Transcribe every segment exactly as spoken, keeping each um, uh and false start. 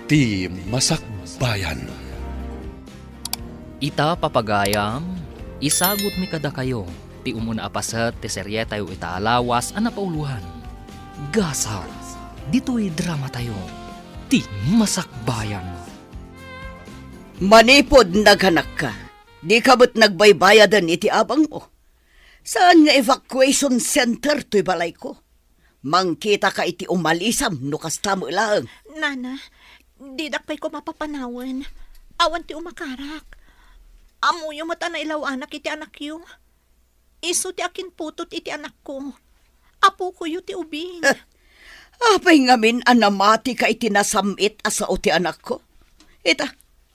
Ti Masakbayan. Ita, papagayam, isagutmi kadakayo ti umuna a paset ti serietayo ita a lawas a napauloan. Gasat, ditoy dramatayo, Ti Masakbayan. Manipud naganakka, dika met nagbaybayaden iti abangmo. Saan nga evacuation center toy balayko. Mangkitaka iti umalisam no kasta met laeng. Nana, didak pay ko mapapanawen. Awan ti umakarak. Ammoyo met a nailaw-anak iti anakyo. Isu ti akinputot iti anakko. Apokoyo ti ubing. Apay ngamin a namatika iti nasam-it a sao ti anakko? Ita,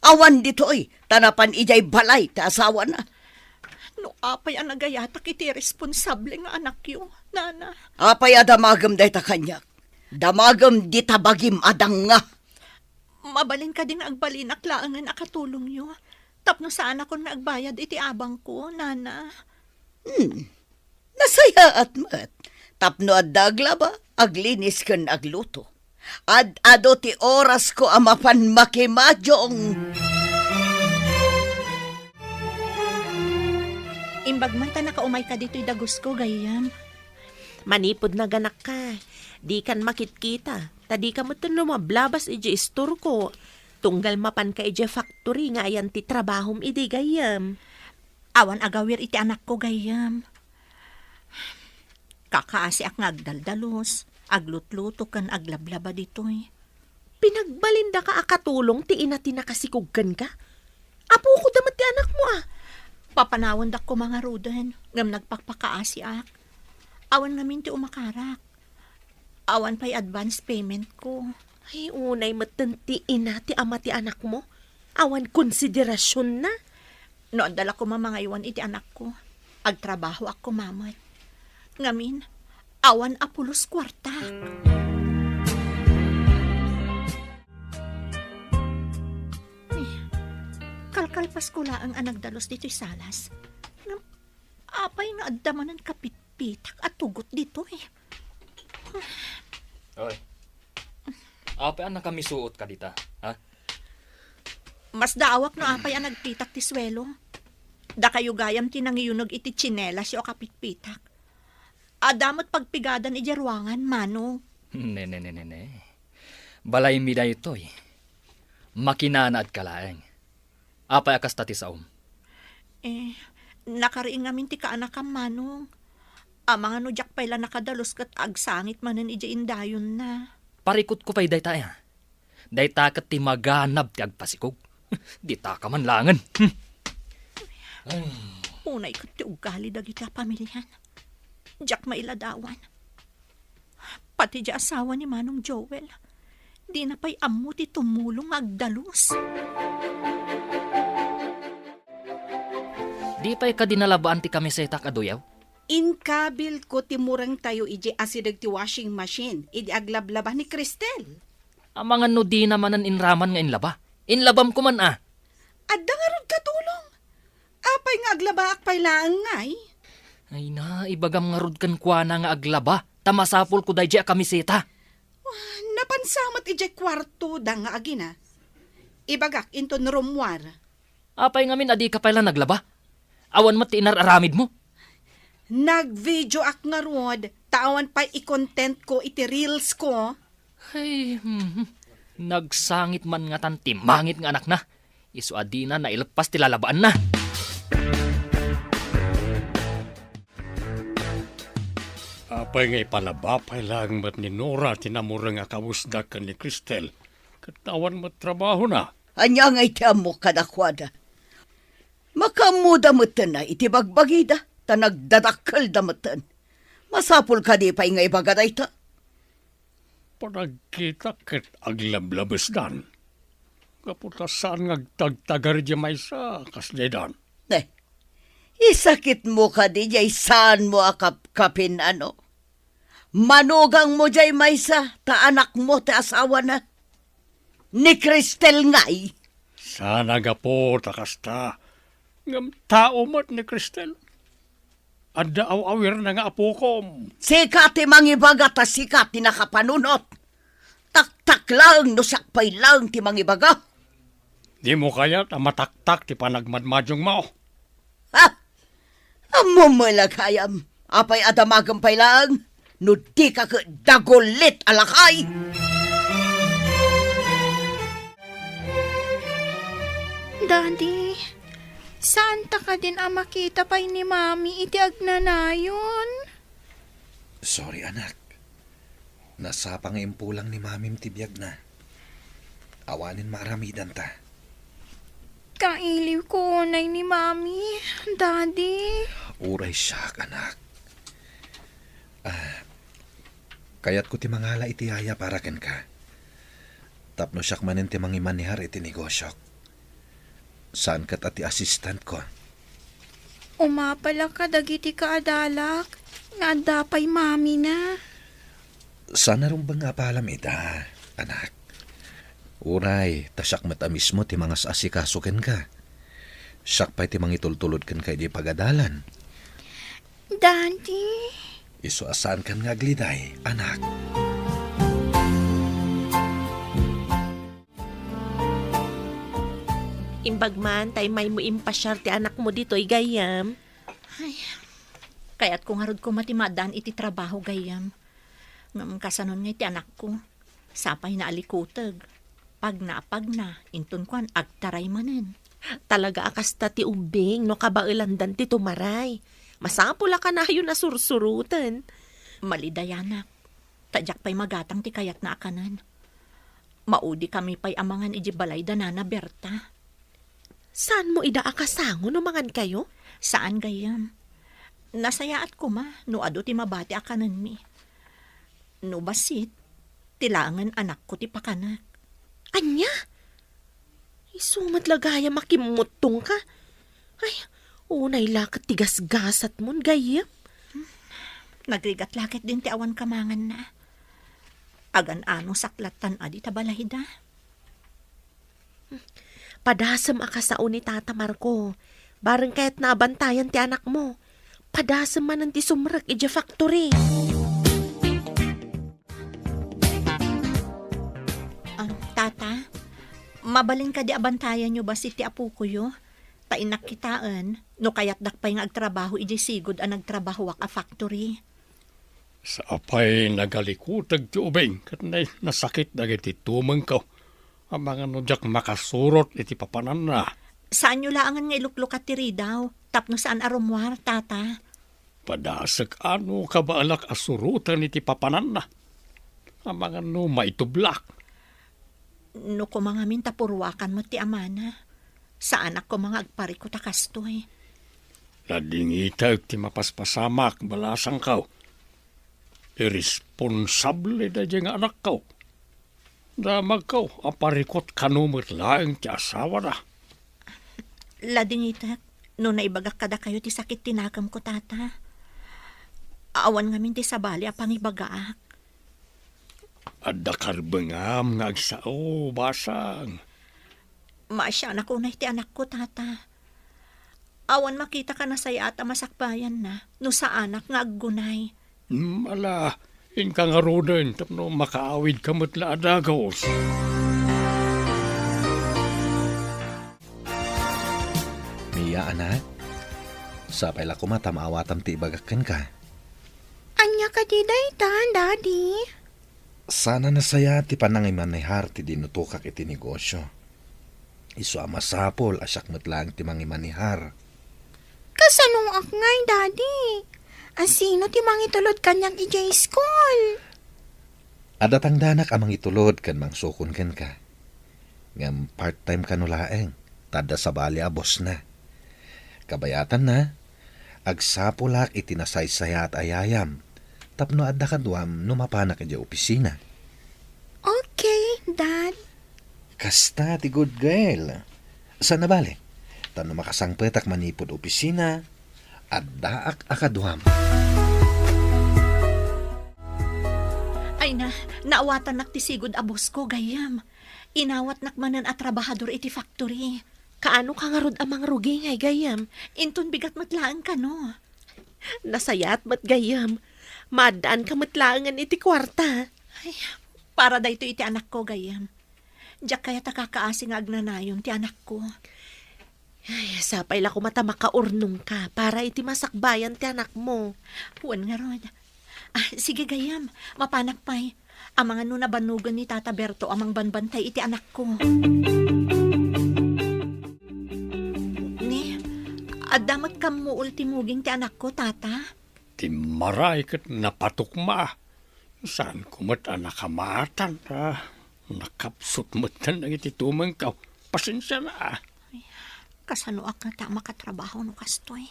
awan ditoy, ta napan idiay balay ti asawana. No apay a nagayatak iti responsable nga anakyo, Nana? Apay a damagem dayta kaniak? Damagem dita bagim a danga. Mabalin kadi nga agbalinak laengen a katulongyo tapno saanakon nga agbayad iti abangko, Nana? Hmm. Nasayaat met. Tapno adda aglaba, aglinis ken agluto. Ad-adu ti orasko a mapan makimadiong. Imbag man ta nakaumayka ditoy dagusko, gayyem. Manipud naganakka, dikan makitkita, ta dika metten lumablabas idiay istorko. Tunggal mapanka idiay factory nga ayan ti trabahom idi, gayyem. Awan agawir iti anakko, gayyem. Kakaasiak nga agdaldalus, aglutluto ken aglablaba ditoy. Pinagbalindaka a katulong ti ina ti nakasikog kenka? Apokon da met ti anakmo, a. Papanawendak koma ngaruden, ngem nagpakpakaasiak. Awan ngamin ti umakarak. Awan pay advance payment ko. Ay, unay metten ti ina ti ama ti anakmo. Awan konsiderasyon na. No adda la koma mangaywan iti anakko, agtrabahoak koma met. Ngamin, awan a pulos kuarta. Eh, kalkalpasko laeng a nagdalus ditoy salas. Ngem, apay nga adda manen kapitpitak a tugot ditoy? Oy. Apay a nakamisuotka dita, ha? Masdaawak no apay a nagpitak ti suelo. Dakayo gayam ti nangiyuneg iti tsinelasyo a kapitpitak. Adda met pagpigadan idiay ruangan, Manong. Ne, ne, ne, ne, ne. Balaymi daytoy. Makinanaadka laeng. Apay a kasta ti saom? Eh, nakariing ngamin ti kaanakam, Manong. Amangan no diak pay la nakadalus ket agsangit manen idiay indayonna. Parikutko pay dayta, a. Dayta ket ti maganab ti agpasikog. Ditaka man laengen. Hmm. Ay. Unay ket ti ugali dagiti a pamilian. Diak mailadawan. Pati di asawa ni Manong Joel, dina pay ammo ti tumulong nga agdalus. Di pay kadi nalabaan ti kamisetak a duyaw? Inkabilko ti murengtayo idiay asideg ti washing machine idi aglablaba ni Cristel. Amangan no dina manen inraman nga inlaba. Inlabam koman, a. Adda ngarud katulong. Apay nga aglabaak pay laeng ngay? Ay na, ibagam ngarud kenkuana nga aglaba, ta masapulko daydiay a kamiseta. Wah, napansa met idiay kuartoda nga agina. Ibagak inton rummuar. Apay ngamin a dika pay la naglaba? Awan met ti inar-aramidmo? Nag-videoak ngarud, ta awan pay i-contentko iti reelsko. Ay, mhm. Nagsangit man ngatan ti mangit nga anakna. Isu a dina naileppas ti lalabaanna. Apay nga ipalaba pay laeng met ni Nora ti namureng a kawesda ken ni Cristel, ket awan met trabahona? Ania ngay ti ammok kadakuada? Makaammoda metten iti bagbagida, ta nagdadakkelda metten. Masapul kadi pay nga ibaga dayta? Panagkitak ket aglablabesdan. Gapu ta saan nga agtagtagar idiay maysa, kas daydan. Ne, isakitmo kadi diay saanmo a kapkapin, ano? Manugangmo diay maysa, ta anakmo ti asawana. Ni Cristel ngay. Saan a gapu ta kasta. Ngem tao met ni Cristel. Adda aw-awirna nga apokom. Sika ti mangibaga ta sika ti nakapanunot. Taktak laeng no siak pay laeng ti mangibaga. Dimo kayat a mataktak ti panagmadmadiyongmo? Ha? Ammom met la gayam, apay a damagem pay laeng no dika ket dagulit a lakay? Daddy, saanta kadin a makita pay ni Mami iti agnanayon? Sorry, anak. Nasapa nga impulang ni Mamim ti biagna. Awanen maaramidanta. Kailiwko unay ni Mami, Daddy. Uray siak, anak. Ah, kayatko ti mangala iti yaya para kenka. Tapno siak manen ti mangimanehar iti negosiok. Saan ket a ti assistantko. Umapalak kadagiti kaadalak nga adda pay mamina. Saan a rumbeng nga apalam ida, anak. Uray, ta siak met a mismo ti mangas-asikaso kenka. Siak pay ti mangitultulod kenka idiay pagadalan. Daddy. Isu a saankan nga agliday, anak. Imbag man ta immaymo impasiar ti anakmo ditoy, gayyem. Ay, kayatko ngarud koma ti maaddaan iti trabaho, gayyem. Ngem kasanon ngay ti anakko? Sapay naalikuteg. Pagna a pagna, inton kuan, agtaray manen. Talaga a kasta ti ubbing no kabaelandan ti tumaray. Masapul a kanayon a sursuroten. Malidayanak. Ta diak pay magatang ti kayatna a kanen. Maudi kami pay a mangan idiay balay da Nana Berta. Saanmo ida a kasango no mangankayo? Saan, gayyem. Nasayaat koma no adu ti mabati a kanenmi. No bassit, ti laengen anakko ti pakanek. Ania? Isu met la gayam a kimmuttongka. Ay, unay la ket ti gasgasatmon, gayyem. Nagrigat la ketdin ti awan kamanganna. Agan-ano saklattan a dita balayda. Padasem a kasao ni Tata Marco. Bareng kayatna a bantayan ti anakmo. Padasem manen ti sumrek idiay factory. Ah, Tata, mabalin kadi a bantayanyo bassit ti apokoyo? Ta innak kitaen, no kayatdak pay nga agtrabaho idiay sigud a nagtrabahoak a factory. Sapay nagalikuteg ti ubing ket nay-, nasakit dagiti tumengko. Amangan no diak makasurot iti papananna. Saanyo laengen nga iluklukat ti ridaw, tapno saan a rummuar, Tata. Padasek a no kabaelak a suroten iti papananna. Amangan no maitublak. No koma ngamin ta purwakan met ti amana, saanak koma nga agparikut a kastoy. Nadingitek ti mapaspasamak, balasangko. Irresponsable daydiay nga anakko. Damagko a parikut kano met laeng ti asawana. Ladingitek no naibagak kadakayo ti sakit ti nakemko, Tata. Awan ngamin ti sabali a pangibagaak. Adda karbengam nga agsao, basang. Maasianak unay ti anakko, Tata. Awan makita a nasayaat a masakbayanna no saanak nga aggunay. Hmm, ala, inka ngaruden tapno makaawidka met la a dagus. Mia, anak, sapay la koma ta maawatam ti ibagak kenka. Ania kadi dayta, Daddy? Saan a nasayaat ti panangimanehar ti dinutokak iti negosio. Isu a masapul a siak met laeng ti mangimanehar. Kasanoak ngay, Daddy? A sino ti mangitulod kaniak idiay school? Adda tangdanak a mangitulod ken mangsukon kenka. Ngem part-time kano laeng, ta adda sabali a bossna. Kabayatanna, agsapulak iti nasaysayaat a yayam, tapno adda kaduam no mapanak idiay opisina. Okay, Dad. Kasta ti good girl. Saan a bale, ta no makasangpetak manipud opisina, addaak a kaduam. Ay na, naawatannak ti sigud a boss ko, gayyem. Inawatnak manen a trabahador iti factory. Kaano ka ngarud a mangrugi ngay, gayyem? Inton bigat met laeng kano. Nasayaat met, gayyem. Maaddaanka met laengen iti kuarta. Ay, Para daytoy iti anakko, gayyem. Diak kayat a kakaasi nga agnanayon ti anakko. Ay, sapay la koma ta makaurnongka para iti masakbayan ti anakmo. Wen ngarud. Ah, sige, gayyem, mapanak pay. Amangan no nabannogen ni Tata Berto a mangbanbantay iti anakko. Ni, adda met kammuol ti muging ti anakko, Tata? Timmaray ket napatukma. Saanko met a nakamatan ta nakapsut metten dagiti tumengko. Pasensiana. Kasanoak ngata a makatrabaho no kastoy?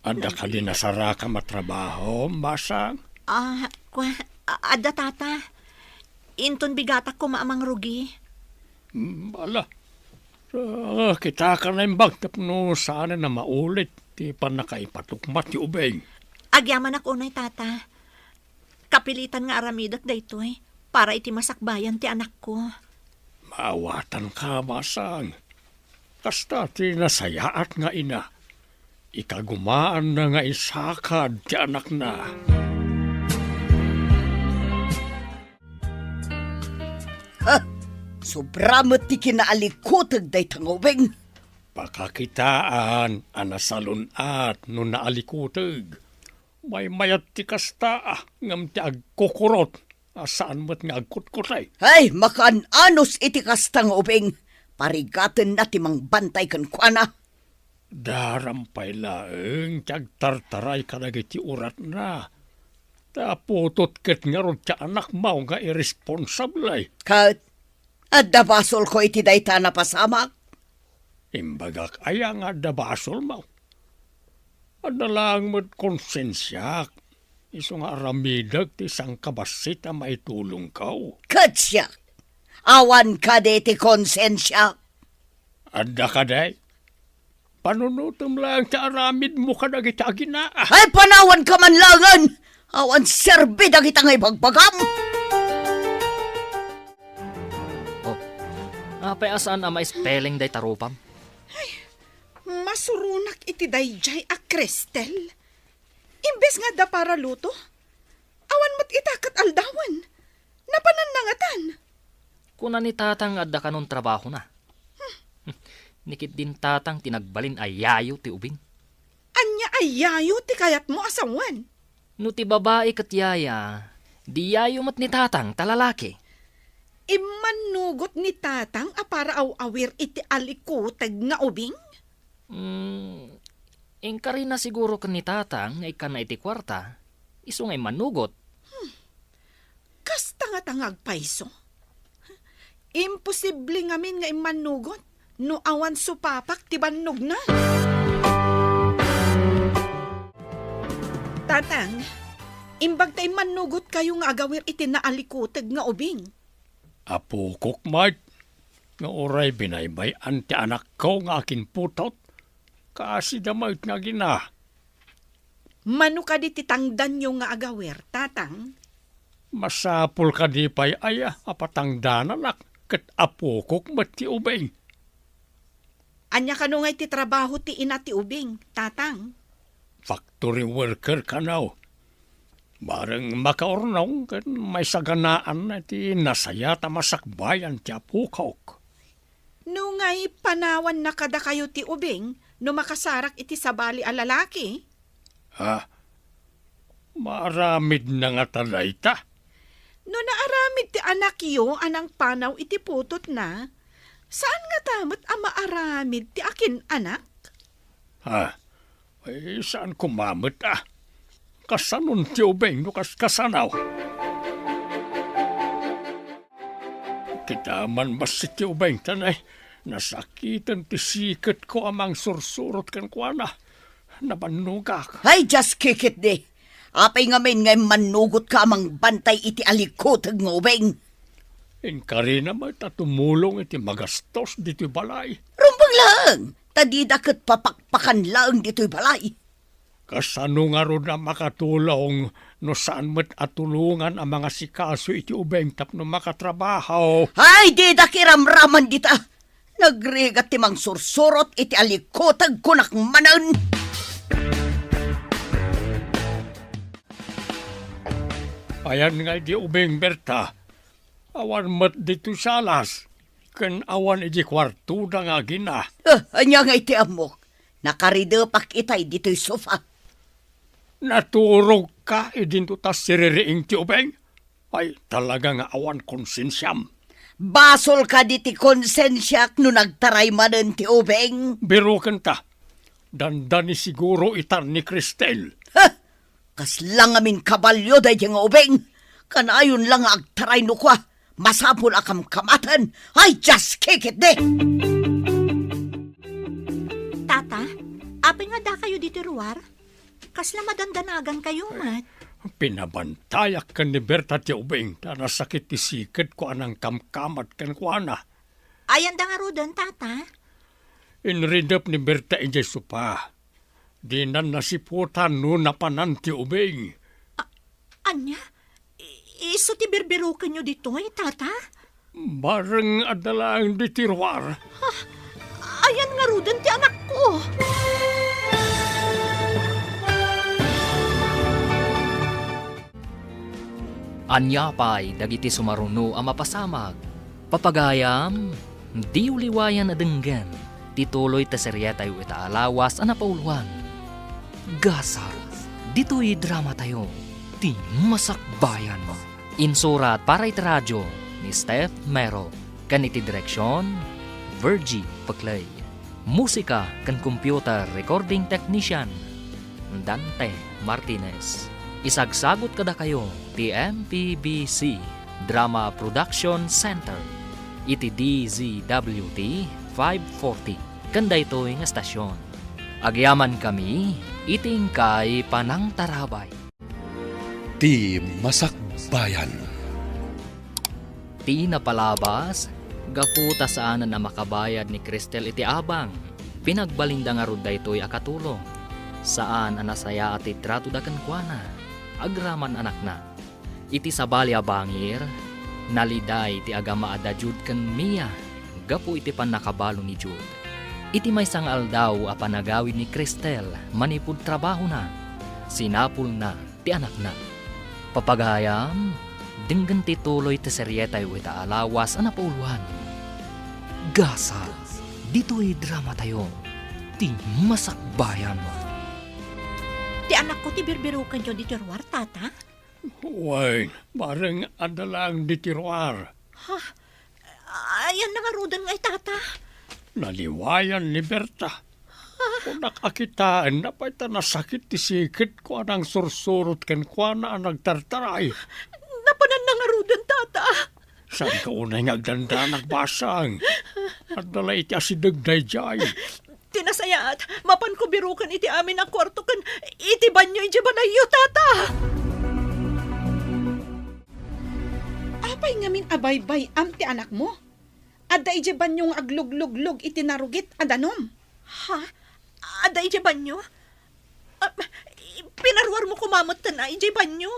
Adda kadi nasarakam a trabaho, Masang? Ah, kua-, a-, adda, Tata. Inton bigatak koma a mangrugi. Mm, ala. Ah, kitaka naimbag tapno saanen a maulit ti pannakaipatukma ti ubing. Agyamanak unay, Tata. Kapilitan nga aramidek daytoy para iti masakbayan ti anakko. Maawatanka, Masang. Kasta ti nasayaat nga ina. Ikagumaanna nga isakad ti anakna. Ha! Sobra met ti kinaalikuteg dayta nga ubing. Pakakitaan a nasalun-at no naalikuteg. Maymayat ti kasta, ngem ti agkukurot a saan met nga agkutkutay. Ay, makaan-anos iti kasta nga ubing. Parigatenna ti mangbantay kenkuana. Daram pay laeng ti agtartaray kadagiti uratna. Ta putot ket ngarud ti anakmo nga irresponsable. Ket adda basolko iti dayta a napasamak? Imbagak aya nga adda basolmo? Adda laeng met konsensiak, isu nga aramidek ti sangkabassit a maitulongko. Ket siak, awan kadi ti konsensiak? Adda kadi? Panunotem laeng ti aramidmo kadagiti agina. Ay, panawanka man laengen! Awan serbi dagita nga ibagbagam! Oh, apay a saan a ma-spelling dayta rupam? Ay, masuronak iti daydiay a Cristel. Imbes nga adda para luto, awan met ita ket aldawen. Napananna ngatan. Kuna ni Tatang nga adda kanon trabahona. Hmm. Ni ketdin Tatang ti nagbalin a yayo ti ubing. Ania a yayo ti kayatmo a sawen? No ti babai ket yaya, di yayo met ni Tatang ta lalaki. Immannugot ni Tatang a para aw-awir iti alikuteg nga ubing? Hmm, inkarina siguro ken ni Tatang nga ikkanna iti kuarta, isu nga immannugot. Hmm. Kasta ngata nga agpayso? Imposible ngamin nga immannugot no awan supapak ti bannogna. Tatang, imbag ta immannugotkayo nga agawir iti naalikuteg nga ubing. Apokok met, nga uray binaybay-an ti anakko nga akinputot, kaasida met nga agina. Mano kadi ti tangdanyo nga agawir, Tatang? Masapul kadi pay aya a patangdananak ket apokok met ti ubing? Ania kano ngay ti trabaho ti ina ti ubing, Tatang? Factory worker kano. Bareng makaurnong ken maisaganaanna ti nasayaat a masakbayan ti apokok. No ngay panawanna kadakayo ti ubing no makasarak iti sabali a lalaki? Ha? Maaramidna ngata dayta? No naaramid ti anakyo a nangpanaw iti putotna, saan ngata met a maaramid ti akin-anak? Ha? Ay, saan koma met a. Kasanon ti ubing no kas-, kasano? Kita man bassit ti ubing ta nay, nasakiten ti siketko a mangsursurot kenkuana. Nabannogak. Ay, dias kikitdi! Apay ngamin nga immannugotka a mangbantay iti alikuteg nga ubing? Inkarina met a tumulong iti magastos ditoy balay. Rumbeng laeng, ta dida ket papakpakan laeng ditoy balay. Kasano ngarud a makatulong no saan met a tulongan a mangasikaso iti ubing tapno makatrabaho? Ay, didak iramraman dita! Nagrigat ti mangsursurot iti alikuteg, kunak manen. Ayan nga idi ubing, Berta. Awan met ditoy salas, ken awan idiay kuartoda nga agina. Ah, ania nga iti ammok? Nakaridepak itay ditoy sofa. Naturogka idinto ta siririing ti ubing? Ay, talaga nga awan konsensiam. Basol kadi ti konsensiak no nagtaray manen ti ubing? Birokenta. Dandani siguro itan ni Cristel. Ha! Kasla ngamin kabalio daydi nga ubing. Kanayon la nga agtaray no kua, masapul a kamkamaten. Ay, just kick it, di! Tata, apay nga dakayo ditoy ruar? Kasla madandanagan kayo met. Pinabantayak ken ni Berta ti ubing, ta nasakit ti sikedko a nangkamkamat kenkuana. Ayanda ngaruden, Tata? Inridep ni Berta idiay sopa. Dinan nasiputan no napanan ti ubing. A-, ania? I-, isu ti birbirokenyo ditoy, Tata? Bareng adda laeng ditoy ruar. Ah, ayan ngaruden ti anakko. Ania pay dagiti sumaruno a mapasamak? Papagayam, diyo liwayan a denggen ti tuloy ti serietayo ita a lawas a napauloan. Gasat, ditoy dramatayo, ti Masakbayan. Insurat para iti radio ni Steph Mero, ken iti direksion, Virgie Peclay. Musika ken computer recording technician, Dante Martinez. Isagsagut kadakayo ti M P B C Drama Production Center iti D Z W T five forty ken daytoy nga estasion. Agyamankami iti inkay panangtarabay. Ti Masakbayan. Ti napalabas, gapu ta saanen a makabayad ni Cristel iti abang, pinagbalinda ngarud daytoy a katulong. Saan a nasayaat ti tratoda kenkuana, agraman anakna. Iti sabali a bangir, naliday ti agama a da Jude ken Mia gapu iti pannakabalo ni Jude. Iti maysa nga aldaw a panagawid ni Cristel manipud trabahona, sinapulna ti anakna. Papagayam, denggen ti tuloy ti serietayo ita a lawas a napauloan. Gasat, ditoy dramatayo, ti Masakbayan. Ti anakko ti birbirokenyo ditoy ruar, Tata? Wen, bareng adda laeng ditoy ruar. Ha? Ayan na ngaruden ngay, Tata? Naliwayan ni Berta. Kunak a kitaenna pay ta nasakit ti sikedko a nangsursurot kenkuana a nagtartaray. Napananna ngaruden, Tata? Saanka unay nga agdandanak, basang? Adda la iti asideg daydiay. Ti nasayaat, mapanko biroken iti amin a kuarto ken iti banio idiay balayyo, Tata! Apay ngamin a baybay-am ti anakmo? Adda idiay banio nga aglugluglug iti narugit a danum. Ha? Adda idiay banio? Ah, pinaruarmo koma metten a idiay banio.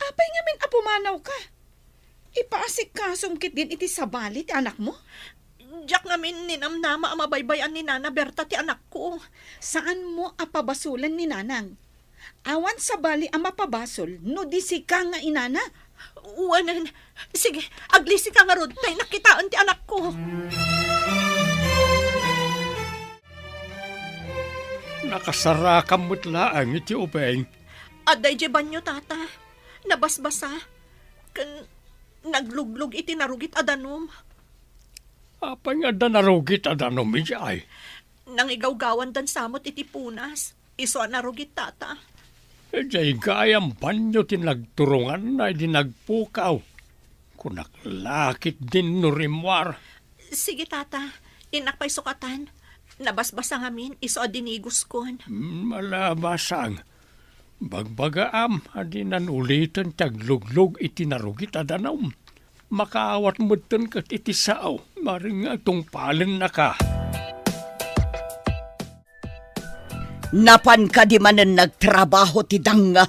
Apay ngamin a pumanawka? Ipaasikasom ketdin iti sabali ti anakmo? Diak ngamin ninamnama a mabaybay-an ni Nana Berta ti anakko. Saanmo a pabasolen ni Nanang. Awan sabali a mapabasol no di sika nga inana. Wen, sige, aglisika ngarud, ta innak kitaen ti anakko. Nakasarakam met laeng iti ubing. Adda idiay banio, Tata. Nabasbasa. Ken nagluglug iti narugit a danum. Apay nga adda narugit a danum idiay? Nangigawgawandan sa met iti punas. Isu a narugit, Tata. Idiay gayam banio ti nagturonganna idi nagpukaw. Kunak la ketdin no rimmuar. Sige, Tata. Innak pay sukatan. Nabasbasa ngamin, isu a dinigoskon. Hmm, ala, basang. Bagbagaam a dinan uliten ti agluglug iti narugit a danum. Makaawat metten ket iti sao, bareng nga tungpalennaka. Napan kadi manen nagtrabaho ti danga,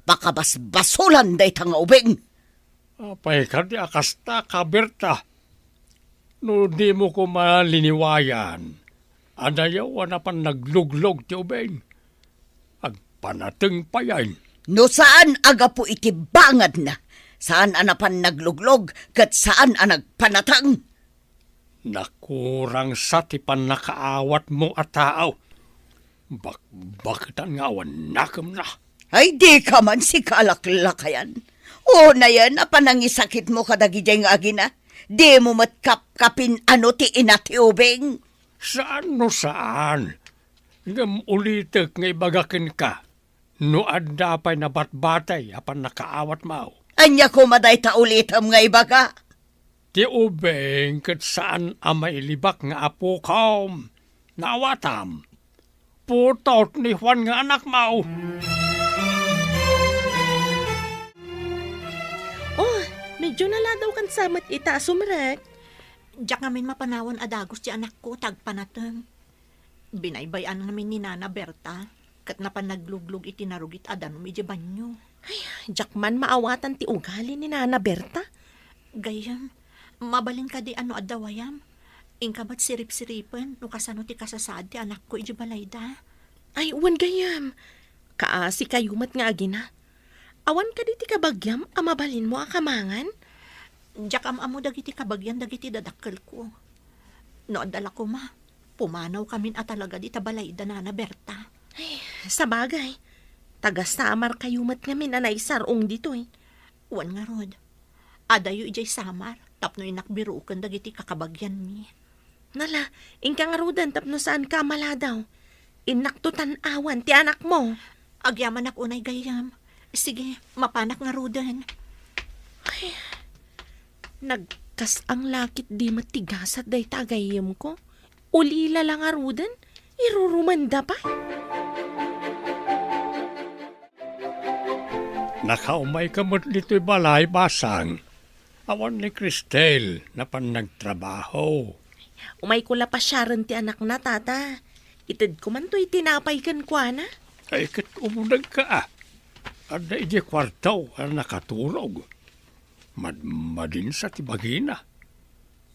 pakabasbasolan dayta nga ubing. Apay kadi a kasta, Berta? No dimo koma liniwayan, adayo a napan nagluglug ti ubing. Agpanateng payen. No saan a gapu iti bangadna, Saan a napan nagluglog ket saan a nagpanateng. Nakurangsa ti pannakaawatmo a tao. Bakbaketan nga awan nakemna. Ay, dika man sikalaklakayan. Unayen a panangisakitmo kadagidiay nga agina, dimo met kapkapin ano ti ina ti ubing. Saan no saan. Ngem ulitek nga ibaga kenka, no adda pay nabatbatay a pannakaawatmo. Ania koma dayta ulitem nga ibaga? Ti ubing ket saan a mailibak nga apokom. Naawatam. Putot ni Juan nga anakmo. Oh, medyo naladaw kan sa met ita a sumrek. Diak ngamin mapanawan a dagus ti anakko ta agpanateng. Binaybay-an ngamin ni Nana Berta, ket napan nagluglog iti narugit a danum idiay banio. Ay, diak man maawatan ti ugali ni Nana Berta. Gayyem, mabalin kadi a no adda wayam? Inka met siripsiripen no kasano ti kasasaad ti anakko idiay balayda. Ay, wen gayyem. Kaasi kayo met nga agina. Awan kadi ti kabagiam a mabalinmo a kamangan? Diak am-ammo dagiti kabagian dagiti dadakkelko. No adda la koma, pumanaw kamin a talaga dita balayda Nana Berta. Ay, sabagay, taga Samar kayo met ngamin a naisar-ong ditoy. Wen ngarud, adayo idiay Samar tapno innak biroken dagiti kakabagianmi. Nala, inka ngaruden tapno saanka a maladaw. Innakto tan-awan ti anakmo. Agyamanak unay gayyem. Sige, mapanak ngaruden. Ay, nagkas-ang la ketdi met ti gasat dayta a gayyemko. Ulila la ngaruden, irurumanda pay. Nakaumayka met ditoy balay, Basang. Awan ni Cristel, napan nagtrabaho. Umayko la pasiaren ti anakna, Tata. Itedko man toy tinapay kenkuana. Ay, ket umdagka, a. Adda idiay kuarto a nakaturog. Madmadinsa ti bagina.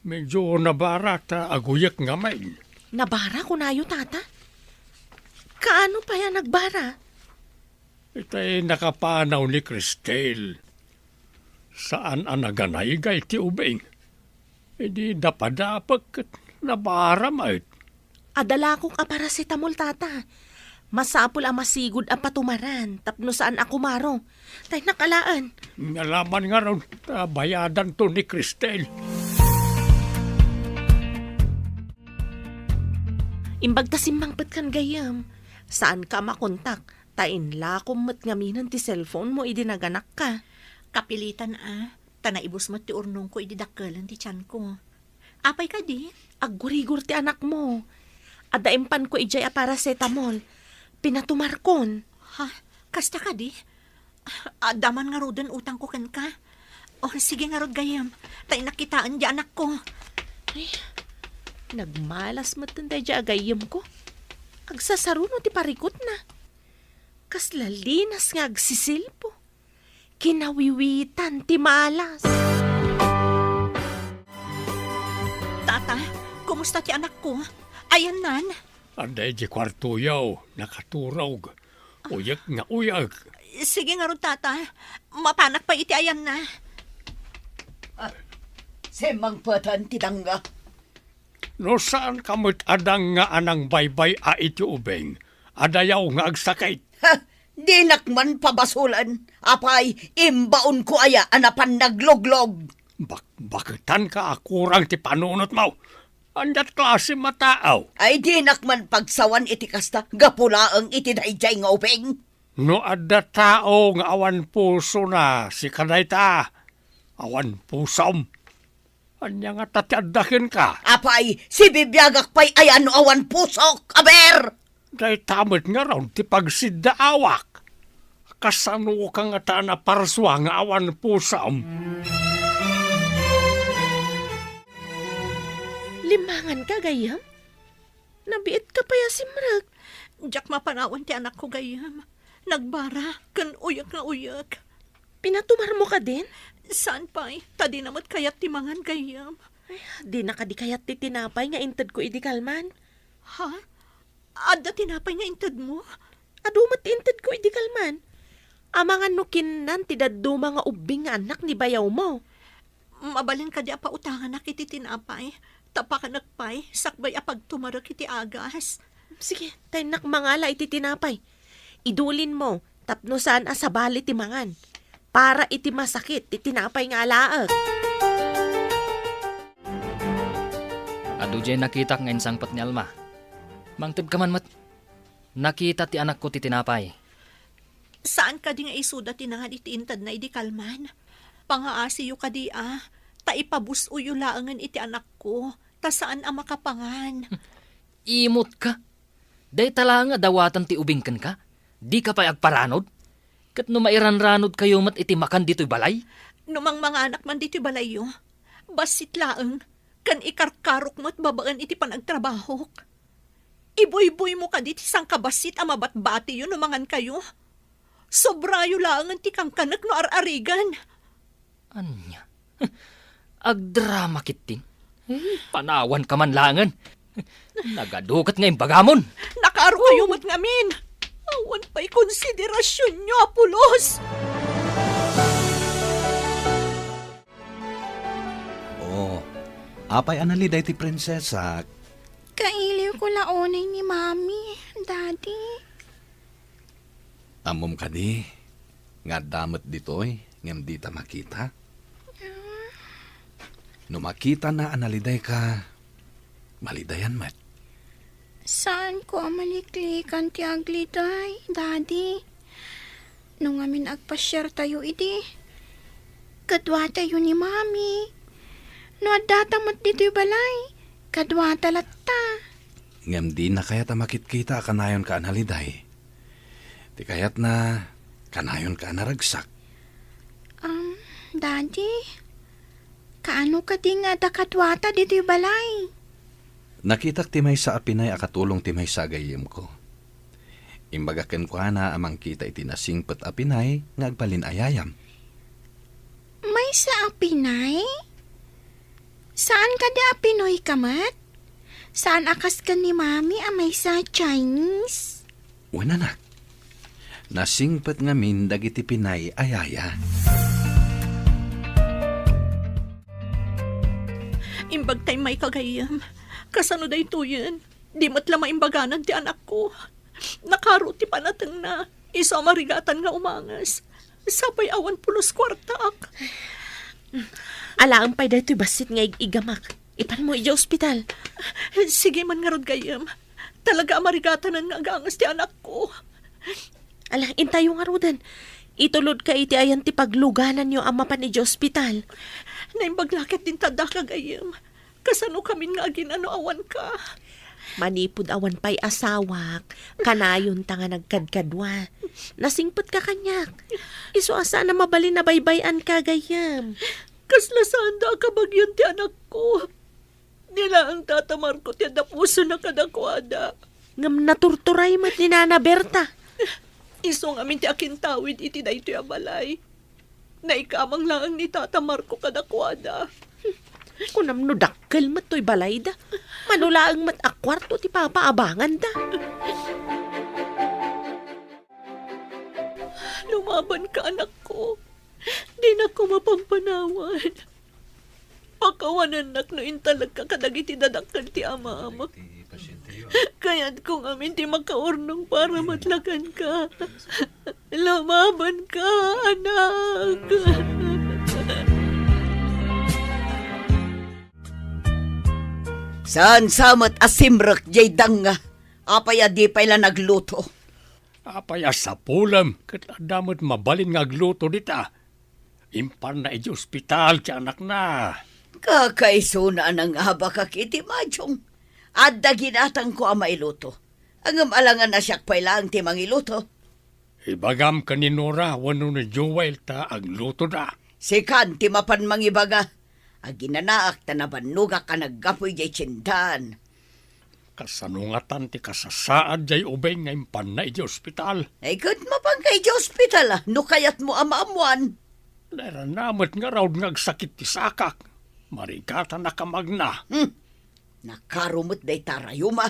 Medyo nabara ta aguyek ngamin. Nabara, kunayo, Tata? Kaano pay a nagbara? Itay nakapanaw ni Cristel. Saan a naganaygay ti ubing. Idi dapadapek ket nabara met. Adda lakok a paracetamol, Tata. Masapul a masigud a patumaran tapno saan a kumaro. Tay nakalaan. Ngalaman ngarud ta bayadanto ni Cristel. Imbag ta simmangpet kan gayyem. Saanka a makontak. Ta inlakom met ngaminen ti cellphone mo idi naganakka. Kapilitan a, ta naibus met ti urnongko idi dakkelen ti tianko. Apay kadi? Aggurigor ti anakmo. Adda impanko idiay a paracetamol. Pinatumarkon. Ha? Kasta kadi? Adda man ngaruden utangko kenka. O, sige ngarud gayyem, ta innak kitaen di anakko. Ay, nagmalas metten daydiay a gayyemko. Agsasaruno ti parikutna. Kasla linas nga agsisilpo. Kinawiwitan ti malas. Tata, kumusta ti anakko? Ayannan? Adda idiay kuartoyo, nakaturog. Uyek nga uyek. Sige ngarud, Tata. Mapanak pay iti ayanna. Ah, simmangpeten ti dangga. No saanka met a dangga a nangbaybay-a iti ubing, adayo nga agsakit. Ha, dinak man pabasolen. Apay, imbaonko aya a napan nagluglog? Bakbaketanka a kurang ti panunotmo. Ania't klase a tao? Ay, dinak man pagsawan iti kasta, gapu laeng iti daydiay nga ubing. No adda tao nga awan pusona, sika dayta, awan pusom. Ania ngata ti adda kenka? Apay, sibibiagak pay aya no awan pusok, aber! Dayta met ngarud ti pagsiddaawak. Kasanoka ngata a naparsua nga awan pusom? Limmanganka, gayyem? Nabiitka pay a simrek. Diak mapanawan ti anakko, gayyem. Nagbara ken uyek nga uyek. Pinatumarmo kadin? Saan pay, ta dina met kayat ti mangan, gayyem. Ay, dina kadi kayat ti tinapay nga intedko idi kalman? Ha? Adda tinapay nga intedmo? Adu met ti intedko idi kalman. Amangan no kinnan ti dadduma nga ubbing nga annak ni bayawmo. Mabalin kadi a pautanganak iti tinapay, ta pakanek pay, sakbay a pagtumarek iti agas. Sige, ta innak mangala iti tinapay. Idulinmo, tapno saan a sabali ti mangan. Para iti masakit ti tinapay nga alaek. Adu jay nakitak nga insangpet ni Alma. Mangted ka man met. Nakita ti anakko ti tinapay. Saan kadi nga isuda ti nangan iti intedna idi kalman? Pangaasiyo kadi a, ta ipabus-oyo laengen iti anakko, ta saan a makapangan. Imot ka? Dayta laeng a dawatan ti ubing kenka? Dika pay agparanod? Ket no mairanranod kayo met iti makan ditoy balay? No mangmanganak man ditoy balayyo, bassit laeng, ken ikarkarok met babaen iti panagtrabahok. Ibuybuymo kadi ti sangkabassit a mabatbatiyo no mangankayo? Sobrayo laengen ti kankanek no ar-arigan. Ania? Agdrama ketdin? Eh, panawan ka man laengen. Nagaduket nga imbagamon. Nakaaro kayo met ngamin. Awan pay konsiderasionyo a pulos. Oh, apay a naliday ti prinsesak? Kailiwko la unay ni Mami, Daddy. Ammom kadi nga adda met ditoy ngem dita makita? No makitana a nalidayka, malidayan met. Saanko a maliklikan ti agliday, Daddy. No ngamin agpasiartayo idi, kaduatayo ni Mami. No addata met ditoy balay, kaduata latta. Ngem dina kayat a makitkita a kanayonka a naliday. Ti kayatna, kanayonka a naragsak. Um, Daddy, kaano kadi nga adda kaduata ditoy balay? Nakitak ti maysa a pinay a katulong ti maysa a gayyemko. Imbaga kenkuana a mangkita iti nasingpet a pinay nga agbalin a yayam. Maysa a pinay? Saan kadi a Pinoy ka met? Saan a kas ken ni Mami a maysa a Chinese? Wen, anak. Nasingpet ngamin dagiti pinay a yaya. Imbag tay mayka gayyem. Kasano daytoyen? Di met la maimbaganan ti anakko. Nakaro ti panatengna. Isu a marigatan nga umanges. Sapay awan pulos kuartaak. Alaem pay daytoy bassit nga ig-igamak. Ipanmo idiay ospital. Sige man ngarud gayyem. Talaga a marigatanan nga aganges ti anakko. Ala, intayo ngaruden. Itulodka iti ayan ti paglugananyo a mapan idiay ospital. Naimbag la ketdin ti addaka gayyem. Kasano kamin nga aginano awanka? Manipud awan pay asawak, kanayonta nga nagkadkadua. Nasingpetka kaniak. Isu a saan a mabalin a baybay-anka gayyem. Kasla saanda a kabagian ti anakko. Ni laeng Tata Marco ti adda pusona kadakuada. Ngem naturturay met ni Nana Berta. Isu ngamin ti akintawid iti daytoy a balay. Naikamang laeng ni Tata Marco kadakuada. Kunam no dakkel met toy balayda. Mano laeng met a kuarto ti papaabanganda. Lumabanka, anakko. Dinakko mapampanawan. Pakawanennak no intalekka kadagiti dadakkel ti amam. Kayatko ngamin ti makaurnong para matlakanka. Lumabanka, anak. Saan sa met a simrek jay danga? Apay a di pay la nagluto? Apay a sapulem ket adda met mabalin nga agluto dita? Impanna idiay ospital ti anakna. Kakaisuna a nangabakak iti majong. Adda ginatangko a mailuto. Ngem alangan a siak pay laeng ti mangiluto. Ibagam ken ni Nora wenno ni Joel ta aglutoda. Sikan ti mapan mangibaga. Aginanaak ta nabannogak a naggapu idiay tiendan. Kasano ngatan ti kasasaad jay ubing nga impanna idiay ospital? Ay, ket mapanka idiay ospital, a, no kayatmo a maammoan. Nairana met ngarud nga agsakit ti sakak. Marigatanak a magna. Hmm. Nakaro met dayta a rayuma.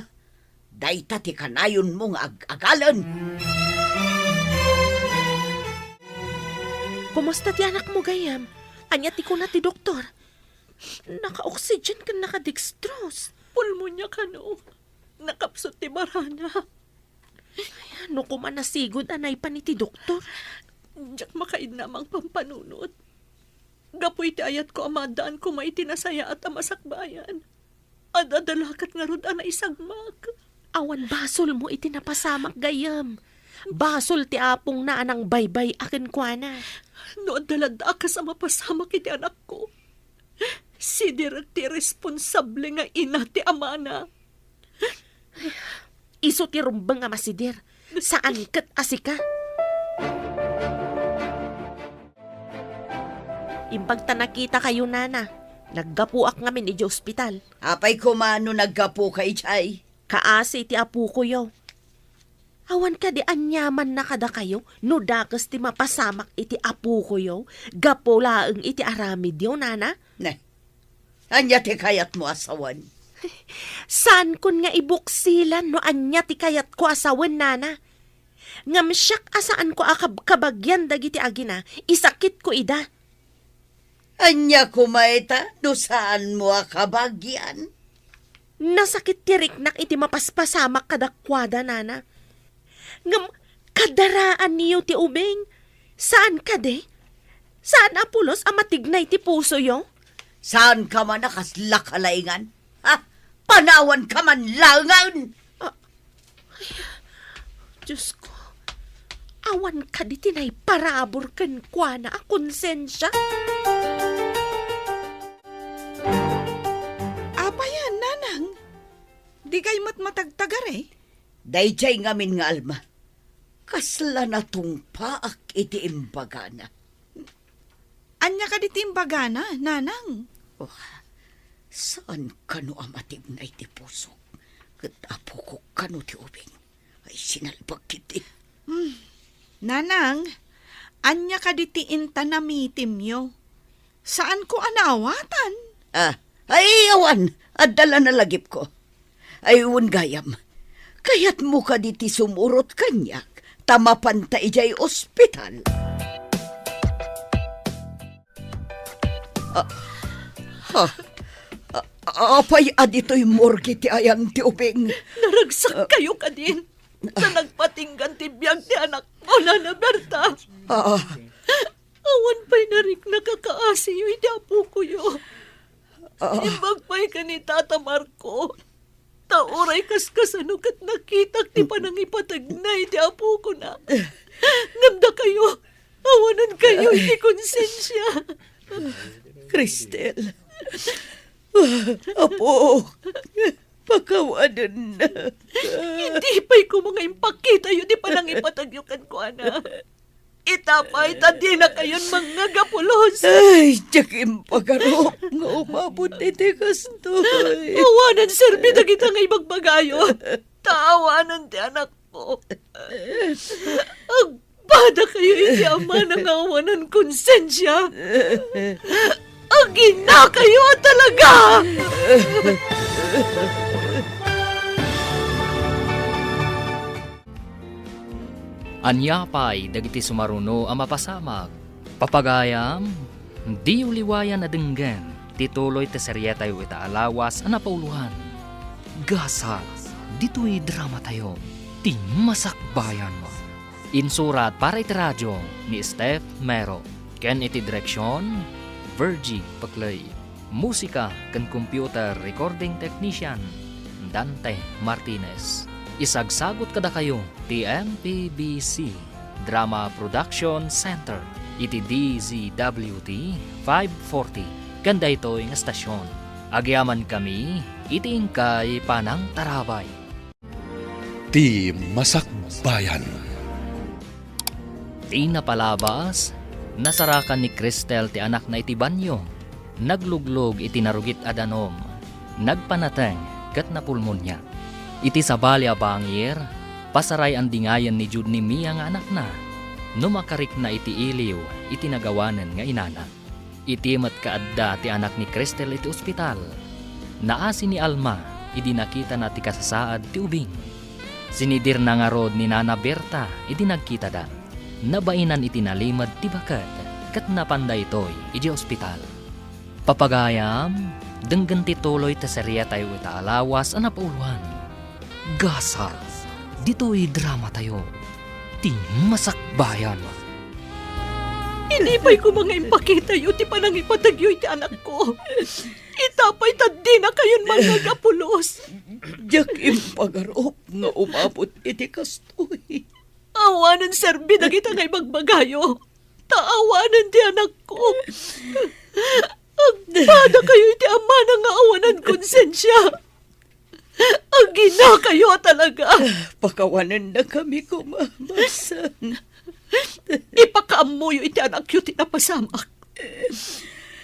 Dayta ti kanayonmo nga ag-agalen. Kumusta ti anakmo, gayyem? Ania ti kuna ti doktor? Naka-oxygen ken naka-dextrose. Pulmonya kano. Nakapsut ti barana. Ay, no koma nasigud a naipan iti doktor? Diak makainnamang pampanunot. Gapu iti ayatko a maaddaan koma iti nasayaat a masakbayan. Ad-adda la ket ngarud a naisagmak. Awan basolmo iti napasamak, gayyem. Basol ti apongna a nangbaybay-a kenkuana. No adda la dakes a mapasamak iti anakko, sidirek ti responsable nga ina ti amana. Isu ti rumbeng a masider. Saan ket a sika. Imbag ta nakitakayo, nana, naggapuak ngamin idiay ospital. Apay koma no naggapuka idiay? Kaasi iti apokoyo. Awan kadi aniamanna kadakayo no dakes ti mapasamak iti apokoyo gapu laeng iti aramidyo, nana? Ne, ania ti kayatmo a sawen? Saankon nga ibuksilan no ania ti kayatko a sawen, nana. Ngem siak a saanko a kab-, kabagian dagiti agina, isakitko ida. Ania koma ita no saanmo a kabagian? Nasakit ti riknak iti mapaspasamak kadakuada, nana. Ngem kadaraanyo ti ubing. Saan kadi? Saan a pulos a matignay ti pusoyo? Saanka man a kasla kalaingan? Ha? Panawanka man laengen! Ah, ay, Diyos ko, awan kadi ti naiparabur kenkuana a konsensia? Apay a, nanang? Dikay met matagtagari? Daydiay ngamin nga Alma, kasla natungpaak iti imbagana. Ania kadi ti imbagana, nanang? Oh, saan kano a matignay ti pusok, ket apokok kano ti ubing? Ay, sinalbag ketdi. Hmm. Nanang, ania kadi ti inta namitimyo? Saanko a naawatan. Ah, ay, awan. Adda la nalagipko. Ay, wen gayam. Kayatmo kadi ti sumurot kaniak ta mapanta idiay ospital? Ah, ha? Ah, apay a ditoy morgue ti ayan ti ubing? Naragsak kayo kadin. Ta nagpatinggan ti biag ti anakmo, Nana Berta. Ah. Awan pay nariknak a kaasiyo iti apokoyo. Ah. Imbag pay ken ni Tata Marco. Ta uray kaskasano ket nakitak ti panangipategna iti apokona. Ngem dakayo, awanankayo iti konsensia. Cristel. Apo, pakawanennak. Idi pay koma nga impakitayo ti panangipategyo kenkuana. Ita pay ta dinakayon mangngeg a pulos. Ay, diak impagarup nga umabot iti kastoy. Awanan serbi dagita nga ibagbagayo. Ta awanan ti anakko. Agpadakayo iti amana nga awanan konsensia. Aginakayo a talaga! Ania pay dagiti sumaruno a mapasamak? Papagayam, diyo liwayan a denggen ti tuloy ti serietayo ita a lawas a napauloan. Gasat ditoy dramatayo, ti Masakbayan. Insurat para iti radio ni Steph Mero, ken iti direksion, Virgie Peclay. Musika ken computer recording technician, Dante Martinez. Isagsagut kadakayo ti M P B C Drama Production Center iti D Z W T five forty ken daytoy nga stasyon. Agyamankami iti inkay panangtarabay. Ti Masakbayan. Ti napalabas, nasarakan ni Cristel ti anakna iti banio. Nagluglog iti narugit a danum. Nagpanateng ket napulmonia. Iti sabali a bangir, pasaray-andingayen ni Jude ni Mia nga anakna. No makarikna iti iliw iti nagawanen nga inana. Iti met kaadda ti anak ni Cristel iti ospital, naasi ni Alma idi nakitana ti kasasaad ti ubing. Sinidirna ngarud ni Nana Berta idi nagkitada. Nabainan iti nalimed ti baket. ket napan daytoy idiay ospital. Papagayam, denggen ti tuloy ti seriatayo ita a lawas a napauloan. Gasat, ditoy dramatayo, ti masakbayan. Idi pay koma nga impakitayo ti panangipategyo iti anakko, ita pay ta dinakayon mangngeg a pulos. Diak impagarup nga umabot iti kastoy. Awanen serbi dagita nga ibagbagayo. Ta awanen ti anakko. Agpadakayo iti amana nga awanan konsensia. Aginakayo a talaga. Pakawanennakami koma, Masen. Ipakaammoyo iti anakyo ti napasamak.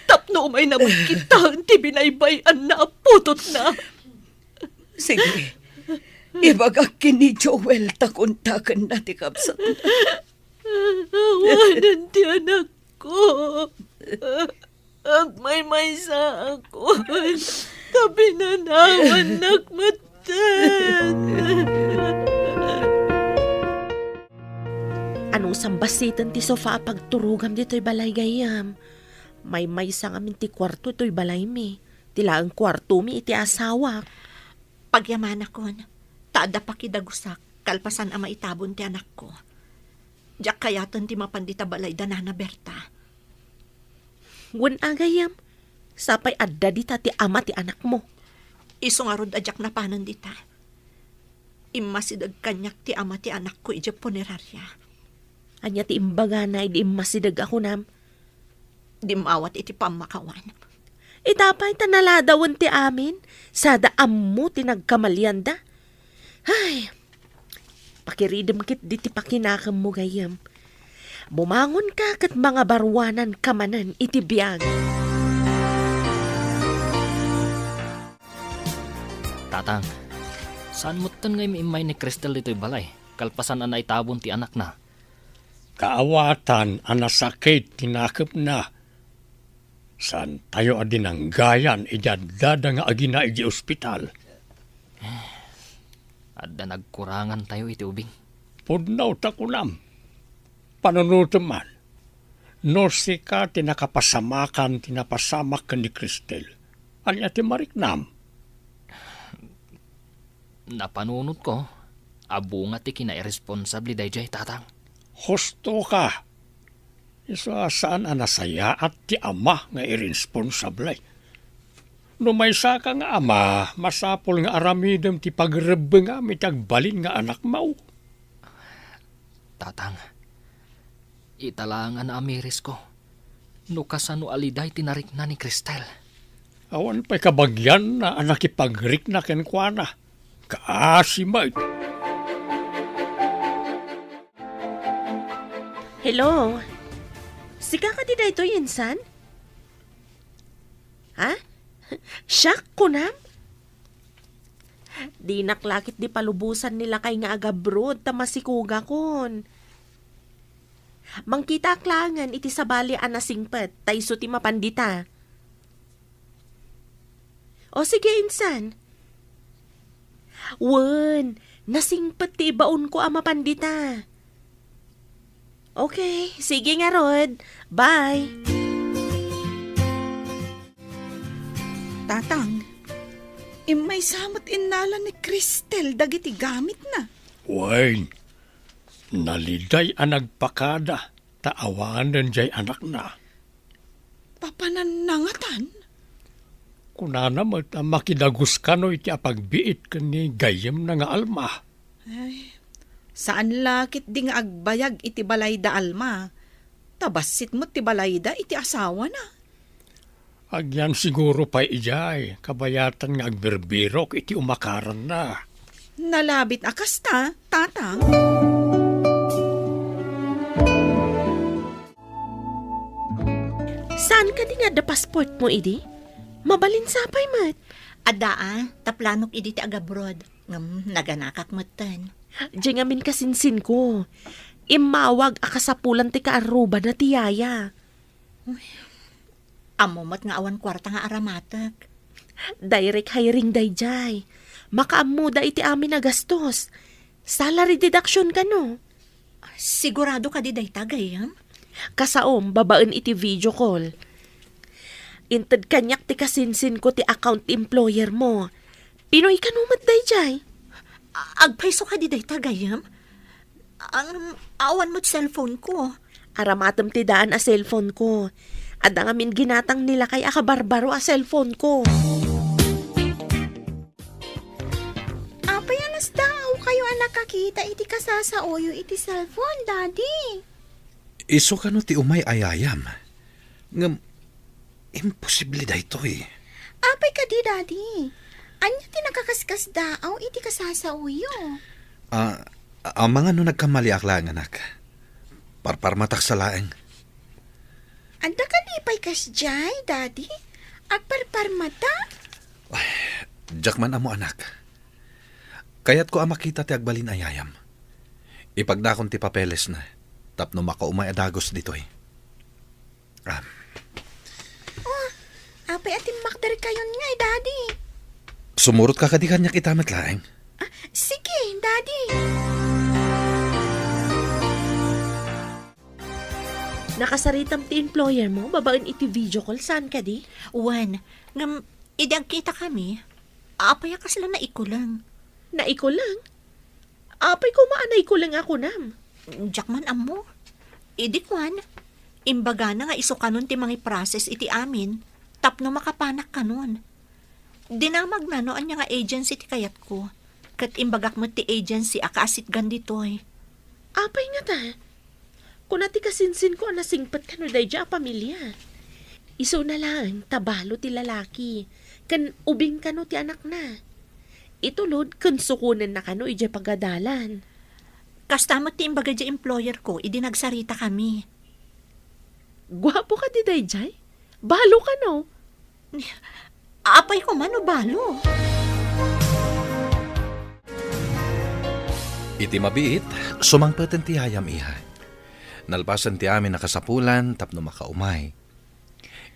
Tapno umayna met kitaen ti binaybay-anna a putotna. Sige, ibagak ken ni Joel ta kontakenna ti kabsatna. Awanen ti anakko. Agmaymaysaakon, ta pinanawannak metten. Anusam bassiten ti sofa a pagturogam ditoy balay, gayyem? Maymaysa ngamin ti kuarto toy balaymi. Ti laeng kuartomi iti asawak. Pagyamanakon, ta adda pakidagusak kalpasan a maitabon ti anakko. Diak kayaten ti mapan dita balay da Nana Berta. Wen a, gayyem, sapay adda dita ti ama ti anakmo. Isu ngarud a diak napanen dita. Immasideg kaniak ti ama ti anakko idiay puneraria. Ania ti imbagana idi immasideg a kunam? Dimmawat iti pammakawan. Ita pay ta naladawen ti amin, sada ammo ti nagkamalianda. Ay, pakiridem ketdi ti pakinakemmo, gayyem. Bumangonka ket mangabaruananka manen iti biag. Tatang, saan metten nga im-immay ni Cristel ditoy balay, kalpasan a naitabon ti anakna? Kaawatan a nasakit ti nakemna. Saantayo a dinanggayan idi addada nga agina idiay ospital. Adda nagkurangantayo iti ubing. Pudno ta kunam. Panunotem man. No sika ti nakapasamakan ti napasamak ken ni Cristel, ania ti mariknam? Napanunotko a bunga ti kinairresponsable daydiay, Tatang. Husto ka. Isu a saan a nasayaat ti ama nga irresponsable. No maysa ka nga ama, masapul nga aramidem ti pagrebbengam iti agbalin nga anakmo. Tatang, ita laeng a naamirisko no kasano a liday ti narikna ni Cristel. Awan pay kabagianna a nakipagrikna kenkuana. Kaasi met. Hello? Sika kadi daytoy, insan? Ha? Siak, kunam? Dinak la ketdi palubosan ni lakay nga agabroad ta masikogakon. Mangkitaak laengen iti sabali a nasingpet ta isu ti mapan dita. O sige, insan. Wen, nasingpet ti ibaonko a mapan dita. Okay, sige ngarud. Bye. Tatang, immaysa met innala ni Cristel dagiti gamitna. Wen, naliday a nagpakada ta awanen diay anakna. Papananna ngatan? Kunana met a makidagus kano iti apagbiit ken ni gayyemna nga Alma. Ay, saan la ketdi nga agbayag iti balayda Alma. Ta bassit met ti balayda iti asawana. Agyan siguro pay idiay, kabayatan nga agbirbirok iti umakaranna. Nalabit a kasta, Tatang. Saan kadi nga adda passport mo idi? Mabalin sapay met. Adda a, ta planok idi ti agabroad. Ngem naganakak metten. Diay ngamin kasinsinko. Immawag a kasapulan ti kaarrubana ti yaya. Uy, ammo met nga awan kuarta nga aramatek. Direct hiring daydiay. Makaammoda iti amin a gastos. Salary deduction kano. Sigurado kadi dayta, gayyem? Kasaom, babaen iti video call. Inted kaniak ti kasinsinko ti account ti employer mo. Pinoy kano met daydiay? A-, agpayso kadi dayta, gayyem? Ang awan met cellphone ko. Aramatem ti daan a cellphone ko. Adda ngamin ginatang ni lakay a kabarbaro a cellphone ko. Apay a nasdaaw kayo a nakakita iti kasasaoyo iti cellphone, Daddy? Isu kano ti umay a yayam? Ngem, imposible daytoy. Apay kadi, Daddy? Ania ti nakakaskasdaaw iti kasasaoyo? Ah, amangan no nagkamaliak laeng, anak. Parparmatak sa laeng. Adda kadi pay kasdiay, Daddy? Agparparmata? Ay, diak man ammo, anak. Kayatko a makita ti agbalin a yayam. Ipagdakon ti papelesna tapno makaumay a dagus ditoy. Ah. Oh, apay a timmakder kayon ngay, Daddy? Sumurotka kadi kaniak ita met laeng? Ah, sige, Daddy. Nakasaritam ti employer mo babaen iti video call, saan kadi? Wen, ngem, idi agkita kami, apay a kasla naikuleng? Naikuleng? Apay koma a naikuleng a kunam? Diak man ammo. Idi kuan, imbagana nga isu kanon ti mangiprocess iti amin tapno makapanak kanon. Dinamagna no ania nga agency ti kayatko, ket imbagak met ti agency a kaasitgan ditoy. Apay ngata? Kuna ti kasinsinko a nasingpet kano daydiay a pamilia. Isuna laeng ta balo ti lalaki, ken ubing kano ti anakna. Itulod ken sukonenna kano idiay pagadalan. Kasta met ti imbaga diay employer ko idi nagsarita kami. Guapo kadi daydiay? Balo kano? Apay koma no balo? Iti mabiit, sumangpeten ti yayam, iha. Nalpasen ti amin a kasapulan tapno makaumay.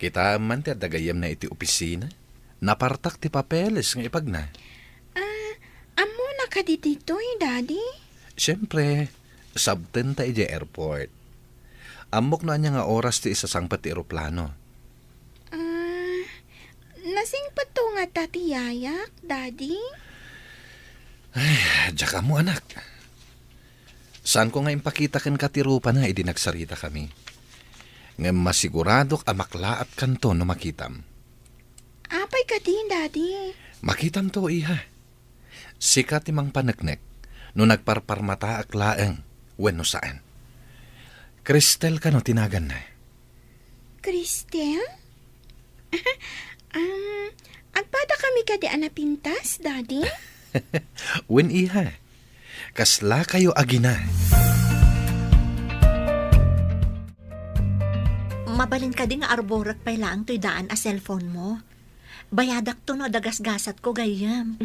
Kitaem man ti adda gayyemna iti opisina. Napartak ti papeles nga ipagna. Ah, ammona kadi ditoy, Daddy? Siempre, sabtenta idiay airport. Ammok no ania nga oras ti isasangpet ti eroplano. Ah, nasingpetto ngata ti yayak, Daddy? Ay, diak ammo, anak. Saanko nga impakita kenka ti rupana idi nagsarita kami. Ngem masiguradok a maklaat kanto no makitam. Apay kadi, Daddy? Makitamto, iha. Sika ti mangpaneknek no nagparparmataak laeng wenno saan. Cristel kano ti naganna? Cristel? Um, agpada kami kadi a napintas, Daddy? Wen, iha. Kasla kayo agina. Mabalin kadi nga arborek pay laeng toy daan a cellphone mo? Bayadakto no adda gasgasatko, gayyem.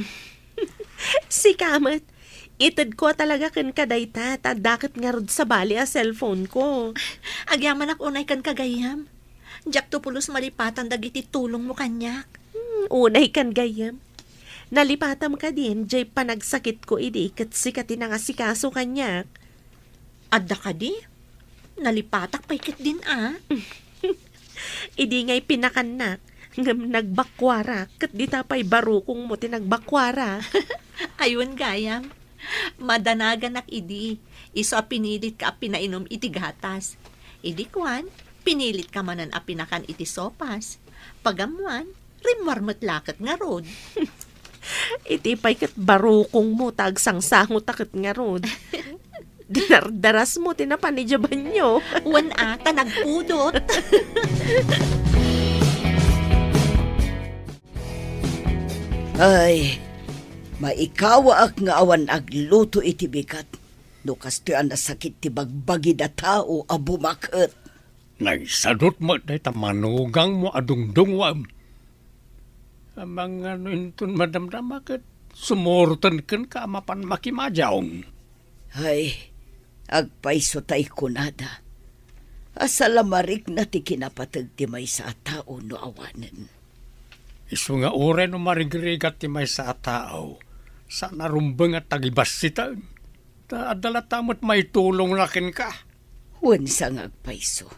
Sika met, itedko a talaga kenka dayta, ta adda ket ngarud sabali a cellphone ko. Agyamanak unay kenka, gayyem. Diakto pulos malipatan dagiti tulongmo kaniak. Hmm, unay kan gayyem. Nalipatam kadin, diay panagsakitko idi ket sika ti nangasikaso kaniak. Adda kadi? Nalipatak pay ketdin a. Idi ngay pinakannak, ngem nagbakuarak, ket dita pay barukongmo ti nagbakuarak. Ay wen, gayyem. Madanaganak idi, isu a pinilitka a pinainum iti gatas. Idi kuan, pinilitka manen a pinakan iti sopas. Pagammuan, rimmuar met la ket ngarud. Iti pay ket barukongmo ta agsangsangotak ket ngarud. Dinardarasmo ti napan idiay banio. Wen a, ta nagpudot. Ay, maikawaak nga awan agluto iti bigat no kastoy a nasakit ti bagbagid a tao a bumaket. Naisadut met dayta manugangmo a dungdunguem. Amangan no inton madamdama ket sumuroten kenka a mapan makimadiaw. Ay, agpayso ta ikunada a salamarikna ti kinapateg ti maysa a tao no awanen. Isu nga uray no marigrigat ti maysa a tao, saan a rumbeng a tagibassiten, ta adda latta met maitulongna kenka. Wen, sa nga agpayso.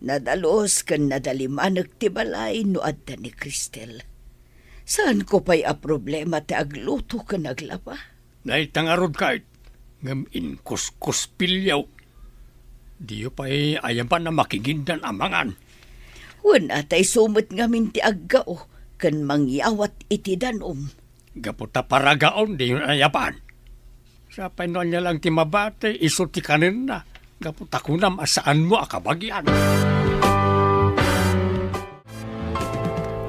Nadalus ken nadalimanek ti balay no adda ni Cristel. Saanko pay a problema ti agluto ken aglaba. Dayta ngarud, Kate, ngem inkuskuspilyo. Diyo pay ayaban a makigindan a mangan. Wen, a, ta isu met ngamin ti aggao ken mangyawat iti danum. Gapu ta paragaon, diyon ayaban. Sapay no ania lang ti mabati, isu ti kanenna. Gapu ta kunam a saanmo a kabagian.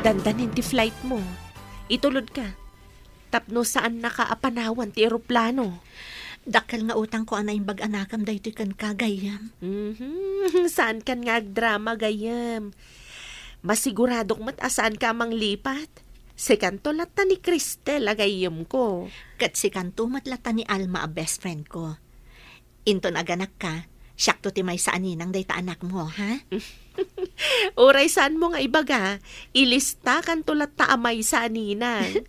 Dandanin ti flight mo. Itulod ka. Tapno saannaka a panawan ti eroplano. Dakkel nga utangko a naimbag a nakam daytoy kenka, gayyem. Mhm. Saankan nga agdrama, gayyem. Masiguradok met a saanka a manglipat. Sikanto latta ni Cristel a gayyemko. Ket sikanto met latta ni Alma a best friend ko. Inton aganakka, siakto ti maysa a ninang dayta anakmo, ha? Uray saanmo nga ibaga, ilistakanto latta a maysa a ninang.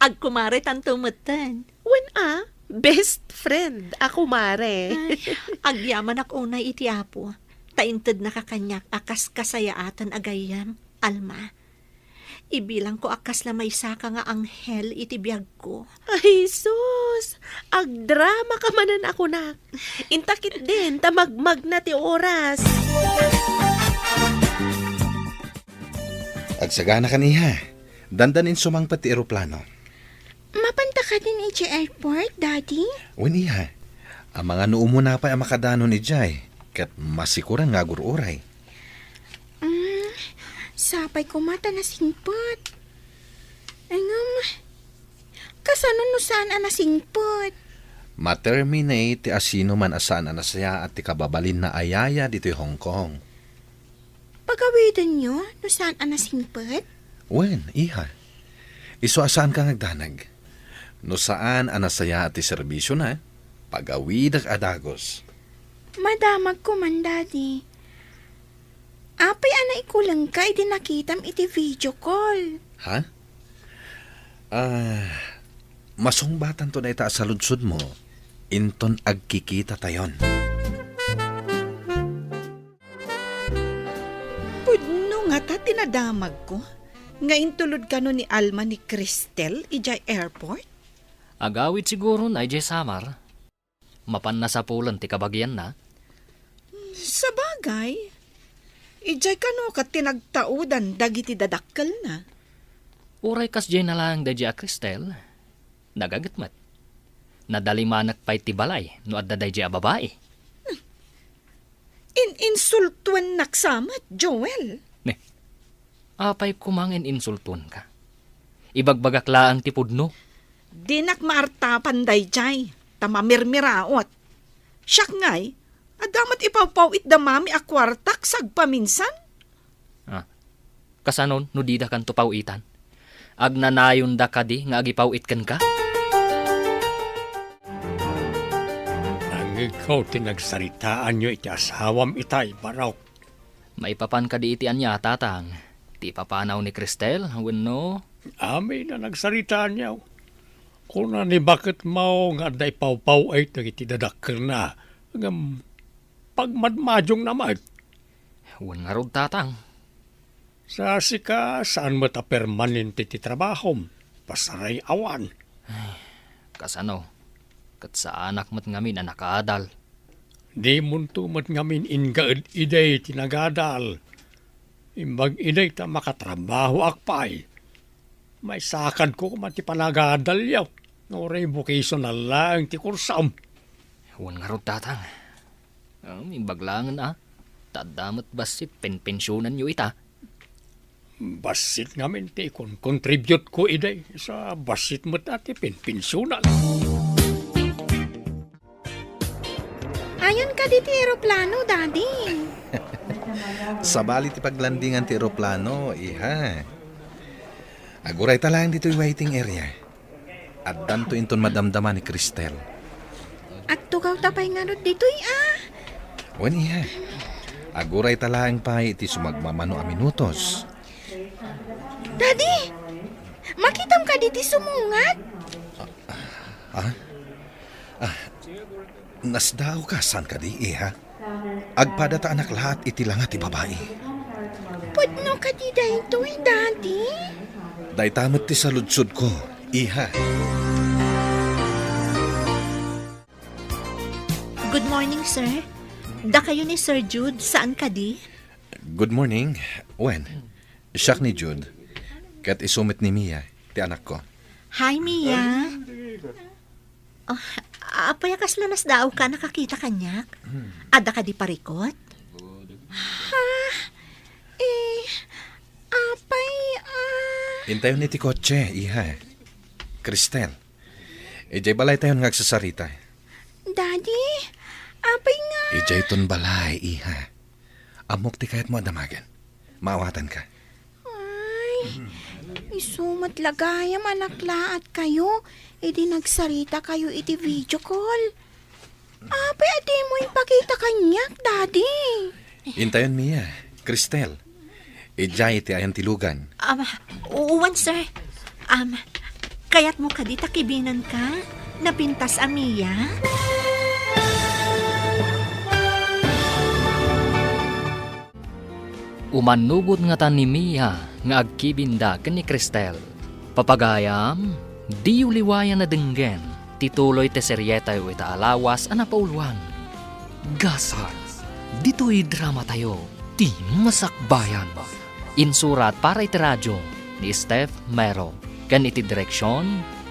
Agkumaretanto metten. Wen a, best friend a kumare. Ay, agyamanak unay iti Apo, ta intednaka kaniak a kas kasayaatan a gayyem, Alma. Ibilangko a kasla maysaka nga anghel iti biagko. Ay, sus! Agdramaka manen a kunak. Inta ketdin, ta magmagna ti oras. Agsaganakan, iha. Dandanin sumangpet ti eroplano. Mapanta kadin idiay airport, Daddy? Wen, iha. Amangan no umuna pay a makadanon idiay, ket masikuran nga agur-uray. Mm, sapay koma ta nasingpet. Ngem, kasano no saan a nasingpet? Ma-terminate ti asinoman a saan a nasayaat ti kababalinna a yaya ditoy Hong Kong. Pagawidenyo no saan a nasingpet? Wen, iha. Isu a saanka nga agdanag. No saan a nasayaat ti serbisiona, pagawidek a dagus. Madamagko man, Daddy. Apay a naikulengka idi nakitam iti video call? Ha? Ah, masungbatanto dayta a saludsodmo inton agkikitatayon. Pudno ngata ti nadamagko nga intulod kano ni Alma ni Cristel idiay airport? Agawid siguron idiay Samar. Mapan nasapulen ti kabagianna. Sabagay, idiay kano ket ti nagtaudan dagiti dadakkelna. Uray kasdiay nalaeng daydiay a Cristel, nagaget met. Nadalimanek pay ti balay no adda daydiay a babai. In-insultuennak sa met, Joel. Ne, apay koma nga in-insultuenka? Ibagbagak laeng ti pudno. Dinak maartapan daydiay, ta mamirmiraot. Siak ngay, adda met ipawpaw-it da mami a kuartak sagpaminsan. Ah, kasano no dida kanto paw-itan? Agnanayonda kadi nga agipaw-it kenka? Nangngegko ti nagsaritaanyo iti asawam itay, Barok. Maipapan kadi iti ania, Tatang? Ti ipapanaw ni Cristel wenno? Amin a nagsaritaanyo. Kuna ni baketmo nga adda ipawpaw-it dagiti dadakkelna, ngem pagmadmadiongna met. Wen ngarud, Tatang. Sa sika, saan met a permanente ti trabahom. Pasaray awan. Ay, kasano? Ket saanak met ngamin a nakaadal. Dimonto met ngamin ingaed idi ti nagadal. Imbag idi ta makatrabahoak pay. Maisakadko koma ti panagadalyo, nga uray vocational laeng ti kursom. Wen ngarud, Tatang. Um, imbag laengen a, ta adda met bassit penpensionanyo ita. Bassit ngamin ti ikon-contribute ko idi, sa bassit met a ti penpensionan. Ayan kadi ti eroplano, Daddy. Sabali ti paglandingan ti eroplano, iha. Agurayta laeng ditoy waiting area. Addanto inton madamdama ni Cristel. Agtugawta pay ngarud ditoy, a? Wen, iha. Agurayta laeng pay iti sumagmamano a minutos. Daddy! Makitam kadi ti sumungad? Ah, ah, nasdaawka, saan kadi, iha? Agpada ta anak laat iti langa ti babai. Pudno kadi daytoy, Daddy? Dayta met ti saludsodko, iha. Good morning, sir. Dakayo ni Sir Jude, saan kadi? Good morning. Wen, siak ni Jude. Ket isu met ni Mia, ti anakko. Hi, Mia. Oh, apay a kasla nasdaawka a nakakita kaniak? Adda kadi parikut? Ha? Eh, apay, ah. Intayon iti kotse, iha. Cristel. Idiay balaytayon nga agsasarita. Daddy, apay nga? Idiayton balay, iha. Ammok ti kayatmo a damagen. Maawatanka. Ay, isu met la gayam a naklaat kayo, idi nagsarita kayo iti video call. Apay a dimo impakita kaniak, Daddy? Intayon, Mia, Cristel. Idiay ti ayan ti lugan. Um, uwan, sir. Um, kayatmo kadi ta kibinenka? Napintas a Mia? Umannubot ngata ni Mia nga agkibinda ken ni Cristel. Papagayam, diyo liwayan a denggen ti tuloy ti serietayo ita a lawas a napauluan. Gasat, ditoy dramatayo, Ti Masakbayan. Insurat para iti radio ni Steph Mero, ken iti direksion,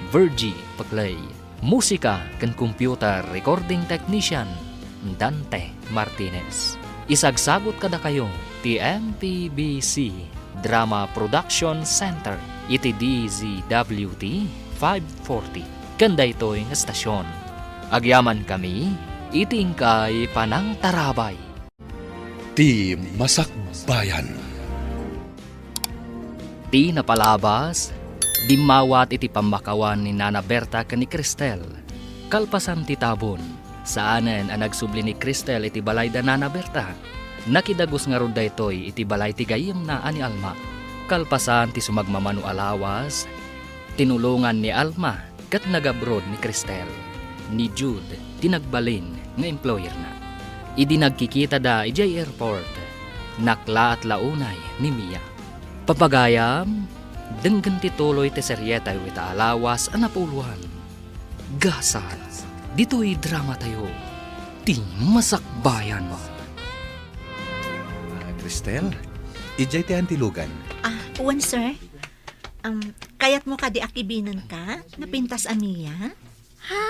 Virgie Paclay. Musika ken computer recording technician, Dante Martinez. Isagsagut kadakayo ti M P B C Drama Production Center iti D Z W T five forty ken daytoy nga estasion. Agyamankami iti inkay panangtarabay. Ti Masakbayan. Ti napalabas, dimmawat iti pammakawan ni Nana Berta ken ni Cristel. Kalpasan ti tabon, saanen a nagsubli ni Cristel iti balay da Nana Berta. Nakidagus ngarud daytoy iti balay ti gayyemna a ni Alma. Kalpasan ti sumagmamano a lawas, tinulongan ni Alma ket nagabroad ni Cristel. Ni Jude ti nagbalin nga employerna. Idi nagkikitada idiay airport, naklaat la unay ni Mia. Papagayam, denggen ti tuloy ti serietayo ita a lawas a napauluan. Gasat, ditoy dramatayo, Ti Masakbayan. Ah, Cristel, idiay ti antilugan. Ah, wen, sir. Um, kayatmo kadi a kibinenka? Napintas a Mia? Ha?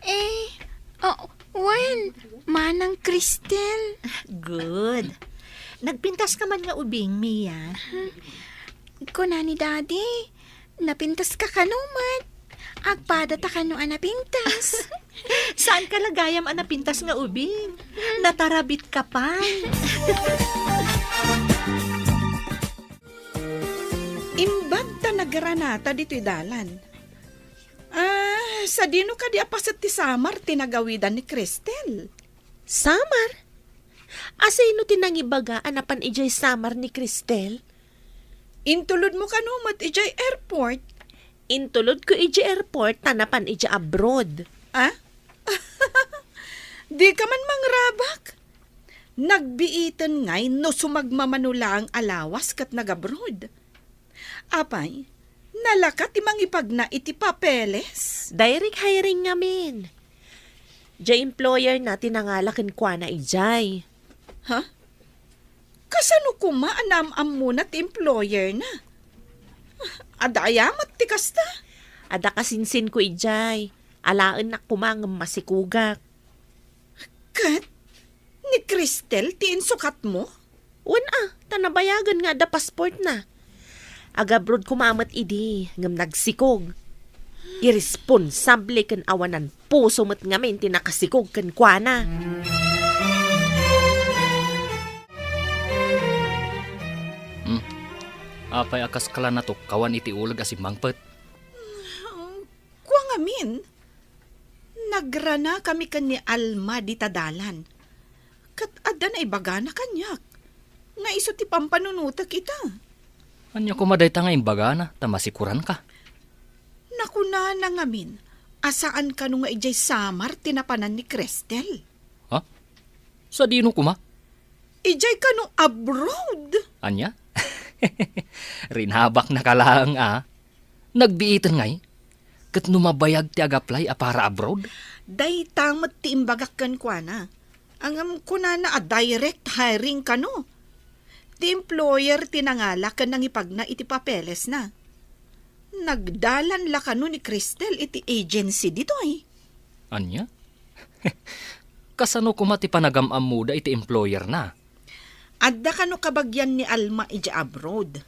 Eh, oh, wen, manang Cristel. Good. Nagpintas ka man nga ubing, Mia? Kuna ni Daddy, napintas ka kano met? Agpada ta kano a napintas. Saan ka la gayam a napintas nga ubing? Natarabit ka pay. Imbag ta nagranata ditoy dalan. Ah, sadino kadi a paset ti samar ti nagawidan ni Cristel? Samar? Asino ti nangibaga a napan idiay samar ni Cristel? Intulodmo kano met idiay airport? Intulodko idiay airport ta napan idiay abroad. Ah? Dika man mangrabak? Nagbiiten ngay no sumagmamano laeng a lawas ket nagabroad. Apay, nalaka ti mangipagna iti papeles? Direct hiring ngamin. Diay employer na ti nangala kenkuana idiay. Ha? Kasano koma a naam-ammona ti employer na? Adda aya met ti kasta? Adda kasinsinko idiay. Alaennak koma ngem masikogak. Ket ni Cristel ti insukatmo? Wen a, ta nabayagen nga adda passport na. Agabroad koma met idi, ngem nagsikog. Irresponsable ken awanan puso met ngamin ti nakasikog kenkuana. Hmm. Apay a kaskala natukkawan iti uleg a simmangpet? Kua ngamin, nagranakami ken ni Alma dita dalan. Ket adda naibagana kaniak nga isu ti pampanunotek ita. Ania koma dayta nga imbagana ta masikuranka? Nakunana ngamin a saan kano nga idiay samar ti napanan ni Cristel. Ha? Sadino koma? Idiay kano abroad? Ania? Rinabaknaka laeng a. Nagbiiten ngay? Ket no mabayag ti ag-apply a para abroad? Dayta met ti imbagak kenkuana. Ngem kunana a direct hiring kano. Ti employer ti nangala ken nangipagna iti papelesna. Nagdalan la kano ni Cristel iti agency ditoy. Ania? Kasano koma ti panagam-ammoda iti employerna? Adda kano kabagian ni Alma idiay abroad.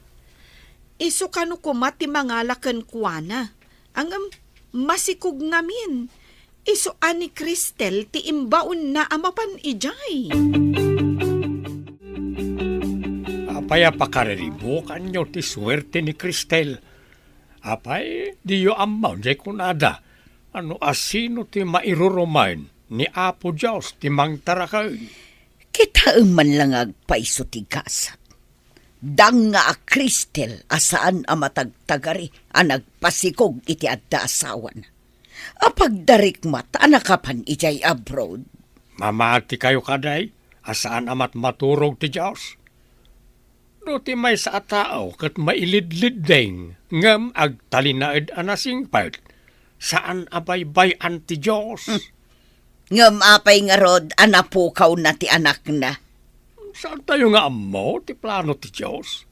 Isu kano koma ti mangala kenkuana. Ngem masikog ngamin. Isu a ni Cristel ti imbaonna a mapan idiay. Apay a pakariribukanyo ti suerte ni Cristel? Apay, diyo ammo diay kunada a no asino ti mairurumen ni Apo Dios ti mangtaraken? Kitaem man la nga agpayso ti gasat. Dang nga a Cristel a saan a matagtagari a nagpasikog iti adda asawana. A pagdarikmat a nakapan idiay abroad. Mamati kayo kadi a saan a matmaturog ti Dios? No ti maysa a tao ket mailidlidding ngem agtalinaed a nasingpet, saan a baybay-an ti Dios. Hmm. Ngem apay ngarud a napukawna ti anakna? Saantayo nga ammo ti plano ti Dios.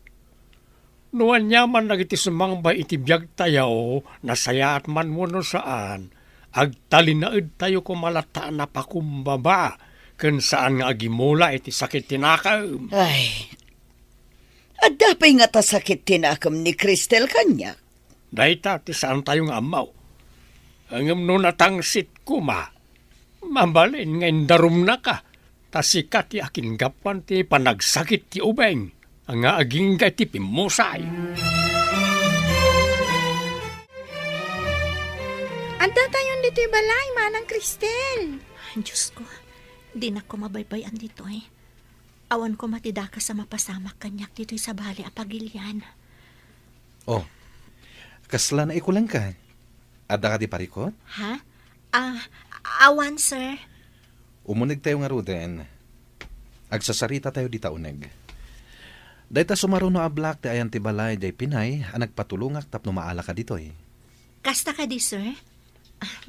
No aniaman dagiti sumangbay iti biagtayo, nasayaat man wenno saan, agtalinaedtayo koma latta a napakumbaba ken saan nga agimula iti sakit ti nakem. Ay, adda pay ngata sakit ti nakem ni Cristel kaniak? Dayta ti saantayo nga ammo. Ngem no natangsit koma, mabalin nga indarumnaka, ta sika ti akingapuan ti panagsakit ti ubing nga agingga iti pimmusay. Adda tayon ditoy balay, Manang Cristel. Diosko, dinak koma baybay-an ditoy. Awan koma ti dakes a mapasamak kaniak ditoy sabali a pagilian. Oh, kasla naikulengka? Adda kadi parikut? Ha? Ah, awan, sir. Umunegtayo ngaruden. Agsasarita tayo dita uneg. Dayta sumaruno a Black ti ayan ti balay diay pinay a nagpatulongak tapno maalaka ditoy. Kasta kadi, sir?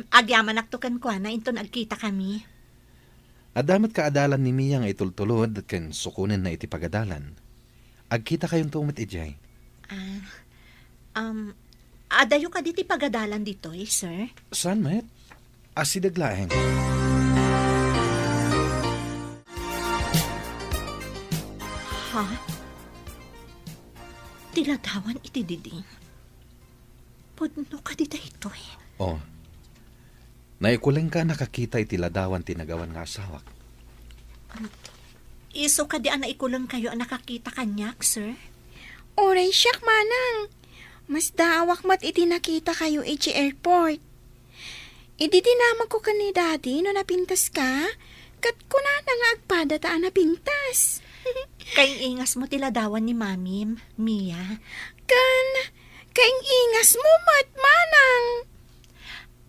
Agyamanakto kenkuana inton agkitakami. Adda met kaadalan ni Mia nga itultulod ken sukonenna iti pagadalan. Agkitakayonto met idiay. Ah, um, adayo kadi ti pagadalan ditoy, sir? Saan met? Asideg laeng. Ha? Ti ladawan iti diding? Pudno kadi daytoy? Oh. Naikulengka a nakakita iti ladawan ti nagawan nga asawak. Isu kadi a naikulengkayo a nakakita kaniak, sir? Uray siak, manang. Masdaawak met iti nakitakayo iti airport. Idi dinamagko ken ni Daddy no napintaska, ket kunana nga agpadata a napintas. Kaing-ingasmo ti ladawan ni Mamim, Mia. Ken kaing-ingasmo met, manang.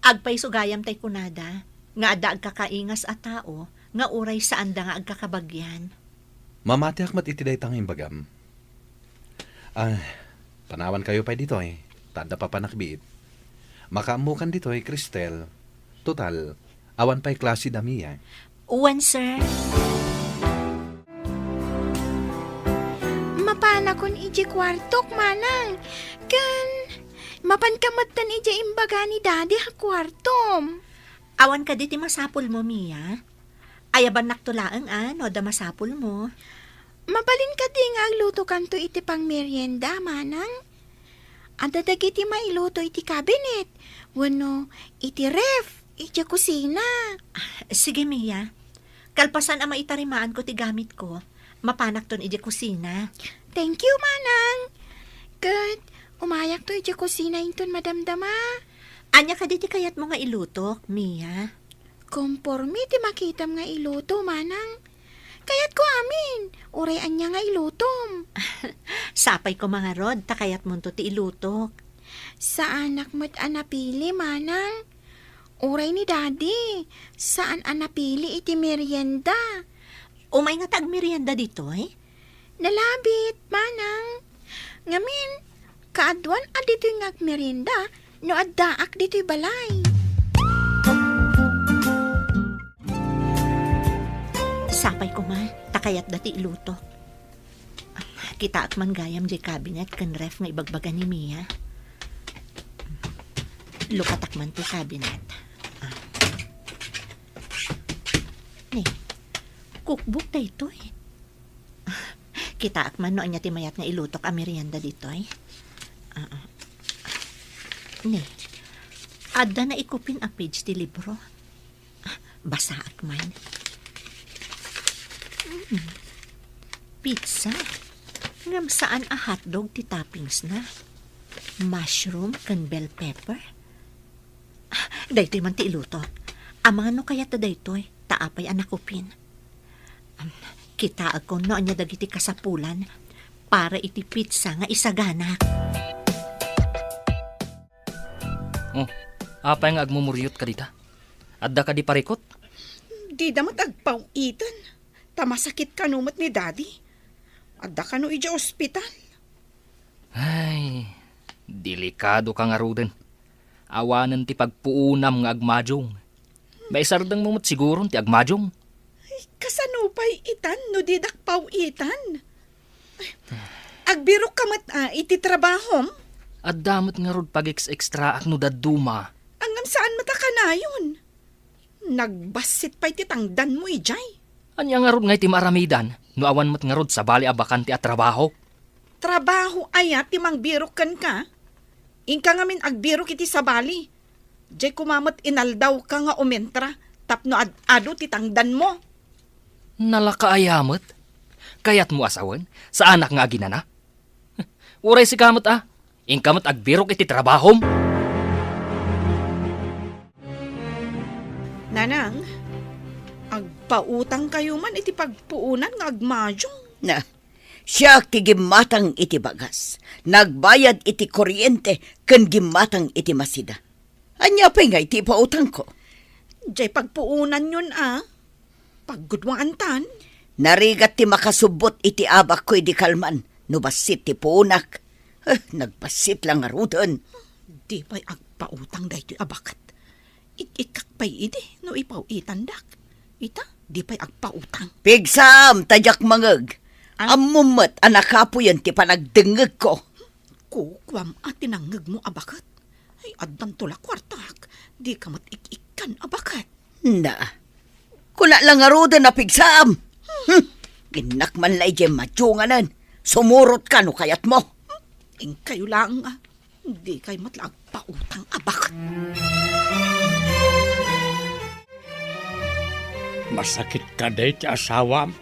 Agpayso gayam tay kunada nga adda agkakaingas a tao nga uray saanda nga agkakabagian. Mamatiak met iti dayta nga imbagam. Ah, panawankayo pay ditoy, ta adda papanakbiit. Makaammokan ditoy, Cristel. Total, awan pay klase da Mia. Wen, sir. Mapanakon idiay kuartok, manang. Ken, mapanka metten idiay imbaga ni Daddy a kuartom. Awan kadi ti masapulmo, Mia? Ayabannakto laeng a no adda masapulmo. Mabalin kadi nga aglutokanto iti pangmerienda, manang? Adda dagiti mailuto iti kabinet wenno iti ref idiay kusina. Sige, Mia. Kalpasan a maitarimaanko ti gamitko, mapanakton idiay kusina. Thank you, manang. Ket umayakto idiay kusina inton madamdama. Ania kadi ti kayatmo nga ilutok, Mia? Konporme ti makitam nga iluto, manang. Kayatko amin, uray ania nga ilutom. Sapay koma ngarud ta kayatmonto ti ilutok. Saanak met a napili, manang. Uray ni Daddy, saan a napili iti merienda. Umay ngata agmerienda ditoy? Nalabit, manang. Ngamin, kaaduan a ditoy nga agmerienda no addaak ditoy balay. Sapay koma, ta kayatda ti iluto. Kitaak man gayam diay cabinet ken ref nga ibagbaga ni Mia. Lukatak man ti cabinet. Ah. Ni, cookbook daytoy. Kitaak man no ania ti mayat nga ilutok a merienda ditoy. Ah, ah. Ni, adda naikupin a page ti libro. Basaak man. Mm. Pizza. Ngem saan a hotdog ti toppings na. Mushroom ken bell pepper. Ah, daytoy man ti iluto. Amangan no kayatda daytoy, ta apay a nakupin. Am, kitaek no ania dagiti kasapulan para iti pizza nga isaganak. Oh, apay nga agmumuriot ka dita? Adda kadi parikut? Dida met agpaw-itan. Ta masakit kano met ni Daddy. Adda kano idiay ospital. Ay, delikado ka ngaruden. Awanen ti pagpuonam nga agmadiong. Maisardengmo met siguron ti agmadiong. Ay, kasano pay itan no didak paw-itan? Ay, agbirok ka met, ah, iti trabahom? Adda met ngarud pag-ex-extraak no dadduma. Ngem saan met a kanayon? Nagbassit pay ti tangdanmo idiay. Ania ngarud nga iti maaramidan no awan met ngarud sabali a bakante a trabaho? Trabaho aya ti mangbirok kenka? Inka ngamin agbirok iti sabali. Diay koma met inaldawka nga umentra tapno ad-adu ti tangdanmo. Nalaka aya met? Kayatmo a sawen, saanak nga aginana? Uray sika met a, inka met agbirok iti trabahom. Nanang, agpautangkayo man iti pagpuonan nga agmadiong. Na, siak ti gimmatang iti bagas, nagbayad iti kuryente, ken gimmatang iti masida. Ania pay ngay ti ipautangko? Diay pagpuonanyon a. Paggudwaantan. Narigat ti makasubbot iti abakko idi kalman no bassit ti puonak. Eh, nagbassit la ngaruden. Di pay agpautang daytoy a baket. Ik-ikkak pay idi no ipaw-itandak. Ita, di pay agpautang. Pigsam, ta diak mangeg. Ah? Ammom met a nakapuyen ti panagdengngegko. Kukuam a ti nangngegmo a baket. Ay, addanto la kuartak. Di ka met ik-ikkan a baket. Na, kuna la ngaruden a pigsam. Hmm, innak man la idiay madionganen. Sumurot ka no kayatmo. Inkayo lang, ah. Di kay met la agpautang a baket. Masakit kadi ti asawam?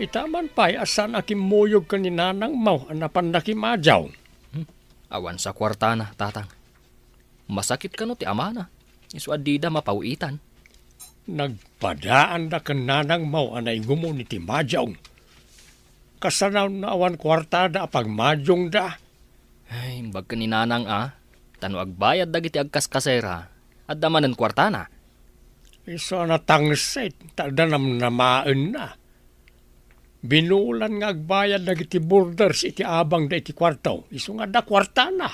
Ita man pay a saan a kimmuyog ken ni nanangmo a napan nakimadiaw. Hmm, awan sa kuartana, tatang. Masakit kano ti amana, isu a dida mapaw-itan. Nagpadaanda ken nanangmo a naigumon iti madiong. Kasano no awan kuartada a pagmadiongda? Ay, imbag ken ni nanang a, ta no agbayad dagiti agkaskasera, adda manen kuartana. Isu a natangsit, ta adda namnamaenna. Binulan nga agbayad dagiti boarders iti abangda iti kuarto, isu nga adda kuartana.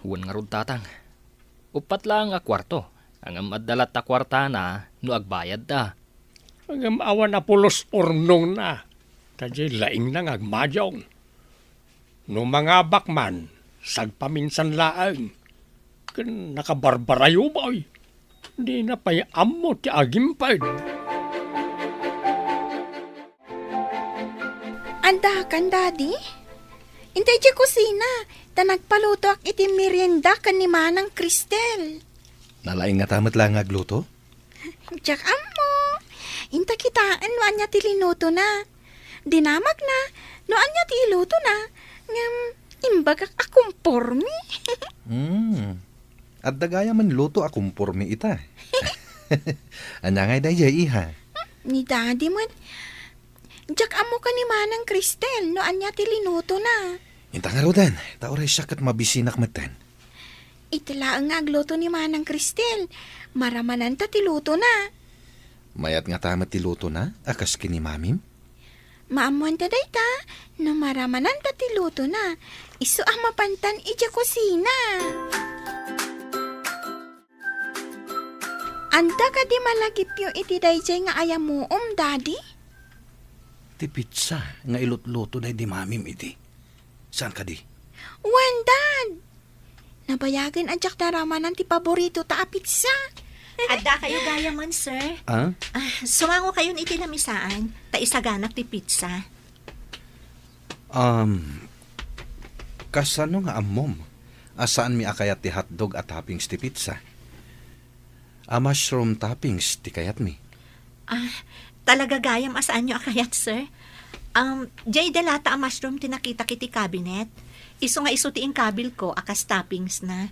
Wen ngarud, tatang. Uppat laeng a kuarto, ngem adda latta kuartana no agbayadda. Ngem awan a pulos urnongna, ta diay laingna nga agmadiong. No mangabak man, sagpaminsan laeng. Ken nakabarbarayobaw, dina pay ammo ti agimped. Addakan, Daddy? Intay idiay kusina, ta nagpalutoak iti merienda ken ni Manang Cristel. Nalaing ngata met la nga agluto? Diak ammo. Inta kitaen no ania ti linutona. Dinamagna no ania ti ilutona. Ngem, imbagak a kumpormi. Hmm. Adda gayamen luto a kumpormi ita. Ania ngay daydiay, iha? Ni Daddy met. Diak ammo ken ni Manang Cristel no ania ti linutona. Inta ngaruden, ta uray siak ket mabisinak metten. Iti laeng nga agluto ni Manang Cristel, maramananta ti lutona. Mayat ngata met ti lutona a kas ken ni Mamim? Maammoanta dayta, no maramananta ti lutona, isu a mapantan idiay kusina. Anda kadi malagipyo iti daydiay nga ayamuom, Daddy? Ti pizza nga ilutluto daydi Mamim idi. Saan kadi? Wen, Dad! Nabayagen a diak naramanan ti paboritota a pizza. Adda kayo gayamen, sir? Ah? Ah, sumango kayon iti lamisaan, ta isaganak ti pizza. Um, kasano nga ammom a saanmi a kayat ti hotdog a toppings ti pizza? A mushroom toppings ti kayatmi. Ah, talaga gayam a saanyo a kayat, sir? Um, diay dalata a mushroom ti nakitak iti cabinet. Isu nga isu ti inkabilko a kas toppings na.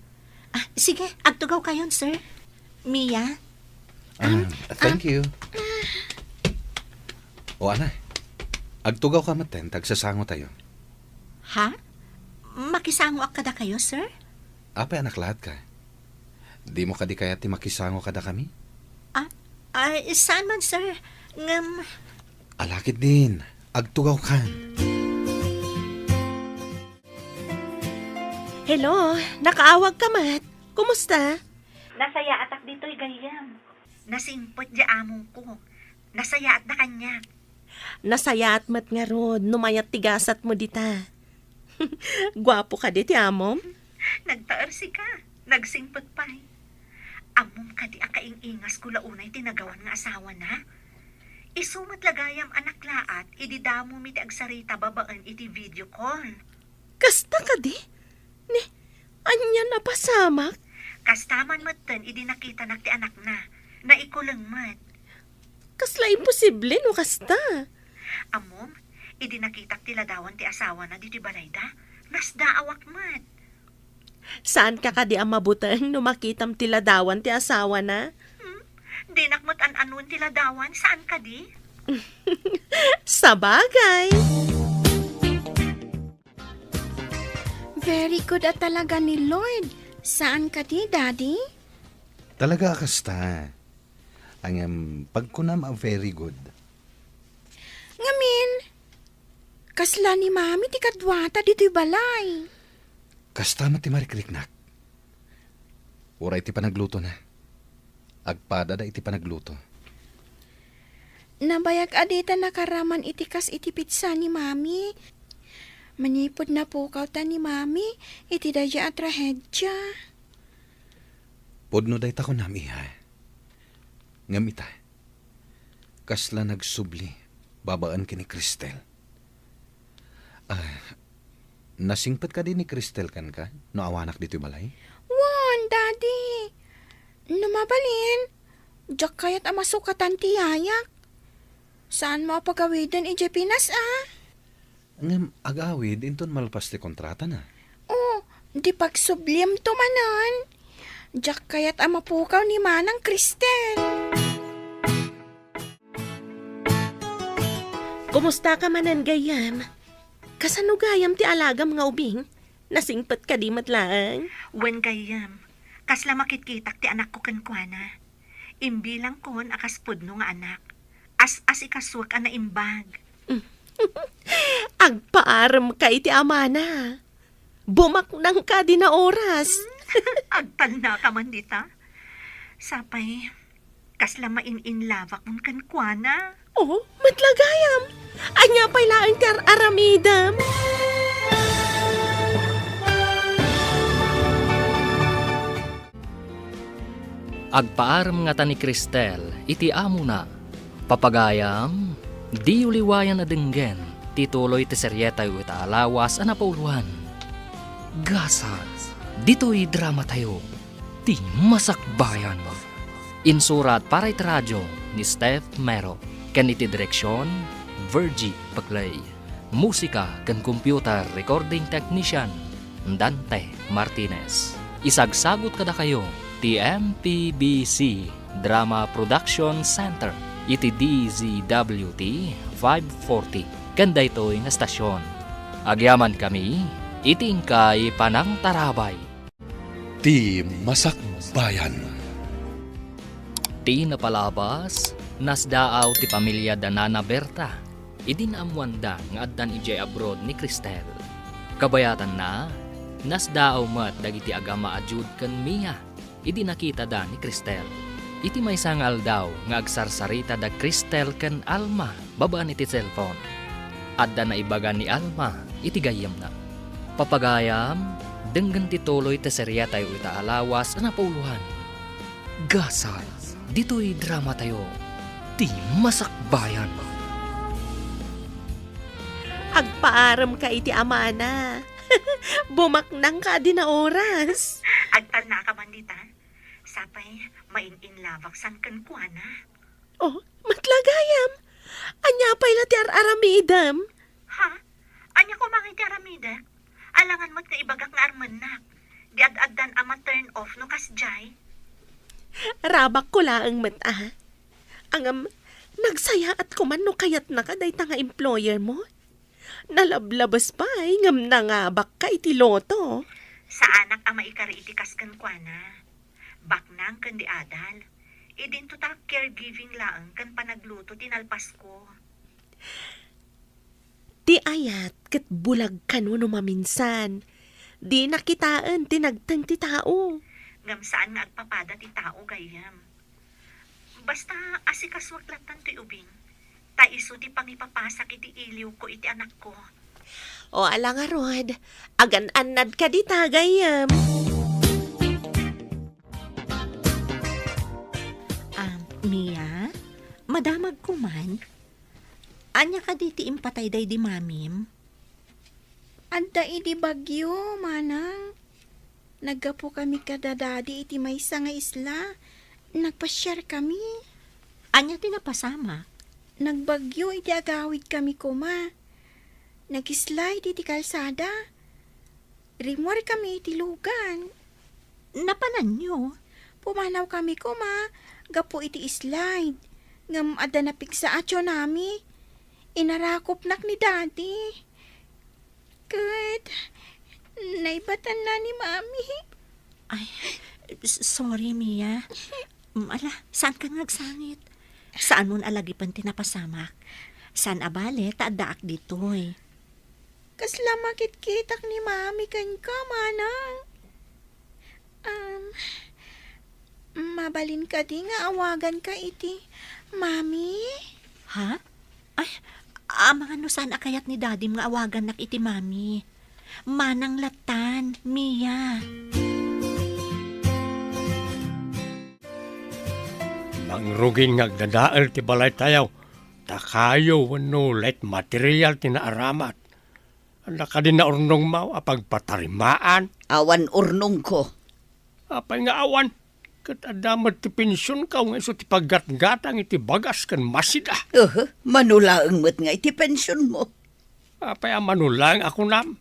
Ah, sige, agtugaw kayon, sir. Mia? Ah, Um, thank ah, you. O, ana, agtugaw ka metten, ta agsasango tayo. Ha? Makisangoak kadakayo, sir? Apay a naklaat ka? Dimo kadi kayat ti makisango kadakami? Ah, ay, saan man, sir? Ngem Alakit din, agtugaw kan. Hello, nakaawag ka met. Kumusta? Nasayaatak ditoy gayyem. Nasingpet diay amongko. Nasayaatda kaniak. Nasayaat met ngarud no mayat ti gasatmo dita. Guapo kadi ti amom? Nagtaer sika. Nagsingpet pay. Ammom kadi a kaing-ingasko la unay ti nagawan nga asawana? Isu met la gayam a naklaat idi damomi ti agsarita babaen iti video call. Kasta kadi? Ni, ania napasamak? Kasta man metten idi nakitanak ti anakna. Naikuleng met. Kasla imposible no kasta. Ammom, idi nakitak ti ladawan ti asawana ditoy balayda, nasdaawak met. Saan ka kadi a mabuteng no makitam ti ladawan ti asawana? Hmm? Dinak met an-anuen ti ladawan, saan kadi? Sabagay. Very good a talaga ni Lord. Saan kadi, Daddy? Talaga a kasta. Ngem pagkunam a very good. Ngamin, kasla ni Mami ti kaduata ditoy balay? Kasta met ti marikriknak. Uray ti panaglutona. Agpadada iti panagluto. Nabayag a dita nakaraman iti kas iti pizza ni Mami. Manipud napukawta ni Mami iti daydiay a trahedia. Pudno dayta kunam, iha. Ngem ita, kasla nagsubli babaen ken ni Cristel. Ah, nasingpet kadi ni Cristel kenka no awanak ditoy balay? Wen, Daddy. No mabalin, diak kayat a masukatan ti yayak. Saanmo a pagawiden idiay Pinas, a? Ngem agawid inton malpas ti kontratana. O, di pagsubliamto manen. Diak kayat a mapukaw ni Manang Cristel. Kumusta ka manen, gayyem? Kasano gayam ti alagam nga ubing? Nasingpet kadi met laeng? Wen, gayyem, kasla makitkitak ti anakko kenkuana. Imbilangkon a kas pudno nga anak. As-asikasuek a naimbag. Agpaarem ka iti amana. Bumaknang ka dina oras. Agtalna ka man dita. Sapay, kasla main-inlavakon kenkuana. Oh, met la gayam. Ania pay laeng ti ar-aramidem? Agpaarem ngata ni Cristel iti amona. Papagayam, diyo liwayan a denggen ti tuloy ti serietayo ita a lawas a napauloan. Gasat, ditoy dramatayo, ti Masakbayan. Insurat para iti radio ni Steph Mero ken iti direksion, Virgie Paclay. Musika ken computer recording technician, Dante Martinez. Isagsagut kadakayo ti M P B C Drama Production Center iti D Z W T five forty ken daytoy nga estasion. Agyamankami iti inkay panangtarabay. Ti Masakbayan. Ti napalabas, Nasdaaw ti pamilya da Nana Berta idi naammoanda nga addan idiay abroad ni Cristel. Kabayatanna, nasdaaw met dagiti agama a Jude ken Mia idi nakitada ni Cristel. Iti maysa nga aldaw nga agsarsarita da Cristel ken Alma babaen iti cellphone, adda naibaga ni Alma iti gayyemna. Papagayam, denggen ti tuloy ti seriatayo ita a lawas a napuloan. Gasat, ditoy dramatayo, ti Masakbayan. Agpaarem ka iti amana. Bumaknang ka adi na oras. Agtanna ka man dita. Sapay, main-inlabak san kenkuana. Oh, met la gayam. Ania pay la ti ar-aramidem? Ha? Ania koma nga iti aramidek? Alangan met nga ibagak nga armennak. Di ad-addan a ma-turn off no kasdiay. Rabakko laeng met a. Ngem, nagsayaat koman no kayatnaka dayta nga employer mo. Nalablabes pay ngem nangabakka iti loto. Saanak a maikari iti kas kenkuana. Baknang ken di adal. Idinto ta caregiving laeng ken panagluto ti nalpasko. Ti ayat ket bulag kano no maminsan. Dina kitaen ti nagteng ti tao. Ngem saan nga agpapada ti tao, gayyem. Basta asikasuak lattan toy ubing, ta isu ti pangipapasak iti iliwko iti anakko. O, ala ngarud, agan-annad ka dita, gayyem. Ah, Mia, madamagko man. Ania kadi ti impatay daydi mamim? Adda idi bagyo, manang. Naggapukami kada dadi iti maysa nga isla. Nagpasiarkami. Ania ti napasamak? Nagbagyo iti agawidkami koma. Nag-slide iti kalsada. Rimmuarkami iti lugan. Napananyo? Pumanawkami koma gapu iti slide. Ngem adda napigsa a tsunami. Inarakopnak ni Daddy. Ket naibatanna ni Mami. Ay, s-, sorry, Mia. Mm, ala, saanka nga agsangit? Saanon a lagipen ti napasamak. Saan a bale ta addaak ditoy. Kasla makitkitak ni Mami kenka, manang. Um, mabalin kadi nga awaganka iti Mami? Ha? Ay, amangan no saan a kayat ni Dadim nga awagannak iti Mami. Manang lattan, Mia. Mangrugin nga agdadael ti balaytayo, ta kayo wenno light material ti naaramat. Adda kadi naurnongmo a pagpatarimaan? Awan urnongko. Apay nga awan? Ket adda met ti pensionko nga isu ti paggatgatang iti bagas ken masida. Uhu, mano laeng met nga iti pensionmo. Apay a mano laeng a kunam?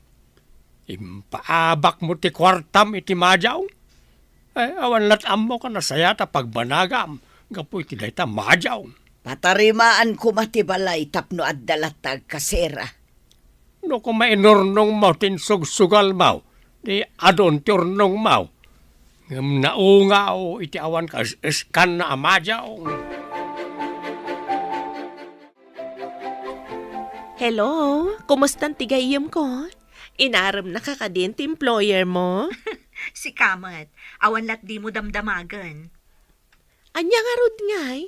Impaabakmo ti kuartam iti madiawng. Ay, awan lat ammok a nasayaat a pagbanagam gapu iti dayta madiawng. Patarimaan koma ti balay tapno adda latta agkasera. No koma inurnongmo ti insugsugalmo, di adun ti urnongmo. Ngem naungaw iti awan kas-, iskanna a madiawng. Hello, kumustan ti gayyemko? Inaremnaka kadin ti employer mo? Sika met, awan lat dimo damdamagen. Ania ngarud ngay?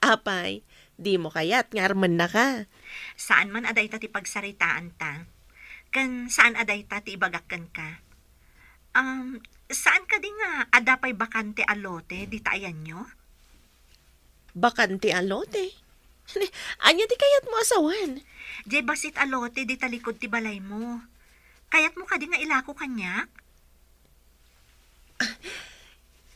Apay, dimo kayat nga armennaka? Saan man a dayta ti pagsaritaanta. Ken saan a dayta ti ibagak kenka. Um, saan kadi nga adda pay bakante a lote dita ayanyo? Bakante a lote? Ania ti kayatmo a sawen? Diay bassit a lote dita likud ti balaymo. Kayatmo kadi nga ilako kaniak?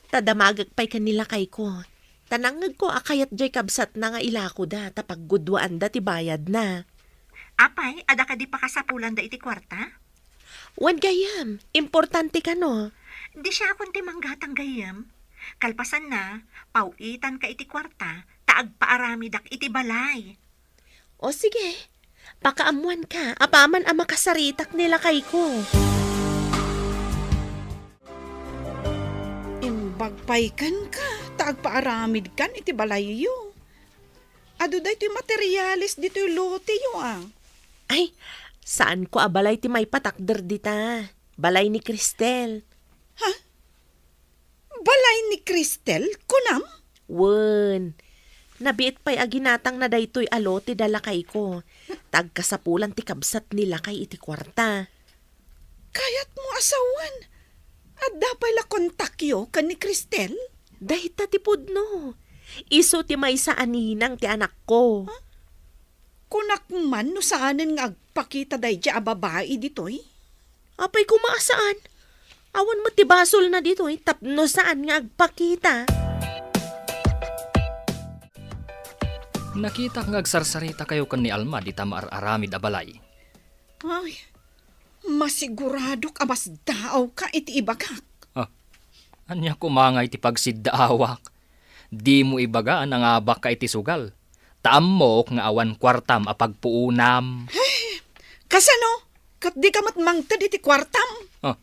Ta damagek pay ken ni lakayko. Ta nangngegko a kayat diay kabsatna nga ilakoda ta pagguduaanda ti bayadna. Apay, adda kadi pakasapulanda iti kuarta? Wen gayyem, importante kano. Di siakon ti manggatang gayyem. Kalpasanna, paw-itanka iti kuarta ta agpaaramidak iti balay. O sige, pakaammoanka apaman a makasaritak ni lakayko. Imbag pay kenka ta agpaaramidkan iti balayyo. Adu daytoy materialis ditoy loteyo, a. Ay, saanko a balay ti maipatakder dita. Balay ni Cristel. Ha? Balay ni Cristel, kunam? Wen. Nabiit pay a ginatangna daytoy a lote da lakayko. Ta agkasapulan ti kabsat ni lakay iti kuarta. Kayatmo a sawen, adda pay la kontakyo ken ni Cristel? Dayta ti pudno. Isu ti maysa a ninang ti anakko. Ha? Kunak man no saanen nga agpakita daydiay a babai ditoy? Apay koma a saan? Awan met ti basolna ditoy tapno saan nga agpakita. Nakitak nga agsarsaritakayo ken ni Alma dita maar-aramid a balay. Ay, masiguradok a masdaawka iti ibagak. Ah, ania koma ngay ti pagsiddaawak? Dimo ibaga a nangabakka iti sugal. Ta ammok nga awan kuartam a pagpuonam. Kasano? Ket dika met mangted iti kuartam? Ah,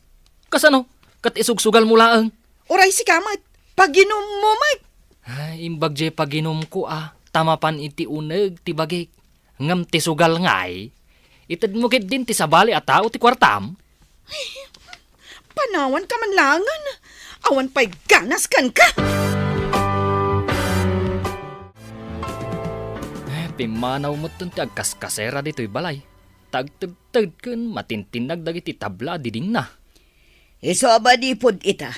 kasano? Ket isugsugalmo laeng? Uray sika met, paginummo met. Ay, imbag diay paginumko a, ta mapan iti uneg ti bagik. Ngem ti sugal ngay, itedmo ketdin ti sabali a tao ti kuartam? Panawanka man laengen. Awan pay ganas kenka. Eh, pimmanaw metten ti agkaskasera ditoy balay. Ta agtedted ken matintinnag dagiti tabla a didingna. Isu a manipud ita,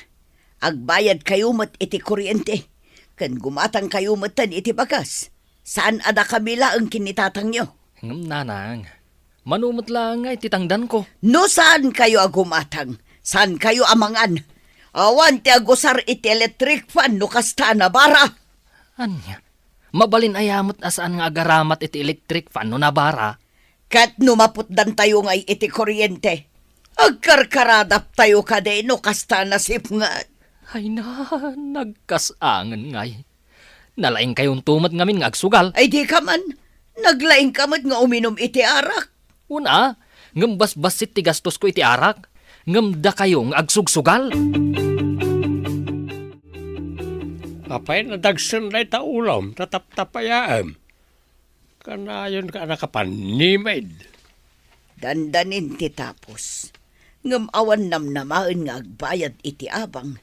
agbayadkayo met iti kuryente, ken gumatangkayo metten iti bagas. Saan a dakami laeng ken ni tatangyo. Ngem, nanang, mano met laeng nga iti tangdanko? No saankayo a gumatang, saankayo a mangan. Awan ti agusar iti electric fan no kasta a nabara. Ania? Mabalin aya met a saan nga agaramat iti electric fan no nabara? Ket no maputdantayo ngay iti kuryente, agkarkaradaptayo kadi no kasta a nasipnget. Ay na, nagkasangen ngay. Nalaingkayonto met ngamin nga agsugal. Ay, dika man. Naglaingka met nga uminum iti arak. Una, ngem basbassit ti gastosko iti arak, ngem dakayo nga agsugsugal. Apay, nadagsen dayta ulom, ta taptapayaem. Kanayonka a nakapannimed. Dandanin ti tapos, ngem awan namnamaen nga agbayad iti abang,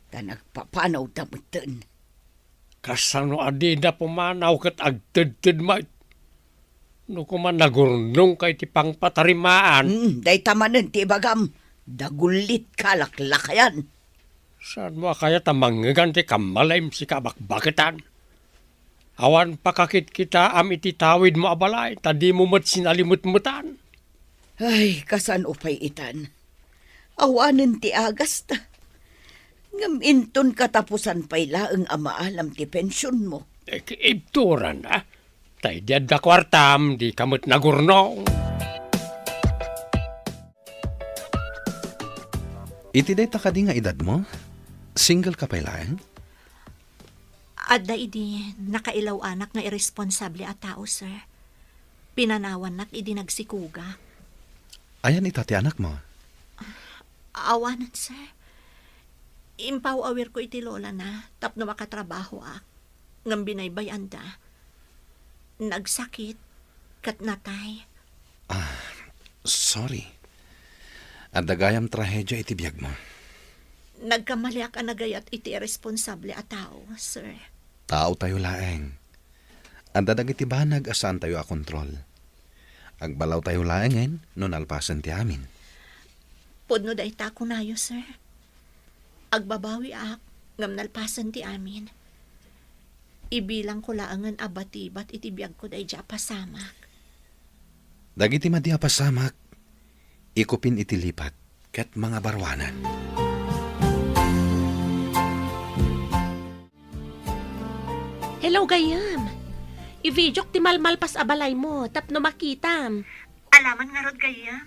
ta nagpapanawda metten. Kasano a dida pumanaw ket agtedted met? No koma nagurnongka iti pangpatarimaan. Mm, dayta manen ti ibagam, dagullitka a laklakayan. Saanmo a kayat a mangngegan ti kammalem, sika a bakbaketan? Awan pakakitkitaam iti tawidmo a balay, ta dimo met sinalimetmetan. Ay, kasano pay itan? Awanen ti agasta. Ngem inton katapusan pay laeng a maalam ti pensionmo. Eh, ibturan, a? Ta idi adda kuartam, dika met nagurnong. Iti dayta kadi nga edadmo, single ka pay laeng? Adda idi nakailaw-anak nga irresponsable a tao, sir. Pinanawannak idi nagsikogak. Ayan ita ti anakmo? Awanen, sir. Impaw-awirko iti lolana tapno makatrabahoak. Ngem binaybay-anda. Nagsakit ket natay. Ah, sorry. Adda gayam trahedia iti biagmo. Nagkamaliak a nagayat iti irresponsable a tao, sir. Taotayo laeng. Adda dagiti banag a saantayo a kontrol. Agbalawtayo laengen no nalpasen ti amin. Pudno dayta a kunayo, sir. Agbabawiak ngem nalpasen ti amin. Ibilangko laengen a batibat iti biagko daydi a pasamak. Dagiti madi a pasamak, ikupin iti lipat ket mangabaruanan. Hello, gayyem. I-videok ti malmalpas a balaymo tapno makitam. Alaman ngarud, gayyem.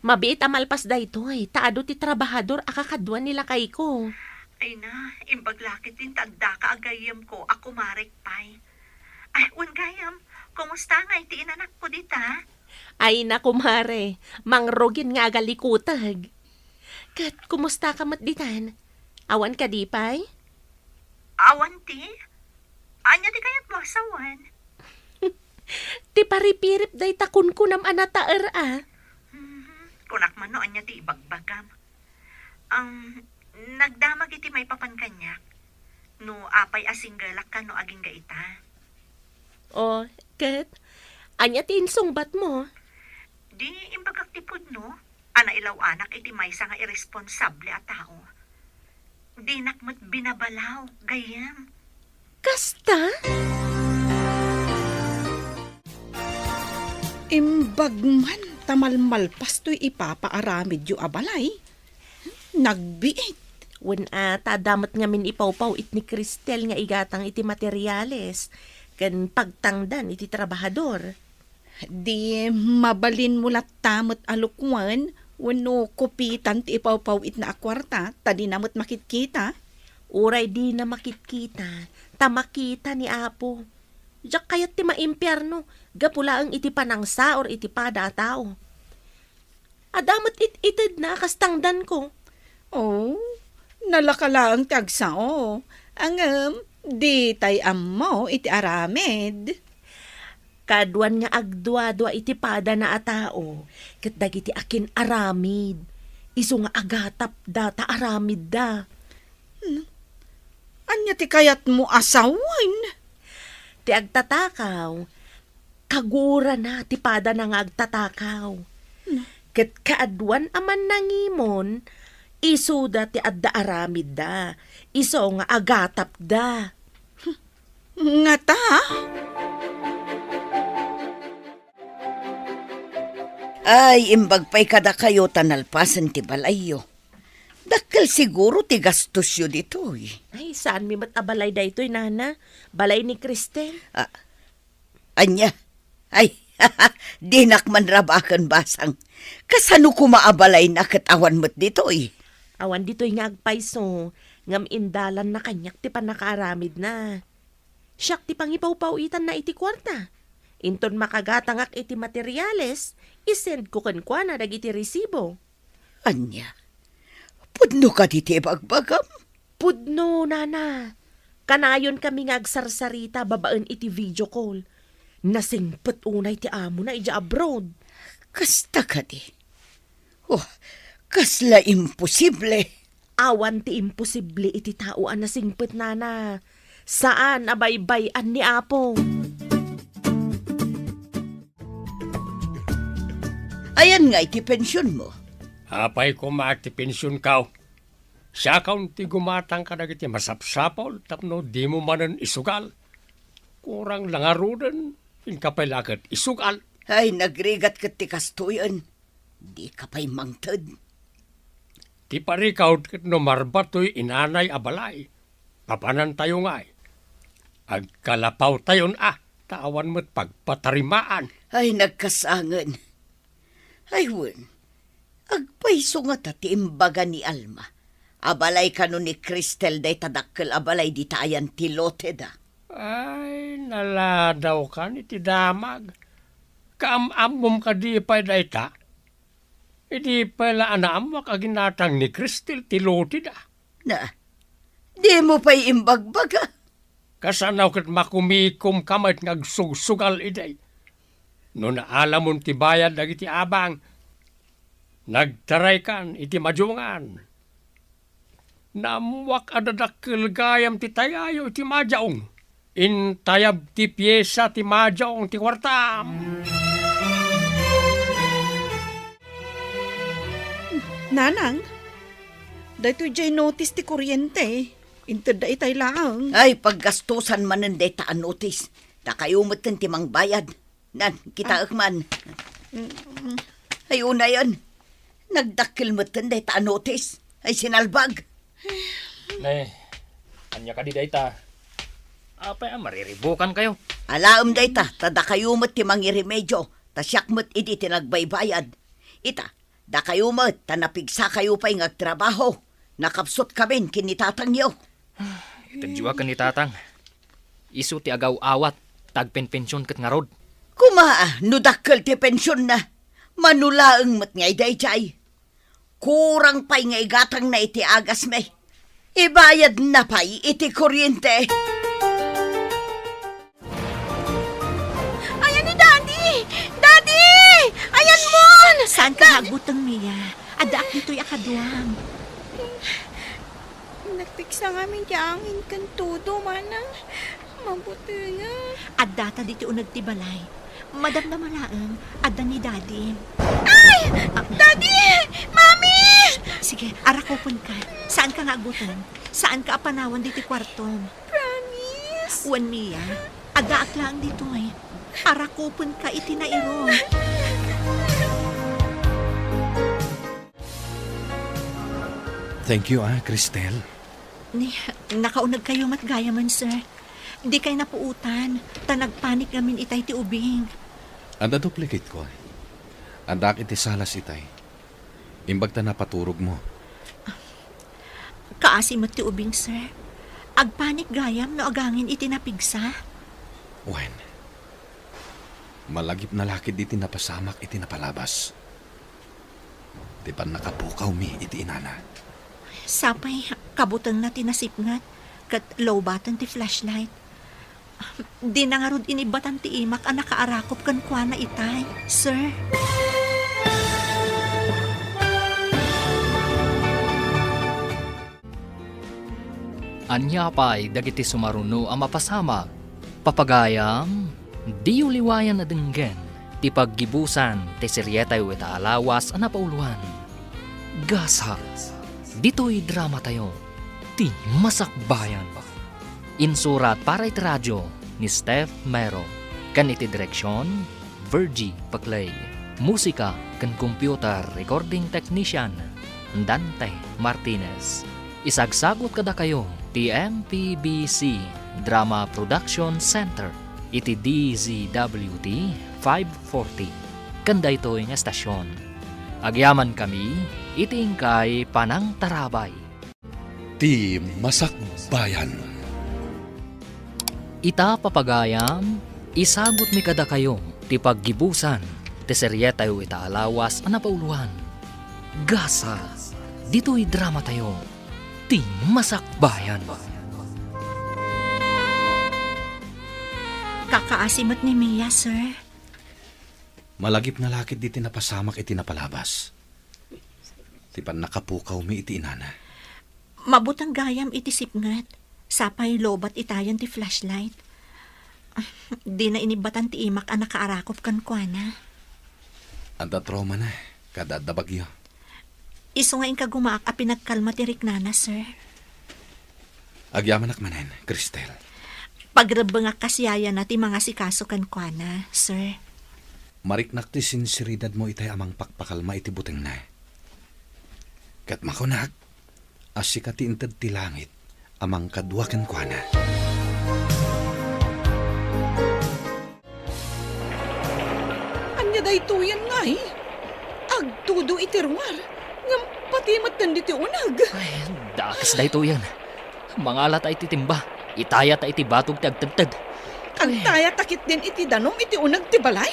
Mabiit a malpas daytoy, ta adu ti trabahador a kakadua ni lakayko. Ay na, imbag la ketdin ta addaka a gayyemko a kumarek pay. Ay, wen gayyem, kumusta ngay ti inanakko dita? Ay na, kumare, mangrugin nga agalikuteg. Ket kumusta ka met ditan? Awan kadi pay? Awan ti? Ania ti kayatmo a sawen? Ti paripirip dayta kunkunam a nataer a. Mhm. Kunak man no ania ti ibagbagam. Ang nagdamag iti maipapan kaniak. No apay a singgelak kano agingga ita. O, ket? Ania ti insungbatmo? Di imbagak ti pudno a nailaw-anak iti maysa nga irresponsable a tao. Dinak met binabalaw, gayyem. Kasta? Imbag man ta malmalpas toy ipapaaramidyo a balay. Nagbiit. Wen a, ta adda met ngamin ipawpaw-it ni Cristel nga igatang iti materiales ken pagtangdan iti trabahador. Di mabalinmo latta met a lukwan wenno kupitan ti ipawpaw-itna a kuarta ta dina met makitkita? Uray dina makitkita, ta makita ni Apo. Diak kayat ti maimpierno gapu laeng iti panangsaor iti pada a tao. Adda met it-itedna a kas tangdanko. Oh, nalaka laeng ti agsao. Ngem, ditay ammo iti aramid. Kaaduan nga agduadua iti padana a tao, ket dagiti akin-aramid, isu nga agatapda ta aramidda. Hmm. Ania ti kayatmo a sawen? Ti agtatakaw, kagurana ti padana nga agtatakaw. Hmm. Ket kaaduan a mannangimon, isuda ti adda aramidda, isu nga agatapda. Ngata? Ay, imbag pay kadakayo ta nalpasen ti balayyo. Dakkel siguro ti gastosyo ditoy. Ay, saanmi met a balay daytoy, Nana. Balay ni Cristel. Ah, ania? Ay, dinak man rabaken basang. Kasano koma a balayna ket awan met ditoy? Awan ditoy nga agpayso, ngem indalanna kaniak ti pannakaaramidna. Siak ti pangipawpaw-itanna iti kuarta. Inton makagatangak iti materiales, isendko kenkuana dagiti resibo. Ania? Pudno kadi ti ibagbagam? Pudno, Nana. Kanayonkami nga agsarsarita babaen iti video call. Nasingpet unay ti amona idiay abroad. Kasta kadi? Oh, kasla imposible. Awan ti imposible iti tao a nasingpet, Nana. Saan a baybay-an ni Apo. Ayan nga iti pensionmo? Apay koma ti pensionkaw? Siakon ti gumatang kadagiti masapsapul tapno dimo manen isugal. Kurang la ngaruden, inka pay la ket isugal. Ay, nagrigat ket ti kastoyen. Dika pay mangted. Ti parikawd ket no marba toy inanay a balay, papanantayo ngay. Agkalapawtayon a, ta awan met pagpatarimaan. Ay, nagkasangen. Ay, wen, agpayso ngata ti imbaga ni Alma a balay kano ni Cristel dayta dakkel a balay dita ayan ti loteda. Ay, naladawkan iti damag. Kaam-ammom kadi pay dayta? Idi pay la a naammoak a ginatang ni Cristel ti loteda. Na, dimo pay imbagbaga? Kasano ket makumikomka met nga agsugsugal idi? No naalamon ti bayad dagiti abang, nagtaraykan iti madiongan. Naammoak a dadakkel gayam ti tayayo iti madiaong. Intayab ti piesa ti madiaong ti kuartam. Nanang, daytoy diay notice ti kuryente. Intedda itay laeng. Ay, paggastusan manen dayta a notice. Dakayo metten ti mangbayad. Nan, kitaek man. Mm. Ay, unayen. Nagdakkel metten dayta a notice. Ay, sinalbag. Ne, ania kadi dayta? Apay a mariribukankayo? Alaem dayta, ta dakayo met ti mangiremedio, ta siak met idi ti nagbaybayad. Ita, dakayo met, ta napigsakayo pay nga agtrabaho. Nakapsutkamin ken ni tatangyo. Itedyo a ken ni tatang. Isu ti agaw-awat, ta agpenpension ket ngarud. Koma, no dakkel ti pensionna, mano laeng met ngay daydiay. Kurang pay nga igatangna iti agasmi. Ibayadna pay iti kuryente. Ayan Saanka nga agbuteng, Mia. Addaak ditoy a kaduam. Nagpigsa ngamin ti angin ken todo, manang. Mabutenga. Addata ditoy uneg ti balay. Madamdama laeng, adda ni Daddy. Ay! Daddy! Mami! Sige, arakupenka. Saanka nga agbuteng. Saanka a panawan ditoy kuartom. Promise? Wen, Mia, addaak laeng ditoy. Arakupenka iti nairo. Thank you, ah, Cristel. Ni, nakaunegkayo met gayamen, sir. Dikay napuotan, ta nagpanik ngamin itay ti ubing. Adda duplicate ko. Addaak iti salas itay. Imbag ta napaturogmo. Kaasi met ti ubing, sir. Agpanik gayam no agangin iti napigsa. Wen, malagipna la ketdi ti napasamak iti napalabas. Ti pannakapukawmi iti inana. Sapay, kabutengna ti nasipnget, ket lowbaten ti flashlight. Dina ngarud inibbatan ti imak a nakaarakop kenkuana itay, sir. Ania pay dagiti sumaruno a mapasamak? Papagayam, diyo liwayan a denggen ti paggibusan ti serietayo ita a lawas a napauloan. Gasat, ditoy dramatayo, ti Masakbayan. Insurat para iti radio ni Steph Mero, ken iti direksion, Virgie Paclay. Musika ken computer recording technician, Dante Martinez. Isagsagut kadakayo ti M P B C Drama Production Center iti D Z W T five forty. Ken daytoy nga estasion, agyamankami iti inkay panangtarabay. Ti Masakbayan. Ita, papagayam, isagutmi kadakayo ti paggibusan ti serietayo ita a lawas a napauloan. Gasat, ditoy dramatayo, ti Masakbayan. Kakaasi met ni Mia, sir. Malagipna la ketdi ti napasamak iti napalabas. Ti pannakapukawmi iti inana. Mabuteng gayam iti sipnget. Sapay lowbat itayan ti flashlight. Dina inibbatan ti imak a nakaarakop kenkuana. Adda traumana, kada adda bagyo. Isu nga inkagumaak a pinagkalma ti riknana, sir. Agyamanak manen, Cristel. Pagrebbengak kas yayana ti mangasikaso kenkuana, sir. Mariknak ti sinseridadmo itay a mangpakpakalma iti butengna. Ket makunak a sika ti inted ti langit a mangkadua kenkuana. Ania daytoyen ngay? Agtudo iti ruar, ngem pati metten ditoy uneg. Ay, dakes daytoyen. Mangalata iti timba. Itayata iti batog ti agtedted. Agtayata ketdin iti danum iti uneg ti balay.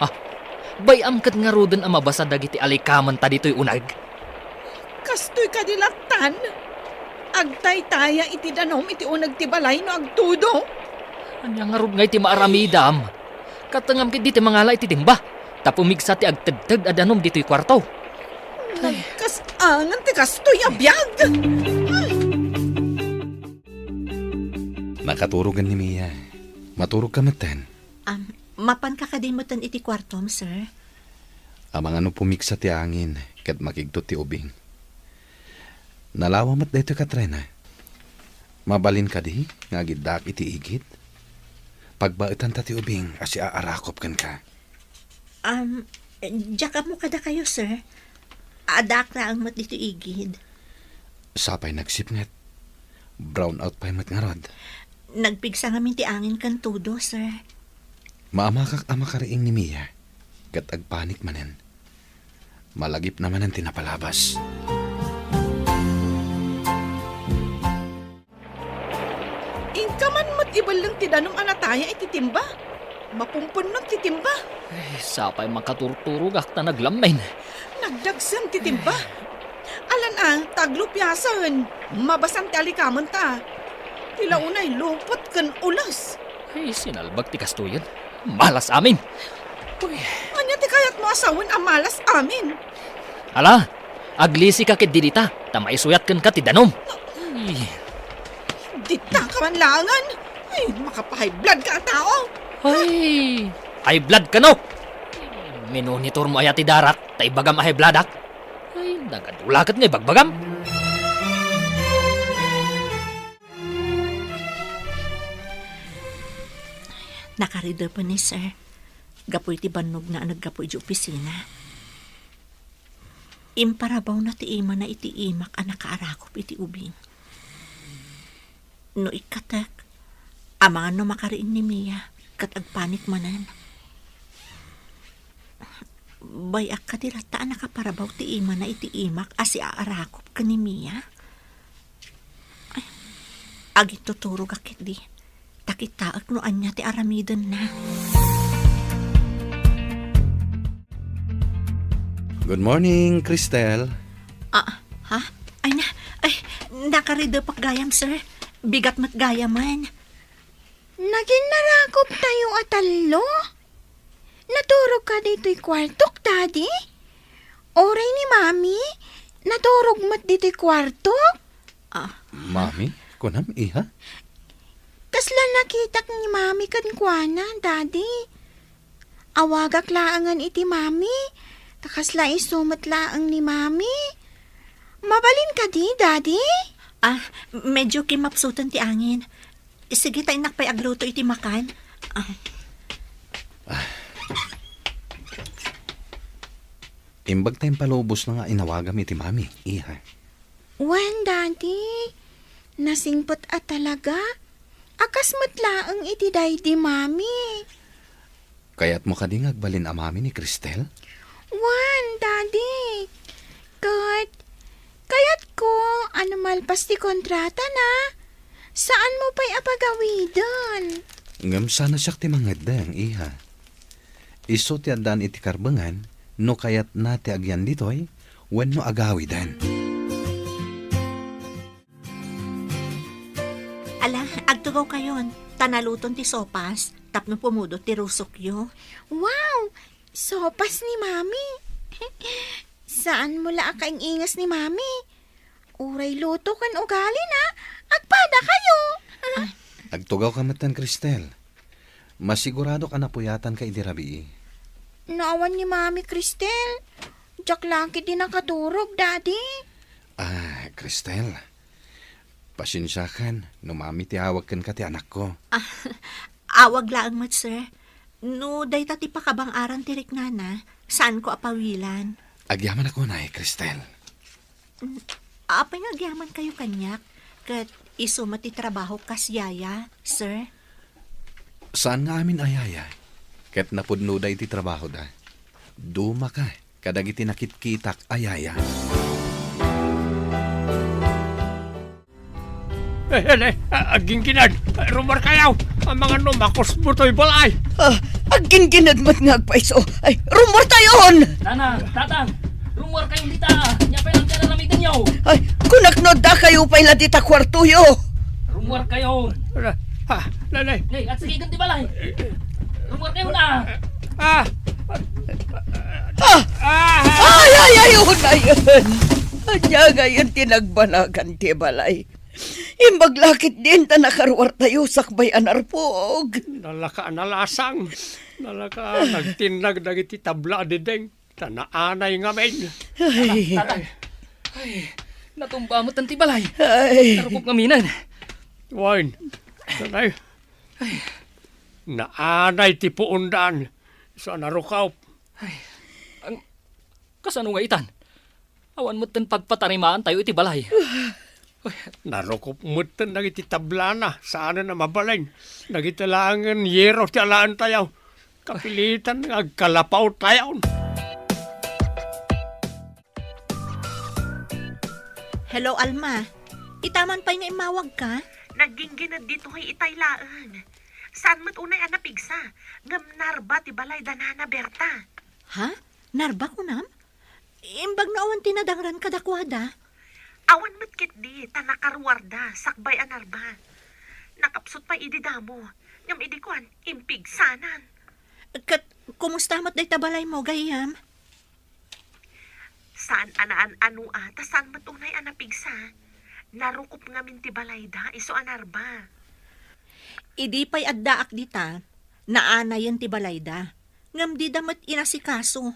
Ah, bay-am ket ngaruden a mabasa dagiti alikamenta ditoy uneg? Kastoy kadi lattan? Agtaytaya iti danum iti uneg ti balay no agtudo? Ania ngarud ngay ti maaramidam? Katengam ketdi ti mangala iti timba, ta pumigsa ti agtedted a danum ditoy kuarto. Nagkas-angan ti kastoy a biag! Nakaturogen ni Mia. Maturogka metten. Am, mapanka kadi metten iti kuartom, sir? Amangan no pumigsa ti angin ket makigtot ti ubing. Nalawa met daytoy, Katrina. Mabalin kadi nga agiddaak iti igid? Pagbaetanta ti ubing a siaarakop kenka. Am, diak ammo kadakayo, sir. Addaak laeng met ditoy igid. Sapay nagsipnget. Brown out pay met ngarud. Nagpigsa ngamin ti angin ken todo, sir. Maamakak a makariing ni Mia, ket agpanik manen. Malagipna manen ti napalabas. Inka man met ibelleng ti danum a nataya iti timba. Mapumpennot ti timba. Ay, sapay makaturturogak ta naglammen. Nagdagsen ti timba. Alan a, taglupiasen. Mabasan ti alikamenta. Ti la unay lupot ken ules. Ay, sinalbag ti kastoyen. Malas amin. Uy. Ania ti Kayatmo a sawen a malas amin. Ala, aglisika ketdi dita, ta maisuyat kenka ti danum. Ay. Dita ka man laengen. Ay, makapahiblad ka a tao. Ay, high blood kano? Minonitormo aya ti darak, ta ibagam a high bloodak? Ay, nagadula ket nga ibagbagam. Nakaridepen ni Sir, gapu iti bannogna a naggapu iti opisina. Imparabawna ti imana iti imak a nakaarakup iti ubing. No ikkatek, amangan no makariing ni Mia, ket agpanik manen. Bay-ak kadi latta a nakaparabaw ti imana iti imak a siaarakup ken ni Mia? Ay, agintuturogak ketdi, ta kitaek no ania ti aramidenna. Good morning, Cristel. Ah, ha? Ay na, ay, nakaridepak gayam, sir. Bigat met gayamen. Naginnarakup tayo a tallo? Naturog ka ditoy kwartok, Daddy? Uray ni Mami, naturog met ditoy kwartok? Ah. Mami? Kunam, iha? Kasla nakitak ni Mami kenkuana, Daddy. Awagak laengen iti Mami, ta kasla isu met laeng ni Mami. Mabalin kadi, Daddy? Ah, medyo kimapsuten ti angin. Sige, ta innak pay agluto iti makan. Ah. Imbag ta impalubosna nga inawagam iti Mami, iha. Wen, Daddy. Nasingpet a talaga. A kas met laeng iti daydi, Mami. Kayatmo kadi nga agbalin a mami ni Cristel? Wen, Daddy. Ket, kayatko a no malpas ti kontratana, saanmo pay a pagawiden. Ngem saan a siak ti mangeddeng, iha. Isu ti addaan iti karbengan no kayatna ti agyan ditoy wenno agawiden. Ala, agtugawkayon, ta naluton ti sopas tapno pumudot ti rusokyo. Wow! Sopas ni Mami. Saanmo la a kaing-ingas ni Mami. Uray luto ken ugalina, agpadakayo. Ah. Agtugawka metten, Cristel. Masiguradok a napuyatanka idi rabii. No awan ni Mami, Cristel, diak la ketdi nakaturog, Daddy. Ah, Cristel, pasensiakan no mami ti awag kenka ti anakko. Ah, awag laeng met, sir. No dayta ti pakabang-aran ti riknana, saanko a pawilan. Agyamanak unay, Cristel. Mm, apay nga agyamankayo kaniak? Ket isu met ti trabaho kas yaya, sir? Saan nga amin a yaya, ket napudnoda iti trabahoda. Dumaka kadagiti nakitkitak a yaya. Eh, eh, eh, ah, aggingginad. Ah, rummuarkayo. Amangan no makusbo toy balay. Ah, aggingginad met nga agpayso. Ay, rummuartayon! Nana, Tatang, rummuarkayon dita. Ania pay lang ti aramidennyo? Ay, kunak no addakayo pay la dita kuartoyo. Rummuarkayon. Ah, ah, Nanay. Nay, agsakigen ti balay. Rummuarkayon na. Ah! Ah! Ah! Ay, ay, ay, unayen! Ania ngayen ti nagbanagan ti balay? Imbag la ketdin ta nakaruartayo sakbay a narpog. Nalaka a nalasang. Nalaka a nagtinnag dagiti tabla a dideng. Ta naanay ngamin. Ay. Tatang. Ay, natumba met ti balay. Ay. Narukop ngaminen. Wen, Nanay. Ay. Naanay ti puondan. Isu a narukop. Ay. Ang, kasano nga itan? Awan met ti pagpatarimaantayo iti balay. Narukop metten dagiti tablana, saanen a mabalin. Dagiti laengen yero ti alaentayo. Kapilitan nga agkalapawtayon. Hello, Alma. Itaman pay nga immawagka? Nagginggined ditoy itay laeng. Saan met unay a napigsa, ngem narba ti balay da Nana Berta. Ha? Narba kunam? Imbag no awan ti nadangran kadakuada? Awan met ketdi, ta nakaruarda sakbay a narba. Nakapsut pay idi damo, ngem idi kuan, impigsanan. Ket Kumusta met dayta balaymo, gayyem? Saan a naan-ano a, ta saan met unay a napigsa. Narukup ngamin ti balayda, isu a narba. Idi pay addaak dita, naanayen ti balayda, ngem dida met inasikaso.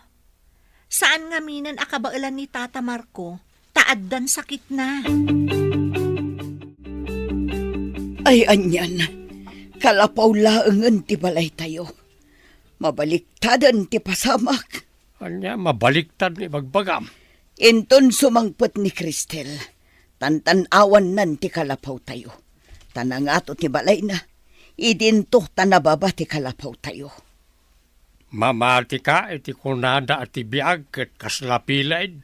Saan ngaminen a kabaelan ni Tata Marco, ta addan sakitna. Ay, anian, kalapaw laengen ti balaytayo. Mabaliktaden ti pasamak. Ania, mabaliktad nga ibagbagam? Inton sumangpet ni Cristel, tantan-awannan ti kalapawtayo. Ta nangato ti balayna, idinto ta nababa ti kalapawtayo. Mamatika iti kunada a ti biag ket kasla piled.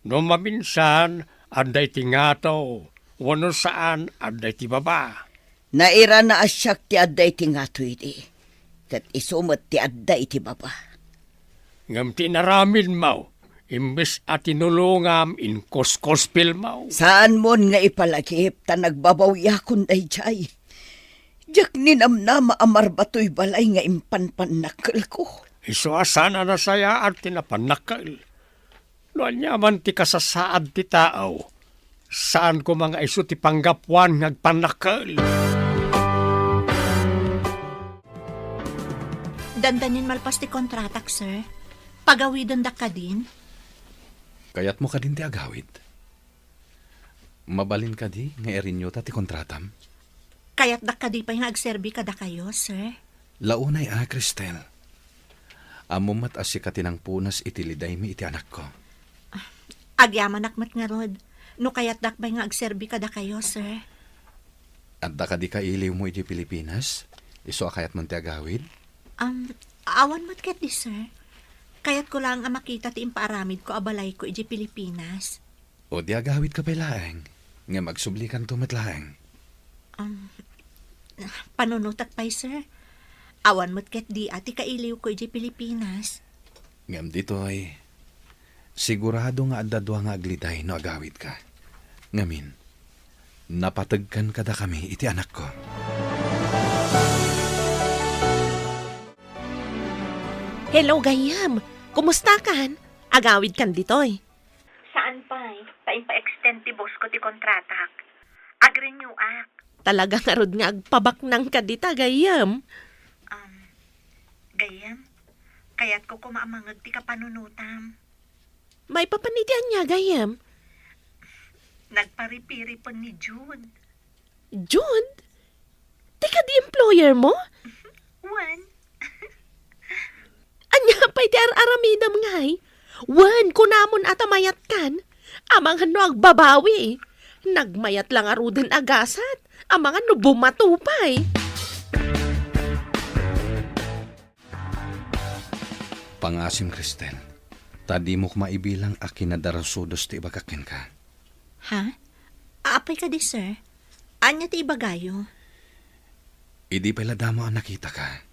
No maminsan, adda iti ngato, wenno saan, adda iti baba. Nairana a siak ti adda iti ngato idi, ket isu met ti adda iti baba. Ngem ti inaramidmo, imbes a tinulongam, inkuskospilmo. Saanmon nga ipalagip ta nagbabawiakon daydiay. Diak ninamnama a marba toy balay nga impanpannakkelko. Isu a saan a nasayaat ti napannakkel. No ania man ti kasasaad ti tao, saan koma nga isu ti panggapuan nga agpannakkel. Dandanin malpas ti kontratak, sir. Pagawidendak kadin. Kayatmo kadin ti agawid? Mabalin kadi nga irenew ta ti kontratam? Kayatdak kadi pay nga agserbi kadakayo, sir? Launay a, Cristel. Ammom met a sika ti nangpunas iti lidaymi iti anakko. Agyamanak met ngarud, no kayatdak pay nga agserbi kadakayo, sir. Adda kadi kailiwmo iti Pilipinas? Isu a kayatmon ti agawid? Um, awan met ketdi, sir. Kayatko laeng a makita ti impaaramidko a balayko iti Pilipinas. O di agawidka pay laeng, ngem agsublikanto met laeng. Um, panunotak pay, sir. Awan met ketdi a ti kailiwko idiay Pilipinas. Ngem ditoy, sigurado nga adda dua nga agliday no agawidka. Ngamin, napategkan kadakami iti anakko. Hello, gayyem. Kumustakan? Agawidkan ditoy. Saan pay, ta impa-extend ti boss ko ti kontratak. Agrenew-ak. Talaga ngarud nga agpabaknangka dita, gayyem. Um, gayyem, kayatko koma a mangngeg ti kapanunotam. Maipapan iti ania, gayyem? Nagparipiripen ni Jude. Jude? Ti kadi employer mo? Wen. Ania pay ti ar-aramidem ngay? Wen, kunamon a ta mayatkan. Amangan no agbabawi. Nagmayat la ngaruden a gasat. Amangan no bumato pay. Pangasim, Cristel, ta dimo koma ibilang a kinadarasudos ti ibagak kenka. Ha? Apay kadi, sir? Ania ti ibagayo? Idi pay la damo a nakitaka,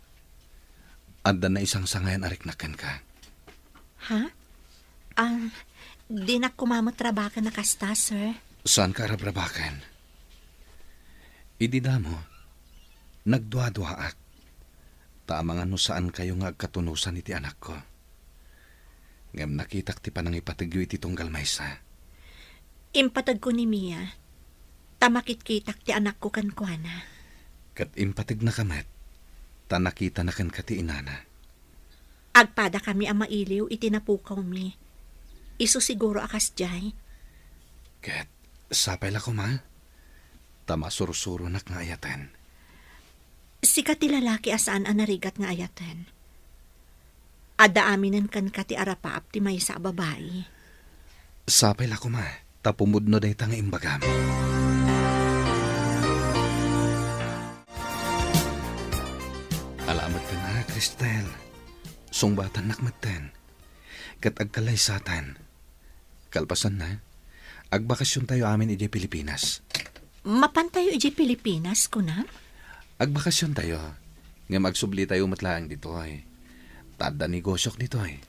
adda naisangsangayan a riknak kenka. Ha? Ah, dinak koma met rabaken a kasta, sir. Saanka a rabrabaken? Idi damo, nagduaduaak. Ta amangan no saankayo nga agkatunosan iti anakko. Ngem nakitak ti panangipategyo iti tunggal maysa. Impategko ni Mia, ta makitkitak ti anakko kenkuana. Ket impategnaka met, ta nakitana kenka ti inana. Agpadakami a mailiw iti napukawmi. Isu siguro a kasdiay. Ket sapay la koma, ta masursuronak nga ayaten. Sika ti lalaki a saan a narigat nga ayaten. Adda aminen kenka ti arapaap ti maysa a babai. Sapay la koma, ta pumudno dayta nga imbagam. Ala metten a, Cristel. Sungbatannak metten. Ket agkallaysaten. Kalpasanna, agbakasiontayo amin idiay Pilipinas. Mapantayo idiay Pilipinas, kunam? Agbakasiontayo, ngem agsublitayo met laeng ditoy. Ta adda negosiok ditoy.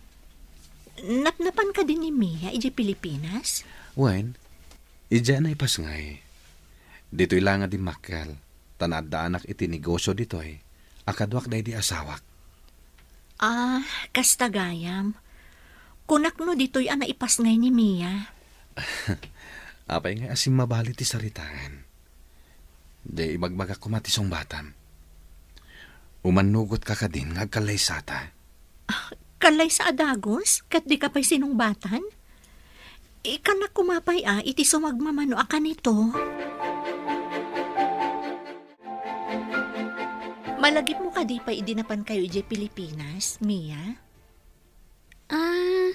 Napnapan kadi ni Mia idiay Pilipinas? Wen, idiay a naipasngay. Ditoy la nga dimmakkel, ta naaddaanak iti negosio ditoy a kaduak daydi asawak. Ah, kasta gayam. Kunak no ditoy a naipasngay ni Mia. Apay nga asin mabali ti saritaen? Di ibagbagak koma ti sungbatam. Umannugot ka kadin nga agkallaysata. Ah, kallaysa a dagus? Ket di ka pay sinungbatan? Ikannak koma pay a iti sumagmamano a kanito. Malagipmo kadi pay idi napankayo idiay Pilipinas, Mia? Ah,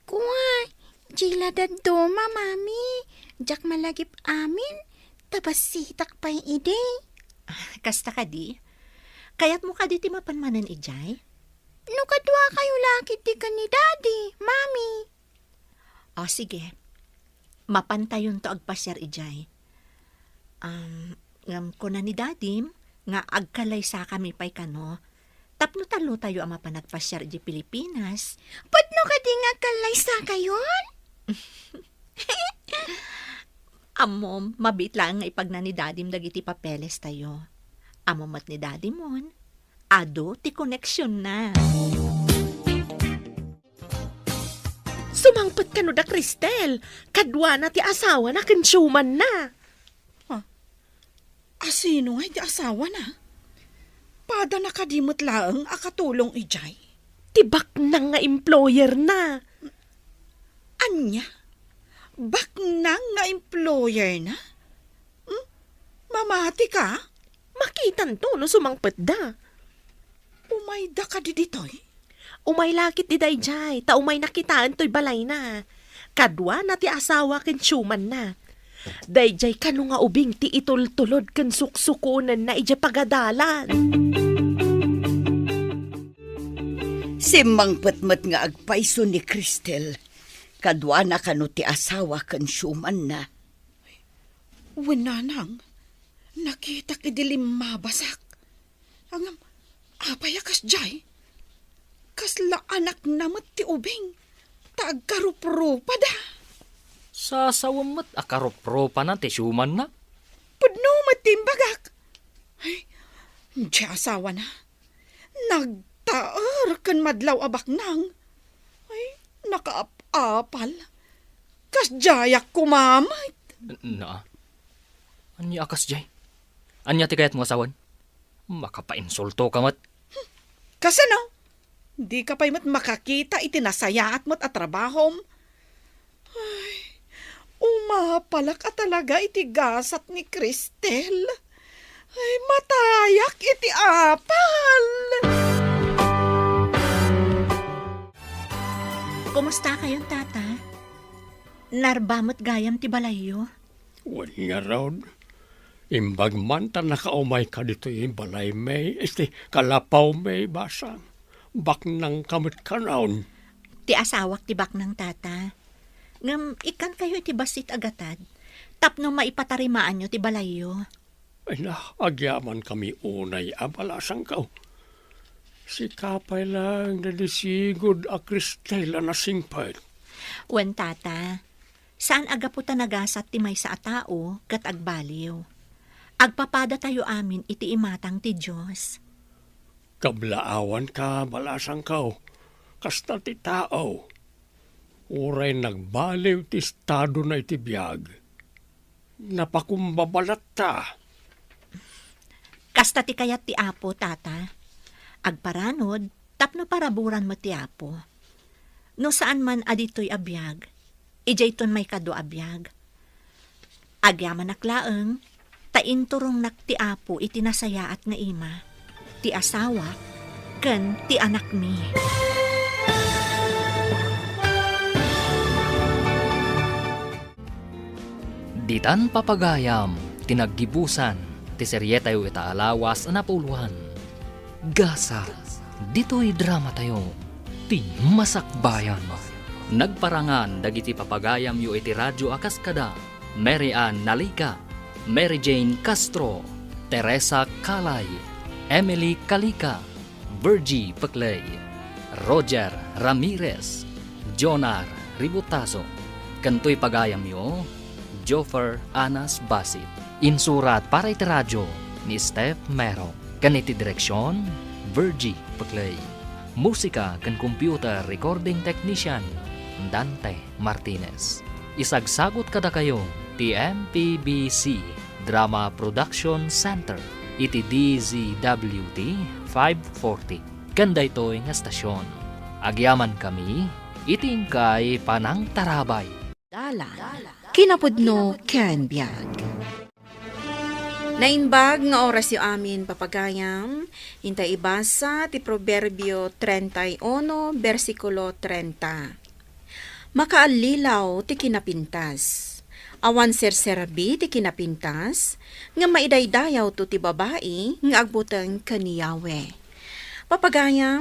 kua, diay la dadduma, Mami. Diak malagip amin, ta bassitak pay idi. Ah, kasta kadi? Kayatmo kadi ti mapan manen idiay? No kaduakayo la ketdi ken ni Daddy, Mami. O, sige. Mapantayonto agpasiar idiay. Am, ngem kuna ni Dadim nga agkallaysakami pay kano tapno tallotayo a mapan agpasiar idiay Pilipinas. Pudno kadi nga agkallaysakayon? Ammom, mabiit laeng nga ipagna ni Dadim dagiti papelestayo. Ammom met ni Dadimon, adu ti koneksionna. Sumangpet kano da Cristel, kaduana ti asawana ken siumanna. Ha? Asino ngay ti asawana? Padana kadi met laeng a katulong idiay? Ti baknang nga employerna. Ania? Baknang nga employerna? Hmm? Mamati ka? Makitanto no sumangpetda. Umayda kadi ditoy? Umay la ketdi daydiay, ta umayna kitaen toy balayna. Kaduana ti asawa ken siumanna. Daydiay kano nga ubing ti itultulod ken suksukonenna idiay pagadalan. Simmangpet met nga agpayso ni Cristel. Kaduana kano ti asawa ken siumanna. Wen nanang, nakitak idi limmabasak. Ngem, apay a kasdiay? Kasla anakna met ti ubing, ta agkarupropada. Sasawem met a karopropana ti siumanna. Pudno met ti imbagak. Ay, diay asawana. Nagtaer ken madlaw a baknang. Ay, nakaap-apal. Kasdiayak koma met. Na, ania a kasdiay? Ania ti kayatmo a sawen? Makapainsulto ka met. Kasano? Dika pay met makakita iti nasayaat met a trabahom? Ay, umapalak a talaga iti gasat ni Cristel. Ay, matayak iti apal! Kumusta kayon, Tata? Narba met gayam ti balayyo? Wen ngarud, imbag man ta nakaumayka ditoy balaymi, iti kalapawmi, basang. Baknangka met kanon. Ti asawak ti baknang, Tata. Ngem ikkankayo iti bassit a gatad tapno maipatarimaanyo ti balayyo. Ay na, agyamankami unay a balasangko. Sika pay laeng daydi sigud a Cristel a nasingpet. Wen, Tata, saan a gapu ta nagasat ti maysa a tao ket agbaliw. Agpapadatayo amin iti imatang ti Dios. Kablaawanka, balasangko, kasta ti tao. Uray nagbaliw ti estadona iti biag, napakumbaba latta. Kasta ti kayat ti Apo, Tata. Agparanud tapno paraburan met ti Apo. No saan man a ditoy a biag, idiayton maikadua a biag. Agyamanak laeng, ta inturongnak ti Apo iti nasayaat nga ima, ti asawak, ken ti anakmi. Ditan papagayam ti naggibusan ti serietayo ita a lawas a napuloan. Gasat ditoy dramatayo, ti Masakbayan. Nagparangan dagiti papagayamyo iti radyo a kas kada Mary Ann Nalica, Mary Jane Castro, Teresa Calay, Emily Calica, Virgie Peclay, Roger Ramirez, Jonar Ributazo, ken toy pagayamyo, Joffer Anas Basit. Insurat para iti radyo ni Steph Mero, ken iti direksion, Virgie Peclay. Musika ken computer recording technician, Dante Martinez. Isagsagut kadakayo ti M P B C Drama Production Center iti D Z W T five forty. Ken daytoy nga estasion, agyamankami iti inkay panangtarabay. Dalan, kinapudno ken biag. Naimbag nga orasyo amin, papagayam. Intay ibasa ti Proverbio treinta y uno, bersikulo treinta. Makaallilaw ti kinapintas. Awan serserbi ti kinapintas, ngem maidaydayawto ti babai nga agbuteng ken ni Yahweh. Papagayam,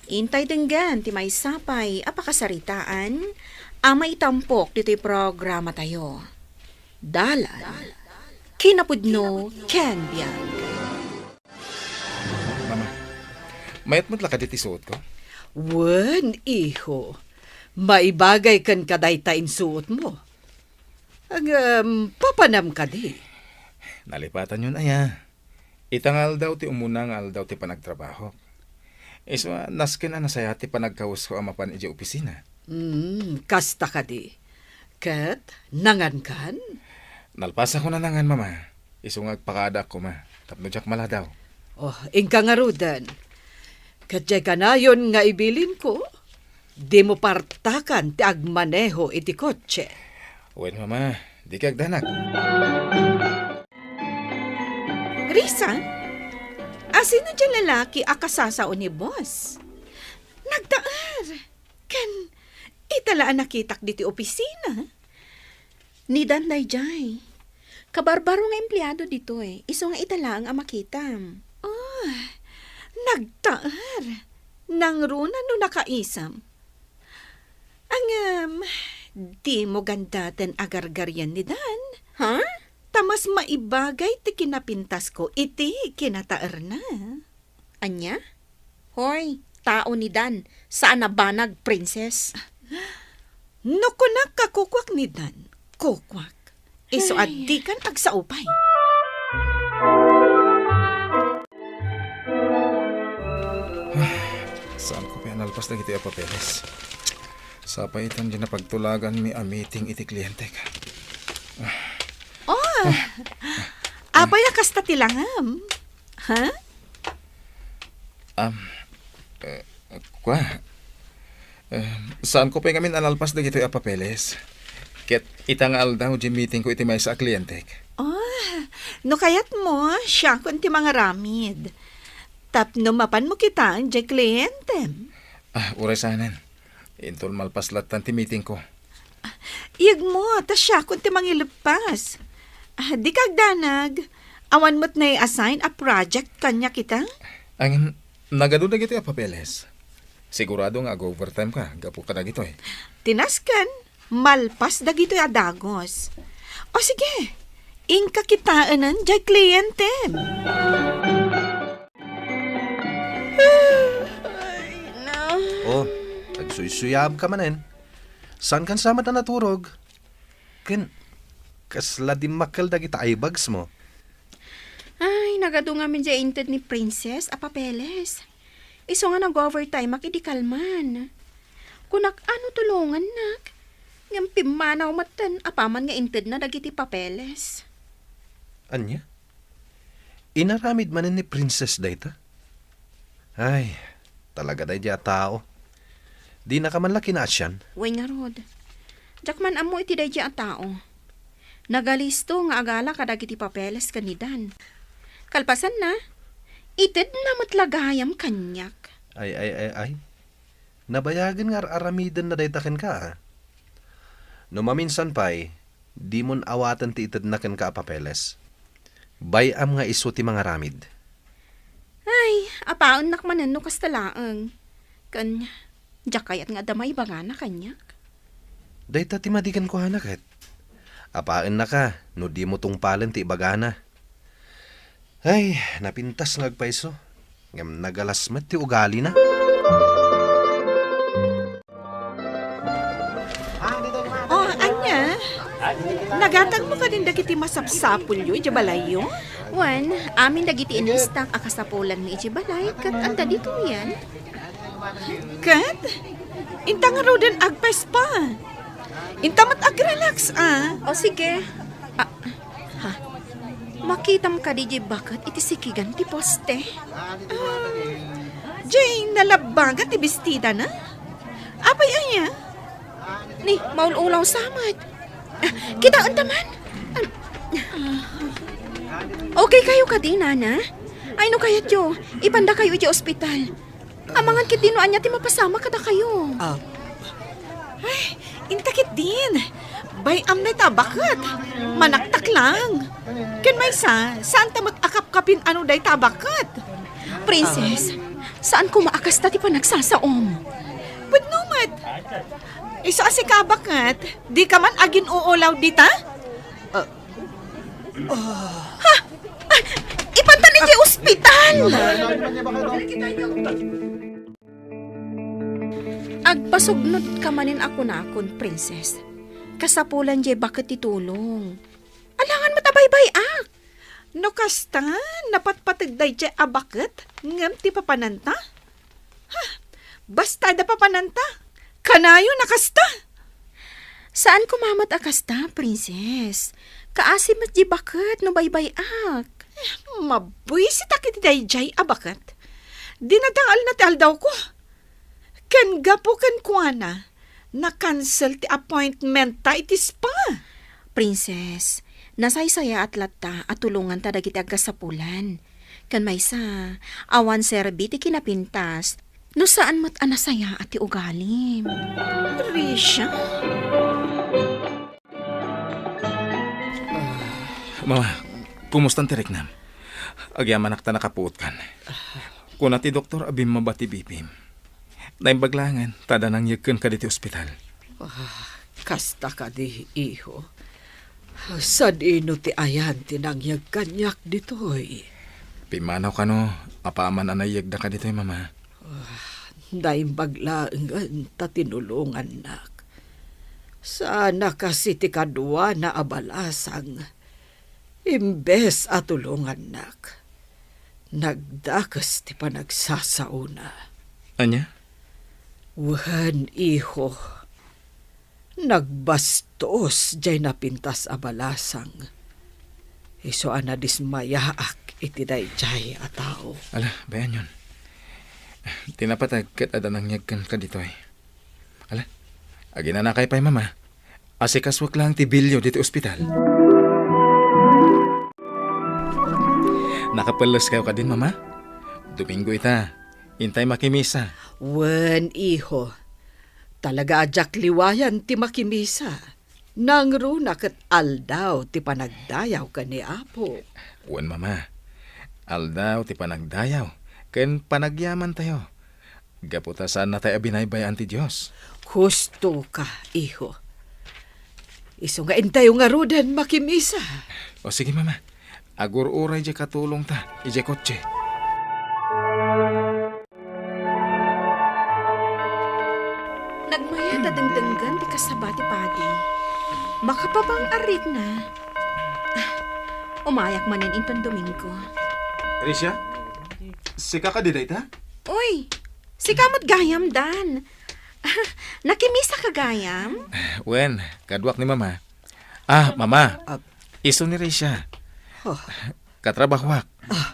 intay denggen ti maysa pay a pakasaritaan a maitampok ditoy programatayo. Dalan, kinapudno ken biag. Mama, mayat met la kadi ti suotko? Wen, iho. Maibagay kenka dayta insuotmo. Ngem, papanam kadi? Nalipatanyon aya. Ita nga aldaw ti umuna nga aldaw ti panagtrabahok. Isu a nasken a nasayaat ti panagkawusko a mapan idiay opisina. Hmm, kasta kadi. Ket nangankan? Nalpasakon a nangan, Mama. Isu nga agpakaadak koma tapno diak maladaw. Oh, inka ngaruden. Ket diay kanayon nga ibilinko, dimo partakan ti agmaneho iti kotse. Wen, Mama, dika agdanag. Risa, asino diay lalaki a kasasao ni boss? Nagtaer. Ken ita la a nakitak ditoy opisina. Ni Dan daydiay. Kabarbaro nga empleado ditoy, isu nga ita laeng a makitam. Oh, nagtaer. Nangruna no nakaisam. Ngem, dimo gandaten agargarian ni Dan. Ha? Ta mas maibagay ti kinapintasko iti kinataerna. Ania? Hoy, tao ni Dan, saan a banag, Princess. No kunak a kukuak ni Dan, kukuak. Isu a dikan agsao pay. Saanko pay a nalpas dagiti a papeles. Sapay itan diay napagtulaganmi a meeting iti klientek. Oh, apay a kasta ti langam? Ha? Am, eh, kua, eh, saanko pay ngamin a nalpas dagitoy a papeles. Ket ita nga aldaw, diay meetingko iti maysa a klientek. Oh, no kayatmo, siakon ti mangaramid. Tapno mapanmo kitaen diay klientem. Ah, uray saanen. Inton malpas lattan ti meetingko. Iyegmo, ta siakon ti mangileppas. Ah, dika agdanag. Awan met nai-assign a project kaniak ita? Ngem, nagadu dagitoy a papeles. Sigurado nga ag-overtime ka gapu kadagitoy. Ti nasken, malpas dagitoy a dagus. O sige, inka kitaenen diay klientem. Ay, na. Oh, agsuysuyaabka manen. Saankan sa met a naturog? Ken, kasla dimmakkel dagita eye bags mo? Ay, nagadu ngamin diay inted ni Princess a papeles. Isu nga nag-overtime-ak idi kalman. Kunak a no tulongannak. Ngem pimmanaw metten apaman nga intedna dagiti papeles. Ania? Inaramid manen ni Princess dayta? Ay, talaga daydiay a tao. Dinaka man la kinaasian? Wen ngarud. Diak man ammo iti daydiay a tao. Nagalisto nga agala kadagiti papeles ken ni Dan. Kalpasanna, itedna met la gayam kaniak. Ay, ay, ay, ay. Nabayagen nga ar-aramidenna dayta kenka, a. No maminsan pay, dimon awaten ti itedna kenka a papeles. Bay-am nga isu ti mangaramid. Ay, apaennak manen no kasta laeng. Ken, diak kayat nga adda maibagana kaniak. Dayta ti madi kenkuana ket. Apaennaka no dimo tungpalen ti ibagana. Ay, napintas nga agpayso. Ngem nagalas met ti ugalina. Oh, ania? Nagatangmo kadin dagiti masapsapulyo idiay balayyo? Wen, amin dagiti inlistak a kasapulanmi idiay balay, ket adda ditoyen. Ket, inta ngaruden agpespa. Inta met agrelax, a. O, sige. Ah, ha? Makitam kadi diay baket iti sikigan ti poste? Ah, diay nalabbaga ti bestidana? Apay aya? Ni, maul-ulaw sa met. Ah, kitaenta man. Ah, okay kayo kadi, nana? Ay, no kayatyo, ipandakayo iti ospital. Amangan ketdi no ania ti mapasamak kadakayo. Ah. Ay, inta ketdin. Bay-am dayta a baket. Manaktak lang. Ken maysa, saanta met a kapkapin a no dayta a baket. Princess, saan koma a kasta ti panagsasaom? Pudno met. Isu a sika a baket, dika man agin-uulaw dita? Ah. Ha? Ay, ipantan iti ospital! Agpasugnodka manen a kunakon, Princess. Kasapulan diay baket ti tulong. Alangan met a baybay-ak. No kasta, napatpateg daydiay a baket ngem ti papananta? Ha? Basta da papananta. Kanayon a kasta. Saan koma met a kasta, Princess. Kaasi met di baket no baybay-ak. Eh, mabuisitak iti daydiay a baket. Dinadangalna ti aldawko. Ken gapu kenkuana, na-cancel ti appointment ta iti spa. Princess, nasaysayaat latta a tulonganta dagiti agkasapulan. Ken maysa, awan serbi ti kinapintas no saan met a nasayaat ti ugalim. Risha? Mama, kumusta ti riknam? Agyamanak ta nakapuotkan. Kuna ti doktor a bimmaba ti B P M. Naimbag laengen ta adda nangyegken kaditoy ospital. Ah, kasta kadi, iho. Sadino ti ayan ti nangyeg kaniak ditoy? Pimmanaw kano apaman a nayegda kaditoy, Mama. Ah, naimbag laengen ta tinulongannak. Saan a kas iti kaduana a balasang. Imbes a tulongannak, nagdakes ti panagsasaona. Ania? Wen, iho, nagbastos jay napintas a balasang. Isu a nadismayaak iti dayjay a tao. Ala, bayanyon. Ti napateg ket adda nangyegken kaditoy. Ala, aginanakay pay, Mama. Asikasuek laeng ti bilio ditoy ospital. Nakapelles kayo kadin, Mama? Domingo ita. Intay makimisa. Wen, iho. Talaga a diak liwayan ti makimisa. Nangruna ket aldaw ti panagdayaw ken ni Apo. Wen, Mama. Aldaw ti panagdayaw ken panagyamantayo. Gapu ta saannatay a binaybay-an ti Dios. Husto ka, iho. Isu nga intayo ngaruden makimisa. O sige, Mama. Agur-uray diay katulongta idiay kotse. Nagmayat a dengdenggen ti kasaba ti padi. Makapabang-arigna. Ah, umayak manen inton Domingo. Risha? Sika kadi dayta? Uy, sika met gayam, Dan. Nakimisa ka gayam? Wen, kaduak ni Mama. Ah, Mama. Ah. Isu ni Risha. Oh. Katrabahoak. Ah,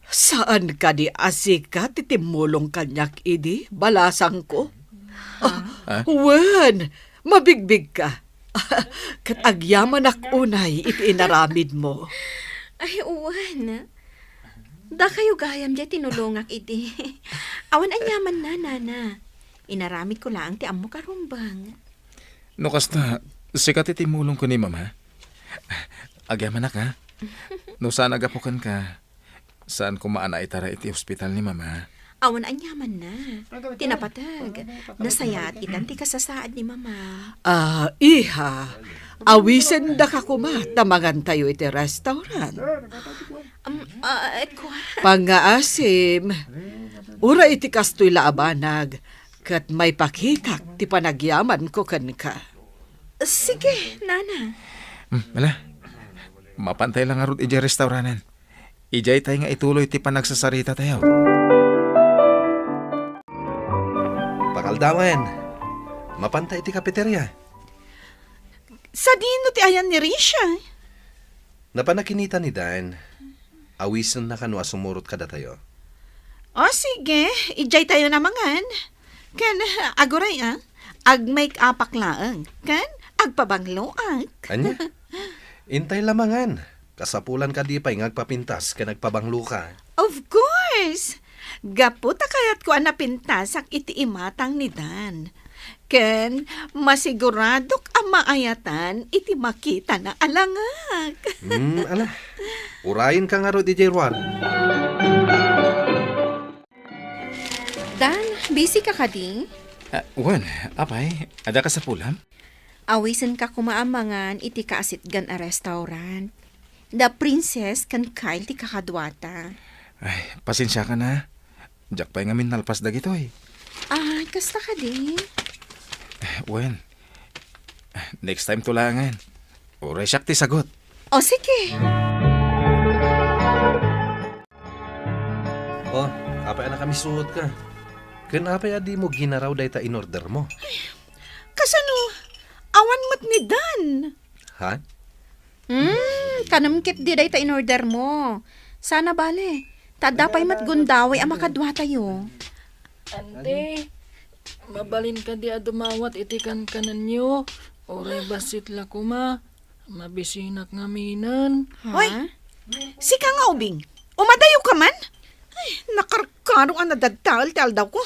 saan kadi a sika ti timmulong kaniak idi, balasangko? Ah, ah? Wen, mabigbigka. Ket agyamanak unay iti inaramidmo. Ay, wen. Dakayo gayam diay tinulongak idi. Awan aniamanna, nana. Inaramidko laeng ti ammok a rumbeng. No kasta, sika ti timmulong ken ni Mama. Agyamanak, ha? No saan a gapu kenka, saan koma a naitaray iti ospital ni Mama. Awan aniamanna. Ti napateg, nasayaat itan ti kasasaad ni Mama. Ah, iha, awisendaka koma ta mangantayo iti restaurant. Um, ah, eh, kua- Pangngaasim, uray iti kastoy la a banag, ket maipakitak ti panagyamanko kenka. Sige, nana. Hmm, ala. Mapantay la ngarud idiay restauranten. Idiay tay nga ituloy ti panagsasaritatayo. Aldawen, mapanta iti cafeteria. Sadino ti ayan ni Risha? Napan a kinita ni Dan. Awisenna kano a sumurot kadatayo. O, sige. Idiay tayo na mangan. Ken, aguray, a. Ag-make-upak laeng. Ken, agpabangloak. Ania? Intay la mangan. Kasapulan kadi pay nga agpapintas ken agpabangloka. Of course! Gapu ta kayatko a napintasak iti imatang ni Dan. Ken masiguradok a maayatan iti makitana a langak. Hmm, ala. Urayenka ngarud idiay ruar. Dan, busy ka kadi? Ah, wen, apay, adda kasapulam? Awisenka koma a mangan iti kaasitgan a restaurant. Da Princess ken Kyle ti kakaduata. Ay, pasensiakan a. Diak pay ngamin nalpas dagitoy. Ah, kasta kadi? Wen, next time to laengen. Uray siak ti sagut. O, sige. O, apay a nakamisuotka? Ken apay a dimo ginaraw dayta in-ordermo? Kasano? Awan met ni Dan. Ha? Hmm, kanem ketdi dayta in-ordermo. Sana bale, ta adda pay met gundaway a makaduatayo. Ante, mabalin kadi a dumawat iti kankanenyo? Uray bassit la koma, mabisinak ngaminen. Ha? Hoy, sika nga ubing, umadayo ka man? Ay, nakarkaro a nadadtael ti aldawko.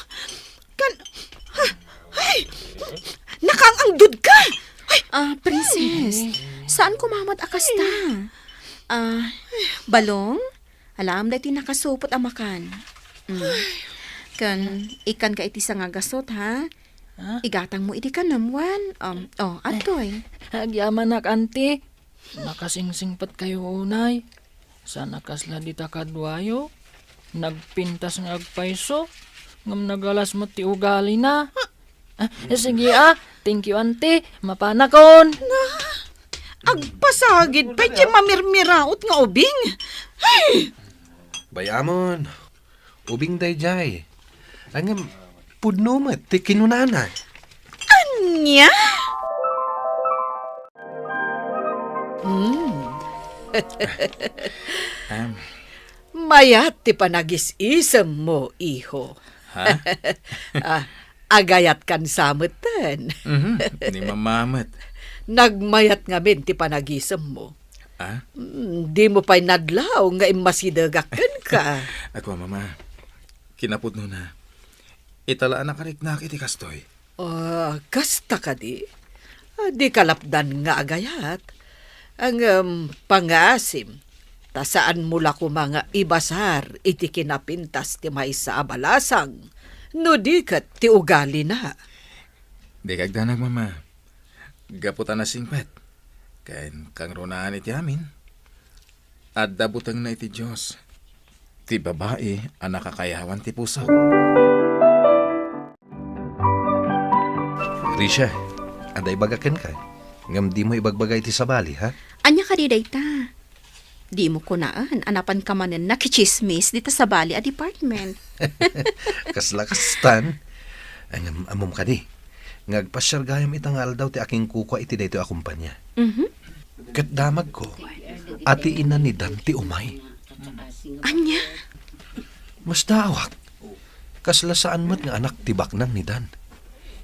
Kan, ay, nakaang-angdod ka! Ay! Ah, Princess, saan koma met a kasta? Ah, balong? Alaem daytoy nakasupot a makan. Mm. Ken, ikkan ka iti sangagasut, ha? Ha? Igatang mo iti kanem, wen. Um, oh, adtoy. Agyamanak, Auntie. Nakasingsingpet kayo unay. Saan a kasla dita kaduayo? Nagpintas nga agpayso, ngem nagalas met ti ugalina. Ah, sige, ah. Thank you, Auntie. Mapanakon. Na, agpasagid pay ti mamirmiraot nga ubing. Ay! Bay-amon, ubing daydiay. Ngem, pudno met ti kinunana. Ania? Hmm. Am. Mayat ti panagis-isemmo, iho. Ha? Ah, agayatkan sa metten. Mhm, ni Mama met. Nagmayat ngamin ti panagisemmo. Ah? Hmm, dimo pay nadlaw nga immasidegak kenka. Ako, Mama. Kinapudnona, ita la a nakariknak iti kastoy. Ah, kasta kadi? Ah, di kalapdan nga agayat. Ngem, pangngaasim, ta saanmo la koma nga ibasar iti kinapintas ti maysa a balasang, no di ket ti ugalina. Di kagdanag, Mama. Gapu ta nasingpet, ken kangrunaan iti amin, adda butengna iti Dios ti babai a nakakayawan ti puso. Risha, adda ibagak kenka, ngem dimo ibagbaga iti sabali, ha? Ania kadi dayta? Dimo kunaen a napanka manen nakitsismis dita sabali a department. Kasla kastan. Ngem ammom kadi, nga agpasiar gayam ita nga aldaw ti akinkukua iti daytoy a kumpania. Mhm. Ket damagko a ti ina ni Dan ti umay. Ania? Masdaawak. Kasla saan met nga anak ti baknang ni Dan.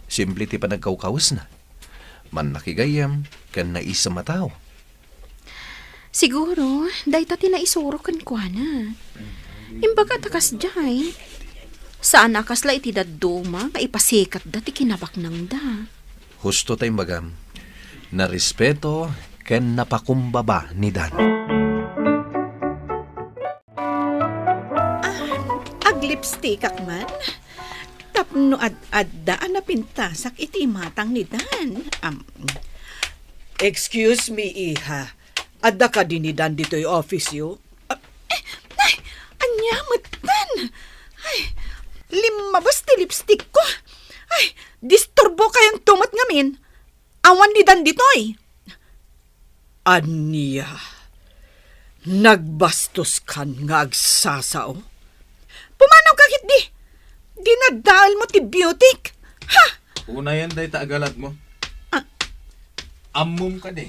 Simple ti panagkawkawesna. Mannakigayyem ken naisem a tao. Siguro, dayta ti naisuro kenkuana. Imbaga ta kasdiay, saan a kasla iti dadduma nga ipasikatda ti kinabaknangda. Husto ta imbagam, narespeto ken napakumbaba ni Dan. Ah, aglipstikak man? Tapno ad-adda a napintasak iti imatang ni Dan. Am, excuse me, iha. Adda kadi ni Dan ditoy office-yo? Ah, eh, ay, ania met Dan? Ay, limmabas ti lipstick ko. Ay, disturbo kayonto met ngamin. Awan ni Dan ditoy. Ania? Nagbastos kan nga agsasao? Pumanaw ka ketdi. Dinaddael mo ti beauty-k. Unayen dayta a galadmo. Ah. Ammom kadi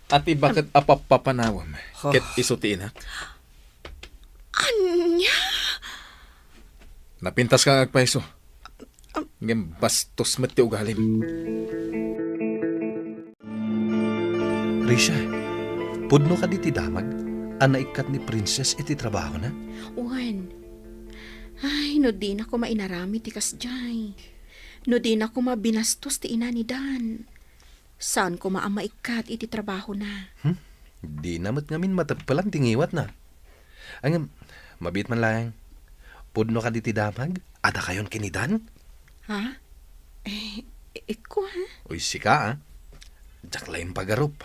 a ti baket a pappapanawem ket isu ti inak? Ania? Napintaska nga agpayso. Am- Ngem bastos met ti ugalim. Risha, pudno kadi ti damag a naikkat ni Princess iti trabahona? Wen. Ay, no dina koma inaramid ti kasdiay. No dina koma binastos ti ina ni Dan. Saan koma a maikkat iti trabahona. Hmm? Dina met ngamin mateppelan ti ngiwatna. Ngem, mabiit man laeng. Pudno kadi ti damag a dakayon ken ni Dan? Ha? Eh, ikko, ha? Uy, sika, ah. Diak laeng pagarup.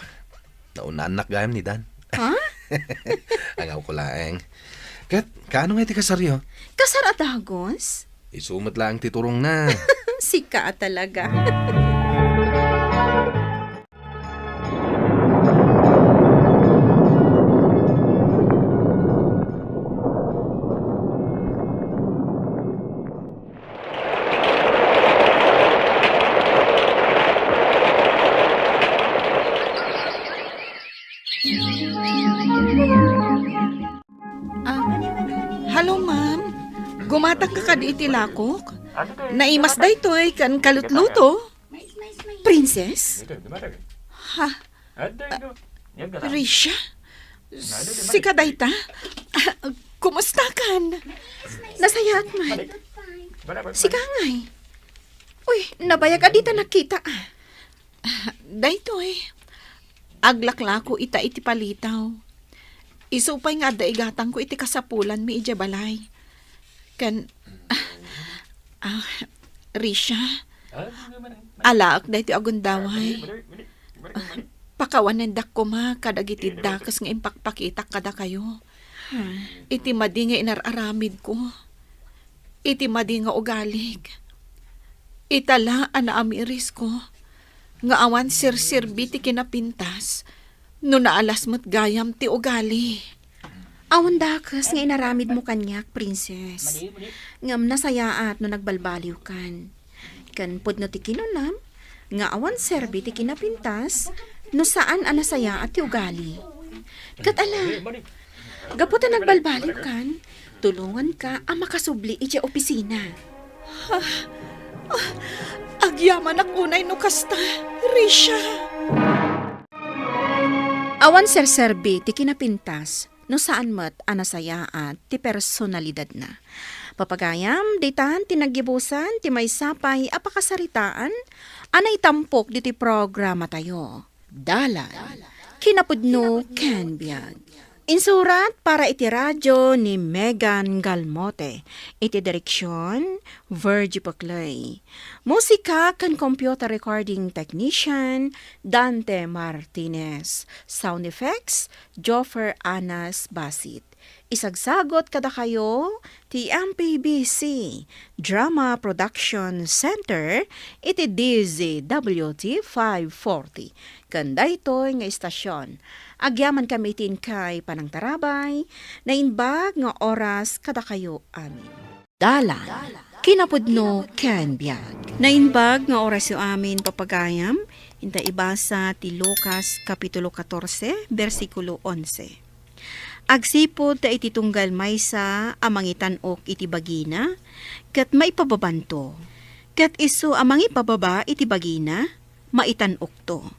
Naunaannak gayam ni Dan. Ha? Angawko laeng. Ket, kaano nga iti kasaryo? Kasar a dagus? Isu met laeng ti turongna. Sika a talaga. Ah, hello, ma'am. Gumatangka kadi iti lakok? Naimas daytoy ken kalutluto. Princess? Ha? Risha? Sika dayta? Ah, kumusta kan? Nasayaat man. Sika ngay? Uy, nabayag a dita nakita, ah. Daytoy, aglaklako ita iti palitaw. Isu pay nga adda igatangko iti kasapulanmi idiay balay. Ken, ah, ah, Risha, alaek daytoy a gundaway. Pakawanendak koma kadagiti dakes nga impakpakitak kadakayo. Iti madi nga inar-aramidko. Iti madi nga ugalik. Ita la a naamirisko nga awan serserbi ti kinapintas no naalas met gayam ti ugali. Awan dakes nga inaramidmo kaniak, Princess. Ngem nasayaat no nagbalbaliwkan. Ken pudno ti kinunam nga awan serbi ti kinapintas no saan a nasayaat ti ugali. Ket ala, gapu ta nagbalbaliwkan, tulonganka a makasubli idiay opisina. Ah, ah, agyamanak unay no kasta, Risha. Awan serserbi ti kinapintas no saan met a nasayaat ti personalidadna. Papagayam, ditan ti naggibusan ti maysa pay a pakasaritaan a naitampok ditoy programatayo, Dalan, Kinapudno ken Biag. Insurat para iti radio ni Megan Galmote. Iti direksion, Virgie Paclay. Musika ken computer recording technician, Dante Martinez. Sound effects, Joffer Anas Basit. Isagsagot kadakayo ti M P B C Drama Production Center iti D Z W T five forty. Ken daytoy nga istasion, agyamankami iti inkay panangtarabay, naimbag nga oras kadakayo amin. Dalan, Kinapudno ken Biag. Naimbag nga orasyo amin, papagayam, inta ibasa ti Lucas Kapitulo katorse, bersikulo onse. Agsipud ta iti tunggal maysa a mangitan-ok iti bagina, ket maipababanto. Ket isu a mangipababa iti bagina, maitan-okto.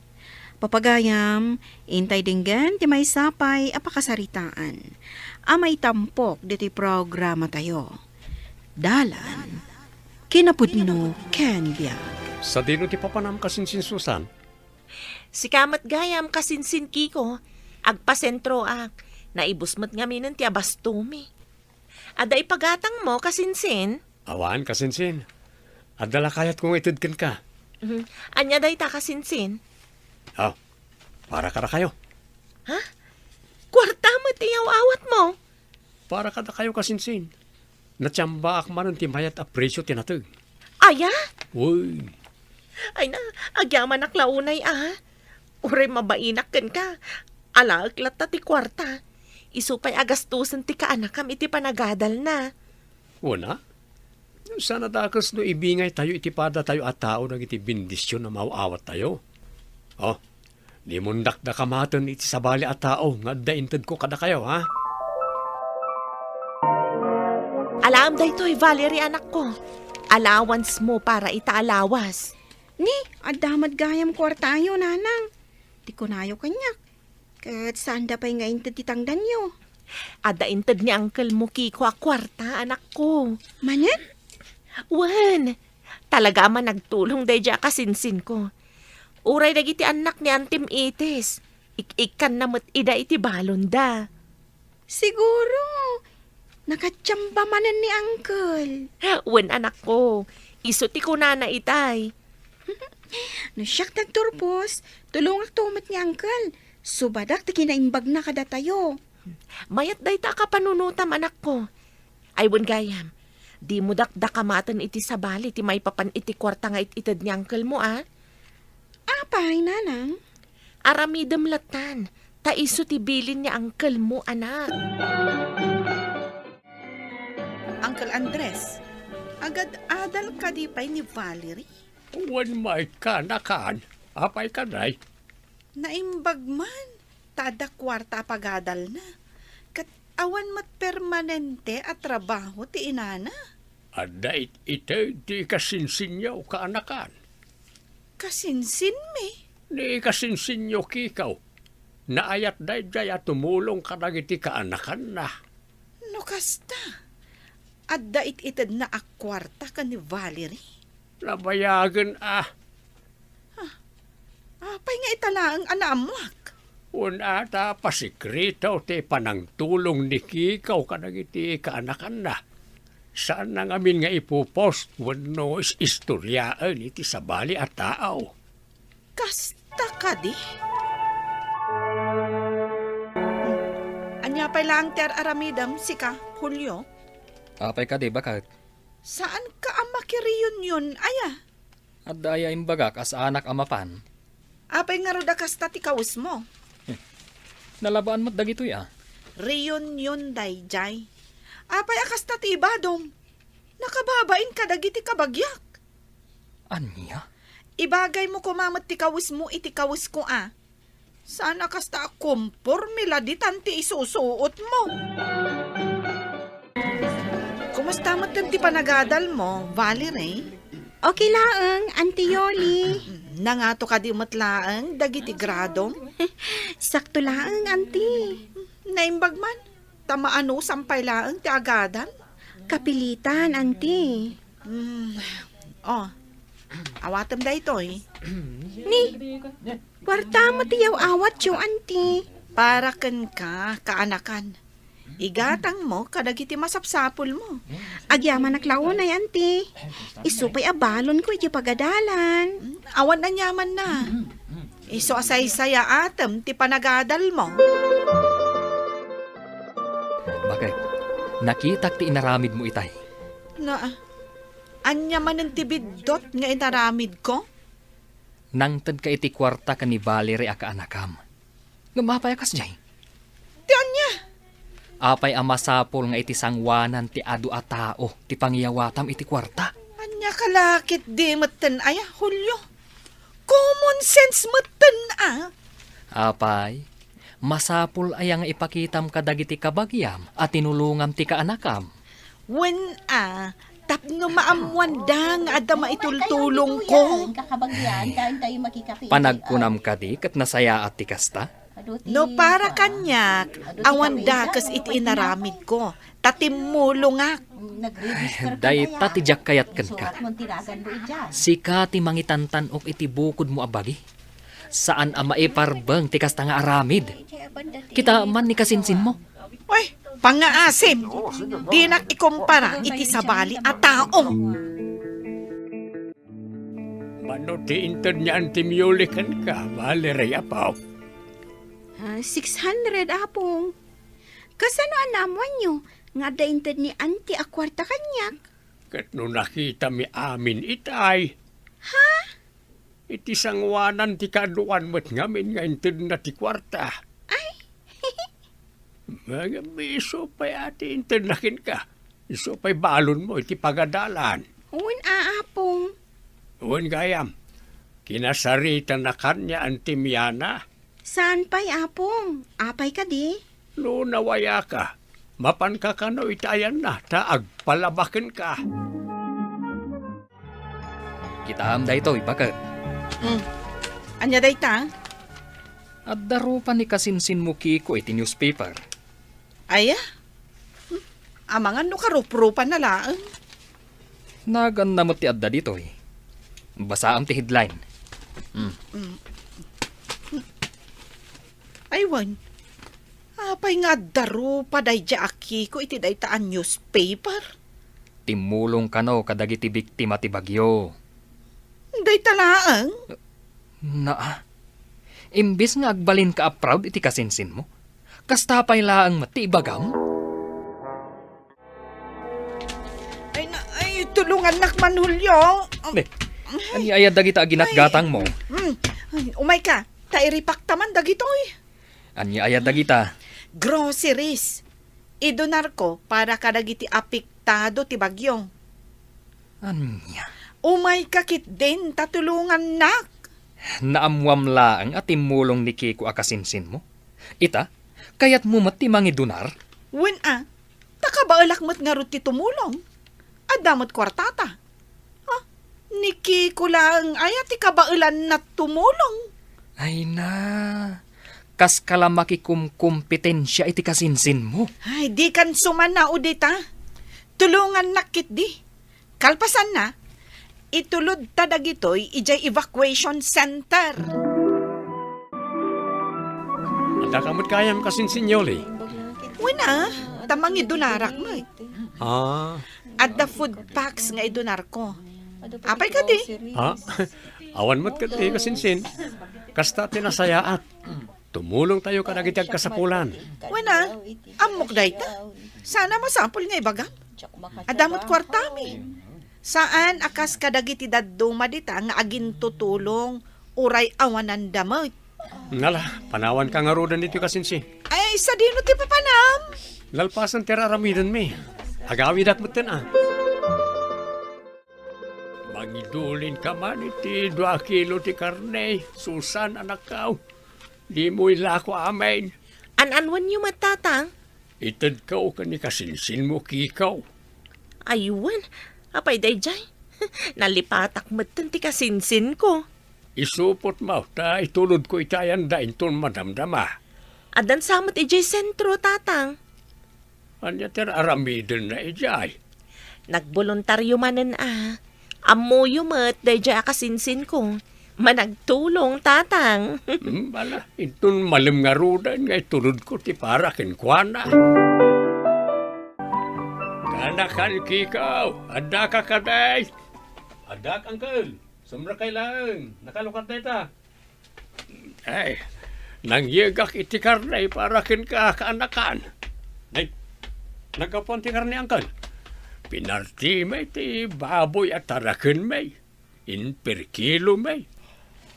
Papagayam, intay denggen ti maysa pay a pakasaritaan a maitampok ditoy programatayo. Dalan, Kinapudno ken Biag. Sadino ti papanam, kasinsin Susan? Sika met gayam, kasinsin Kiko. Agpasentroak. Naibus met ngaminen ti abastomi. Adda ipagatangmo, kasinsin? Awan, kasinsin. Adda la kayatko nga ited kenka. Mhm. Ania dayta, kasinsin? Ah, para kadakayo. Ha? Kuarta met ti yaw-awatmo? Para kadakayo, kasinsin. Natiambaak manen ti mayat a presio ti nateg. Aya? Uy. Ay na, agyamanak la unay a. Uray mabainak kenka, alaek latta ti kuarta. Isu pay a gastusen ti kaanakam iti panagadalna. Wen a? Saan a dakes no ibingaytayo iti padatayo a tao dagiti bendision a maaw-awattayo. Oh, dimondak dakamaten iti sabali a tao nga adda intedko kadakayo, ha? Alaem daytoy, Valerie, anakko. Allowance mo para ita a lawas. Ni, adda met gayam kuartayo, nanang. Ti kunayo kaniak, ket saanda pay nga inted ti tangdanyo. Adda inted ni uncle mo Kiko a kuarta, anakko. Manen? Wen, talaga a managtulong daydiay a kasinsinko. Uray dagiti annak ni Antim Itis, ik-ikkanna met ida iti balonda. Siguro, nakatiamba manen ni uncle. Wen, anakko, isu ti kunana itay. No siak ti agturpos, tulongakto met ni uncle. Subadak ti kinaimbagna kadatayo. Mayat dayta a kapanunotam, anakko. Ay, wen gayam, dimo dakdakamaten iti sabali ti maipapan iti kuarta nga it-ited ni uncle mo, a? Apay, nanang? Aramidem lattan, ta isu ti bilin ni uncle mo, anak. Uncle Andres, agad-adal kadi pay ni Valerie? Wen, may kaanakan. Apay kadi? Naimbag man, ta adda kuarta a pagadalna. Ket awan met permanente a trabaho ti inana. Adda it-ited ti ikasinsinyo, kaanakan. Kasinsinmi? Ni ikasinsinyo, Kiko. Naayat daydiay a tumulong kadagiti kaanakanna. No kasta, adda it-itedna a kuarta ken ni Valerie? Nabayagen a. Ah, apay nga ita laeng a naammoak? Wen a, ta pasikreto ti panangtulong ni Kiko kadagiti kaanakanna. Saanna ngamin nga ipopost wenno is-istoriaen iti sabali a tao. Kasta kadi? Ania pay laeng ti ar-aramidem, sika, Julio? Apay kadi, baket? Saanka a makireunion aya? Adda aya imbagak a saanak a mapan. Apay ngarud a kasta ti kawesmo? Nalabaan met dagitoy a. Reunion daydiay. Apay a kasta ti ibadom? Nakababain kadagiti kabagiak. Ania? Ibagaymo koma met ti kawesmo iti kawesko a. Saan a kasta a komporme la ditan ti isusuotmo. Kumusta met ti panagadalmo, Valerie? Okay laeng, Auntie Yoli. Nangato kadi met laeng dagiti gradom? Sakto laeng, Auntie. Naimbag man, ta maanusam pay laeng ti agadal. Kapilitan, Auntie. Hmm. Oh, awatem daytoy. Ni, kuarta met ti yaw-awatyo, Auntie. Para kenka, kaanakan. Igatangmo kadagiti masapsapulmo. Agyamanak la unay, Auntie. Isu pay a balonko iti pagadalan. Hmm, awan aniamanna. Isu a saysayaatem ti panagadalmo. Baket, nakitak ti inaramidmo itay. Na, ania manen ti biddut nga inaramidko? Nangtedka iti kuarta ken ni Valerie a kaanakam. Ngem apay a kasdiay? Ti ania? Apay a masapul nga iti sangoanan ti adu a tao ti pangiyawatam iti kuarta? Ania ka la ketdi metten aya, Julio? Common sense metten a. Apay, masapul aya nga ipakitam kadagiti kabagiam a tinulongam ti kaanakam? Wen a, tapno maammoanda nga adda maitultulongko. Panagkunam kadi ket nasayaat ti kasta? No para kaniak, awan dakes iti inaramidko, ta timmulongak. Dayta ti diak kayat kenka. Sika ti mangitantan-ok iti bukodmo a bagi. Saan a maiparbeng ti kasta nga aramid. Kita man ni kasinsinmo. Oy, pangngaasim! Dinak ikumpara iti sabali a tao. Mano ti inted ni Auntie Yoli kenka, Valerie, apo? Ah, six hundred, Apong. Kasano a naammoanyo nga adda inted ni Auntie a kuarta kaniak? Ket no nakitami amin itay. Ha? Iti sangoanan ti kaaduan met ngamin nga intedna ti kuarta. Ay. Ngem isu pay a ti intedna kenka. Isu pay balonmo iti pagadalan. Wen a, Apong. Wen gayam, kinasaritan a kanian ti Miana. Saan pay, Apong? Apay kadi? No nawayaka, mapanka kano iti ayanna ta agpalabakenka. Kitaem daytoy, baket. Hmm. Ania dayta? Adda rupa ni kasinsinmo Kiko iti newspaper. Aya? Hmm. Amangan no karuprupana laeng. Naganna met ti adda ditoy. Basaam ti headline. Hmm. Hmm. Ay, wen. Apay nga adda rupa daydiay a Kiko iti dayta a newspaper? Timmulong kano kadagiti biktima ti bagyo. Dayta laeng? Naa, imbes nga agbalinka a proud iti kasinsinmo, kasta pay laeng met ti ibagam? Ay, na, ay, tulungannak man, Julio. Ne, ania aya dagita a ginatgatangmo? Hmm. Ay, umayka, ta iripakta man dagitoy. Ania aya dagita? Groceries. Idunarko para kadagiti apektado ti bagyo. Ania? Umayka ketdin ta tulongannak. Naammoam laeng a timmulong ni Kiko a kasinsinmo. Ita, kayatmo met ti mangidunar? Wen a, ta kabaelak met ngarud ti tumulong. Adda met kuartata. Ha? Ni Kiko laeng aya ti kabaelanna tumulong? Ay na, kaska la makikumkompetensia iti kasinsinmo. Ay, dikan sumanao dita. Tulongannak ketdi. Kalpasanna, itulodta dagitoy idiay evacuation center. Addaka met gayam kasinsin, Yoli? Wen a, ta mangidunarak met. Ah. Adda food packs nga idunarko. Apay kadi? Ah, awan met ketdi kasinsin. Kasta ti nasayaat. Tumulongtayo kadagiti agkasapulan. Wen a, ammok dayta. Sana masapul nga ibagam. Adda met kuartami. Saan a kas kadagiti dadduma dita nga agintutulong uray awananda met. Nala, panawanka ngaruden ditoy kasinsin. Ay, sadino ti papanam? Nalpasen ti ar-aramidenmi. Agawidak metten a. Mangidulinka man iti dua a kilo ti karne, Susan, anakko. Dimo ilako amin. An-anwenyo met, Tatang? Itedko ken ni kasinsinmo, Kiko. Ay, wen. Apay daydiay? Nalipatak metten ti kasinsinko. Isupotmo ta itulodko iti ayanda inton madamdama. Addan sa met idiay sentro, Tatang. Ania ti ar-aramidenna idiay? Nagboluntario manen a. Ammoyo met daydiay a kasinsinko. Managtulong, Tatang. Hmm, bala, inton malem ngaruden nga itulodko ti para kenkuana. Kaanakan, Kiko, addaka kadi? Addak, Uncle. Sumrekay laeng. Nakalukad dayta. Ay, nangyegak iti karne para kenka, kaanakan. Nay, naggapuan ti karne, Uncle. Pinartimi ti baboy a tarakenmi. Imperkilom.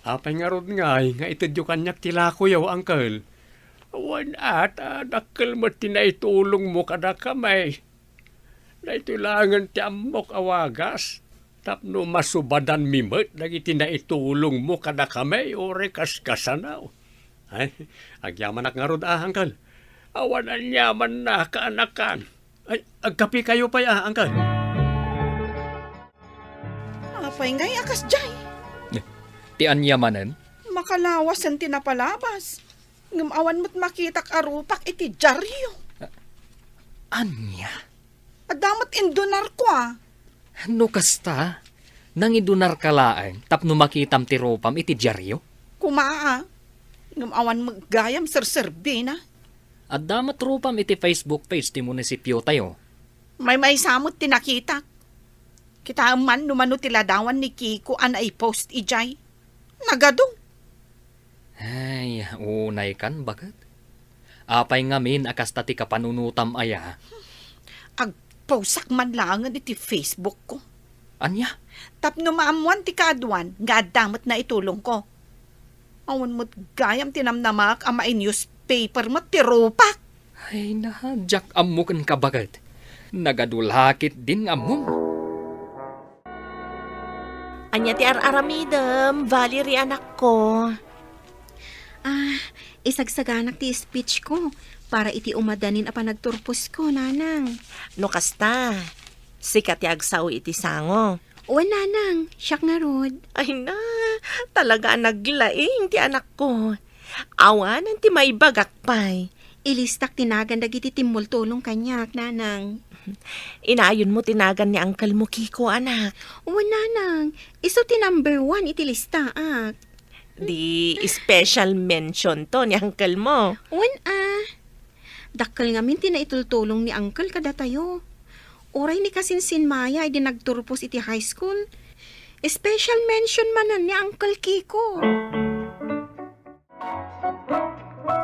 Apay ngarud ngay nga itedyo kaniak ti lakoyo, Uncle? Wen a, ta dakkel met ti naitulongmo kadakami. Daytoy laengen ti ammok a wagas tapno masubadanmi met dagiti naitulongmo kadakami uray kaskasano. Ay, agyamanak ngarud a, Uncle. Awan aniamanna, kaanakan. Ay, agkapikayo pay a, Uncle. Apay ngay a kasdiay? Ti ania manen? Makalawasen ti napalabas. Ngem awan met makitak a rupak iti diario. Ania? Adda met indunarko a. No kasta, nangidunarka laeng tapno makitam ti rupam iti diario? Kuma a. Ngem awan met gayam serserbina. Adda met rupam iti Facebook page ti munisipiotayo. Maymaysa met ti nakitak. Kitaem man no mano ti ladawan ni Kiko a naipost idiay. Nagadong. Ay, unaykan, baket. Apay ngamin a kasta ti kapanunotam aya? Agpawsak man laengen iti Facebook ko. Ania? Tapno maammoan ti kaaduan nga adda met naitulongko. Awan met gayam ti namnamaak a mai-newspaper met ti rupak. Ay, na, diak ammo kenka, baket. Nagadu la ketdin nga ammom. Ania ti ar-aramidem, Valerie, anakko? Ah, isagsaganak ti speech ko para iti umadanin a panagturposko, Nanang. No kasta, sika ti agsao iti sango. Wen, Nanang, siak ngarud. Ay na, talaga a naglaing ti anakko. Awanen ti maibagak pay. Ilistak ti nagan dagiti timmultulong kaniak, Nanang. Inayonmo ti nagan ni uncle mo, Kiko, anak. Wen, Nanang, isu ti number one iti listaak. Di special mention to ni uncle mo. Wen a. Dakkel ngamin ti naitultulong ni uncle kadatayo. Uray ni kasinsin Maya idi nagturpos iti high school. Special mention manen ni Uncle Kiko.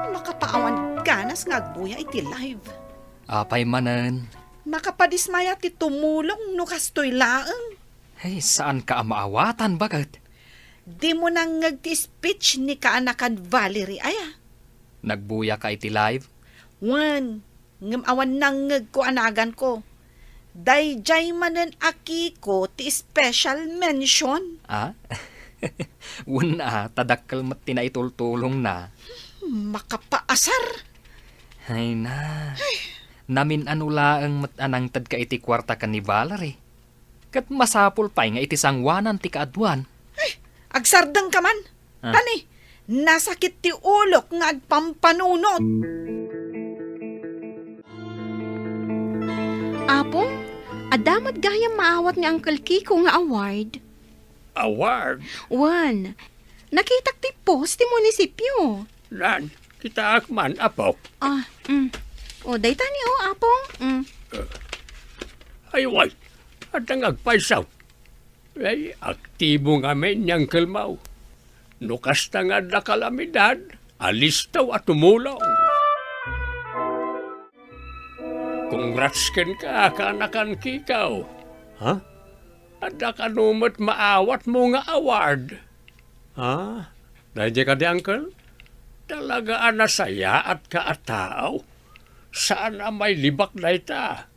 Nakataawan ganas nga agbuya iti live. Apay manen? Nakapadismaya ti tumulong no kastoy laeng. Hey, saanka a maawatan, baket? Dimo nangngeg ti speech ni kaanakan Valerie, aya? Nagbuyaka iti live? Wen, ngem awan nangngegko a naganko. Daydiay manen a Kiko ti special mention. Ah? Wen a, ta dakkel met ti naitultulongna. Makapaasar. Ay na. Namin-ano laeng met a nangtedka iti kuarta ken ni Valerie. Ket masapul pay nga iti sangoanan ti kaaduan. Ay, agsardengka man. Ah. Tani, nasakit ti ulok nga agpampanunot. Apo, adda met gayam maawat ni Uncle Kiko nga award? Award? Wen, nakitak ti post ti munisipyo. Nan, kitaak man, apo. Ah, mm. O, dayta ni, o, Apo. Mm. Ay, way, adda nga agpayso. Ay, aktibo ngamin ni Uncle Mao. No kasta nga adda kalamidad, alisto a tumulong. Congrats kenka, kaanakan Kiko. Ha? Adda kano met maawatmo nga award? Ha? Daydiay kadi, Uncle? Talaga a nasayaatka a tao. Saan a mailibak dayta.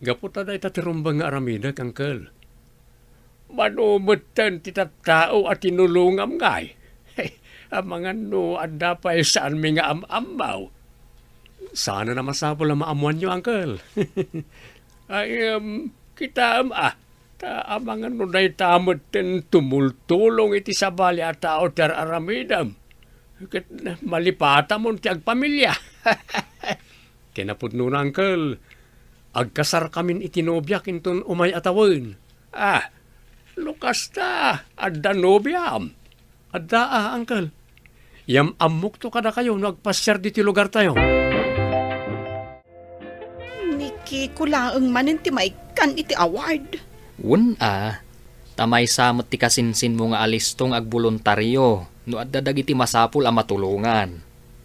Gapu ta dayta ti rumbeng nga aramidek, Uncle. Mano metten ti tattao a tinulongam ngay? Amangan no adda pay saanmi nga am-ammo. Saanen a masapul a maammoanyo, Uncle. Ay, em, kitaem a, ta amangan no dayta metten tumultulong iti sabali a tao ti ar-aramidem. Ket malipatamon ti agpamilia. Kinapudnona, Uncle, agkasarkamin iti nobiak inton umay a tawen. Ah, no kasta, adda nobiam? Adda a, Uncle. Yam-ammokto kadakayo no agpasiar ditoy lugartayo. Ni Kiko laeng manen ti maikkan iti award. Wen a, ta maysa met ti kasinsinmo nga alisto nga agboluntario no adda dagiti masapul a matulongan.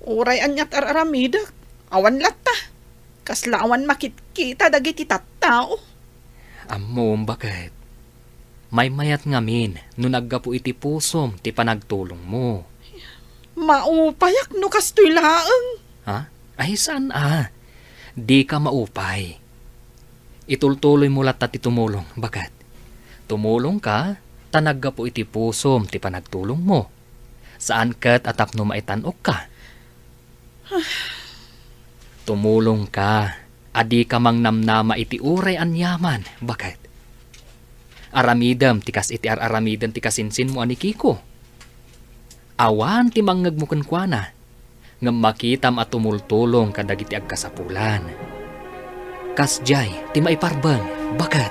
Uray ania ti ar-aramidek, awan latta. Kasla awan makitkita dagiti tattao. Ammom, baket. Maymayat ngamin no naggapu iti pusom ti panagtulongmo. Maupayak no kastoy laeng. Ha? Ay, saan a? Dika maupay. Itultuloymo latta ti tumulong, baket. Tumulongka, ta naggapu iti pusom ti panagtulongmo. Saan ket a tapno maitan-okka. Tumulongka, a dika mangnamnama iti uray aniaman, baket. Aramidem ti kas iti ar-aramiden ti kasinsinmo a ni Kiko. Awan ti mangngegmo kenkuana, ngem makitam a tumultulong kadagiti agkasapulan. Kasdiay ti maiparbeng, baket.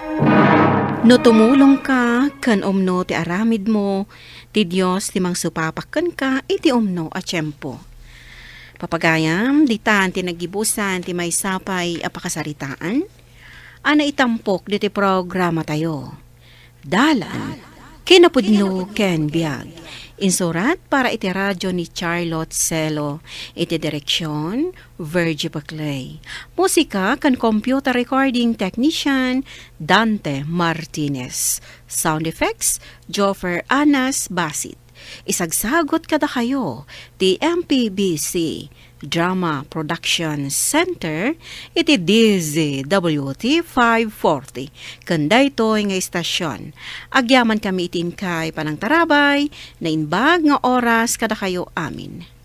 No tumulongka ken umno ti aramidmo, ti Dios ti mangsupapak kenka iti umno a tiempo. Papagayam, ditan ti naggibusan ti maysa pay a pakasaritaan a naitampok ditoy programatayo. Dalan, kinapudno ken biag. Insurat para iti radio ni Charlotte Celo. Iti direksion, Virgie Paclay. Musika ken computer recording technician, Dante Martinez. Sound effects, Joffer Anas Basit. Isagsagot kadakayo ti M P B C Drama Production Center iti D Z W T five forty ken daytoy nga istasyon. Agyaman kami iti inkay panangtarabay, naimbag nga oras kadakayo amin.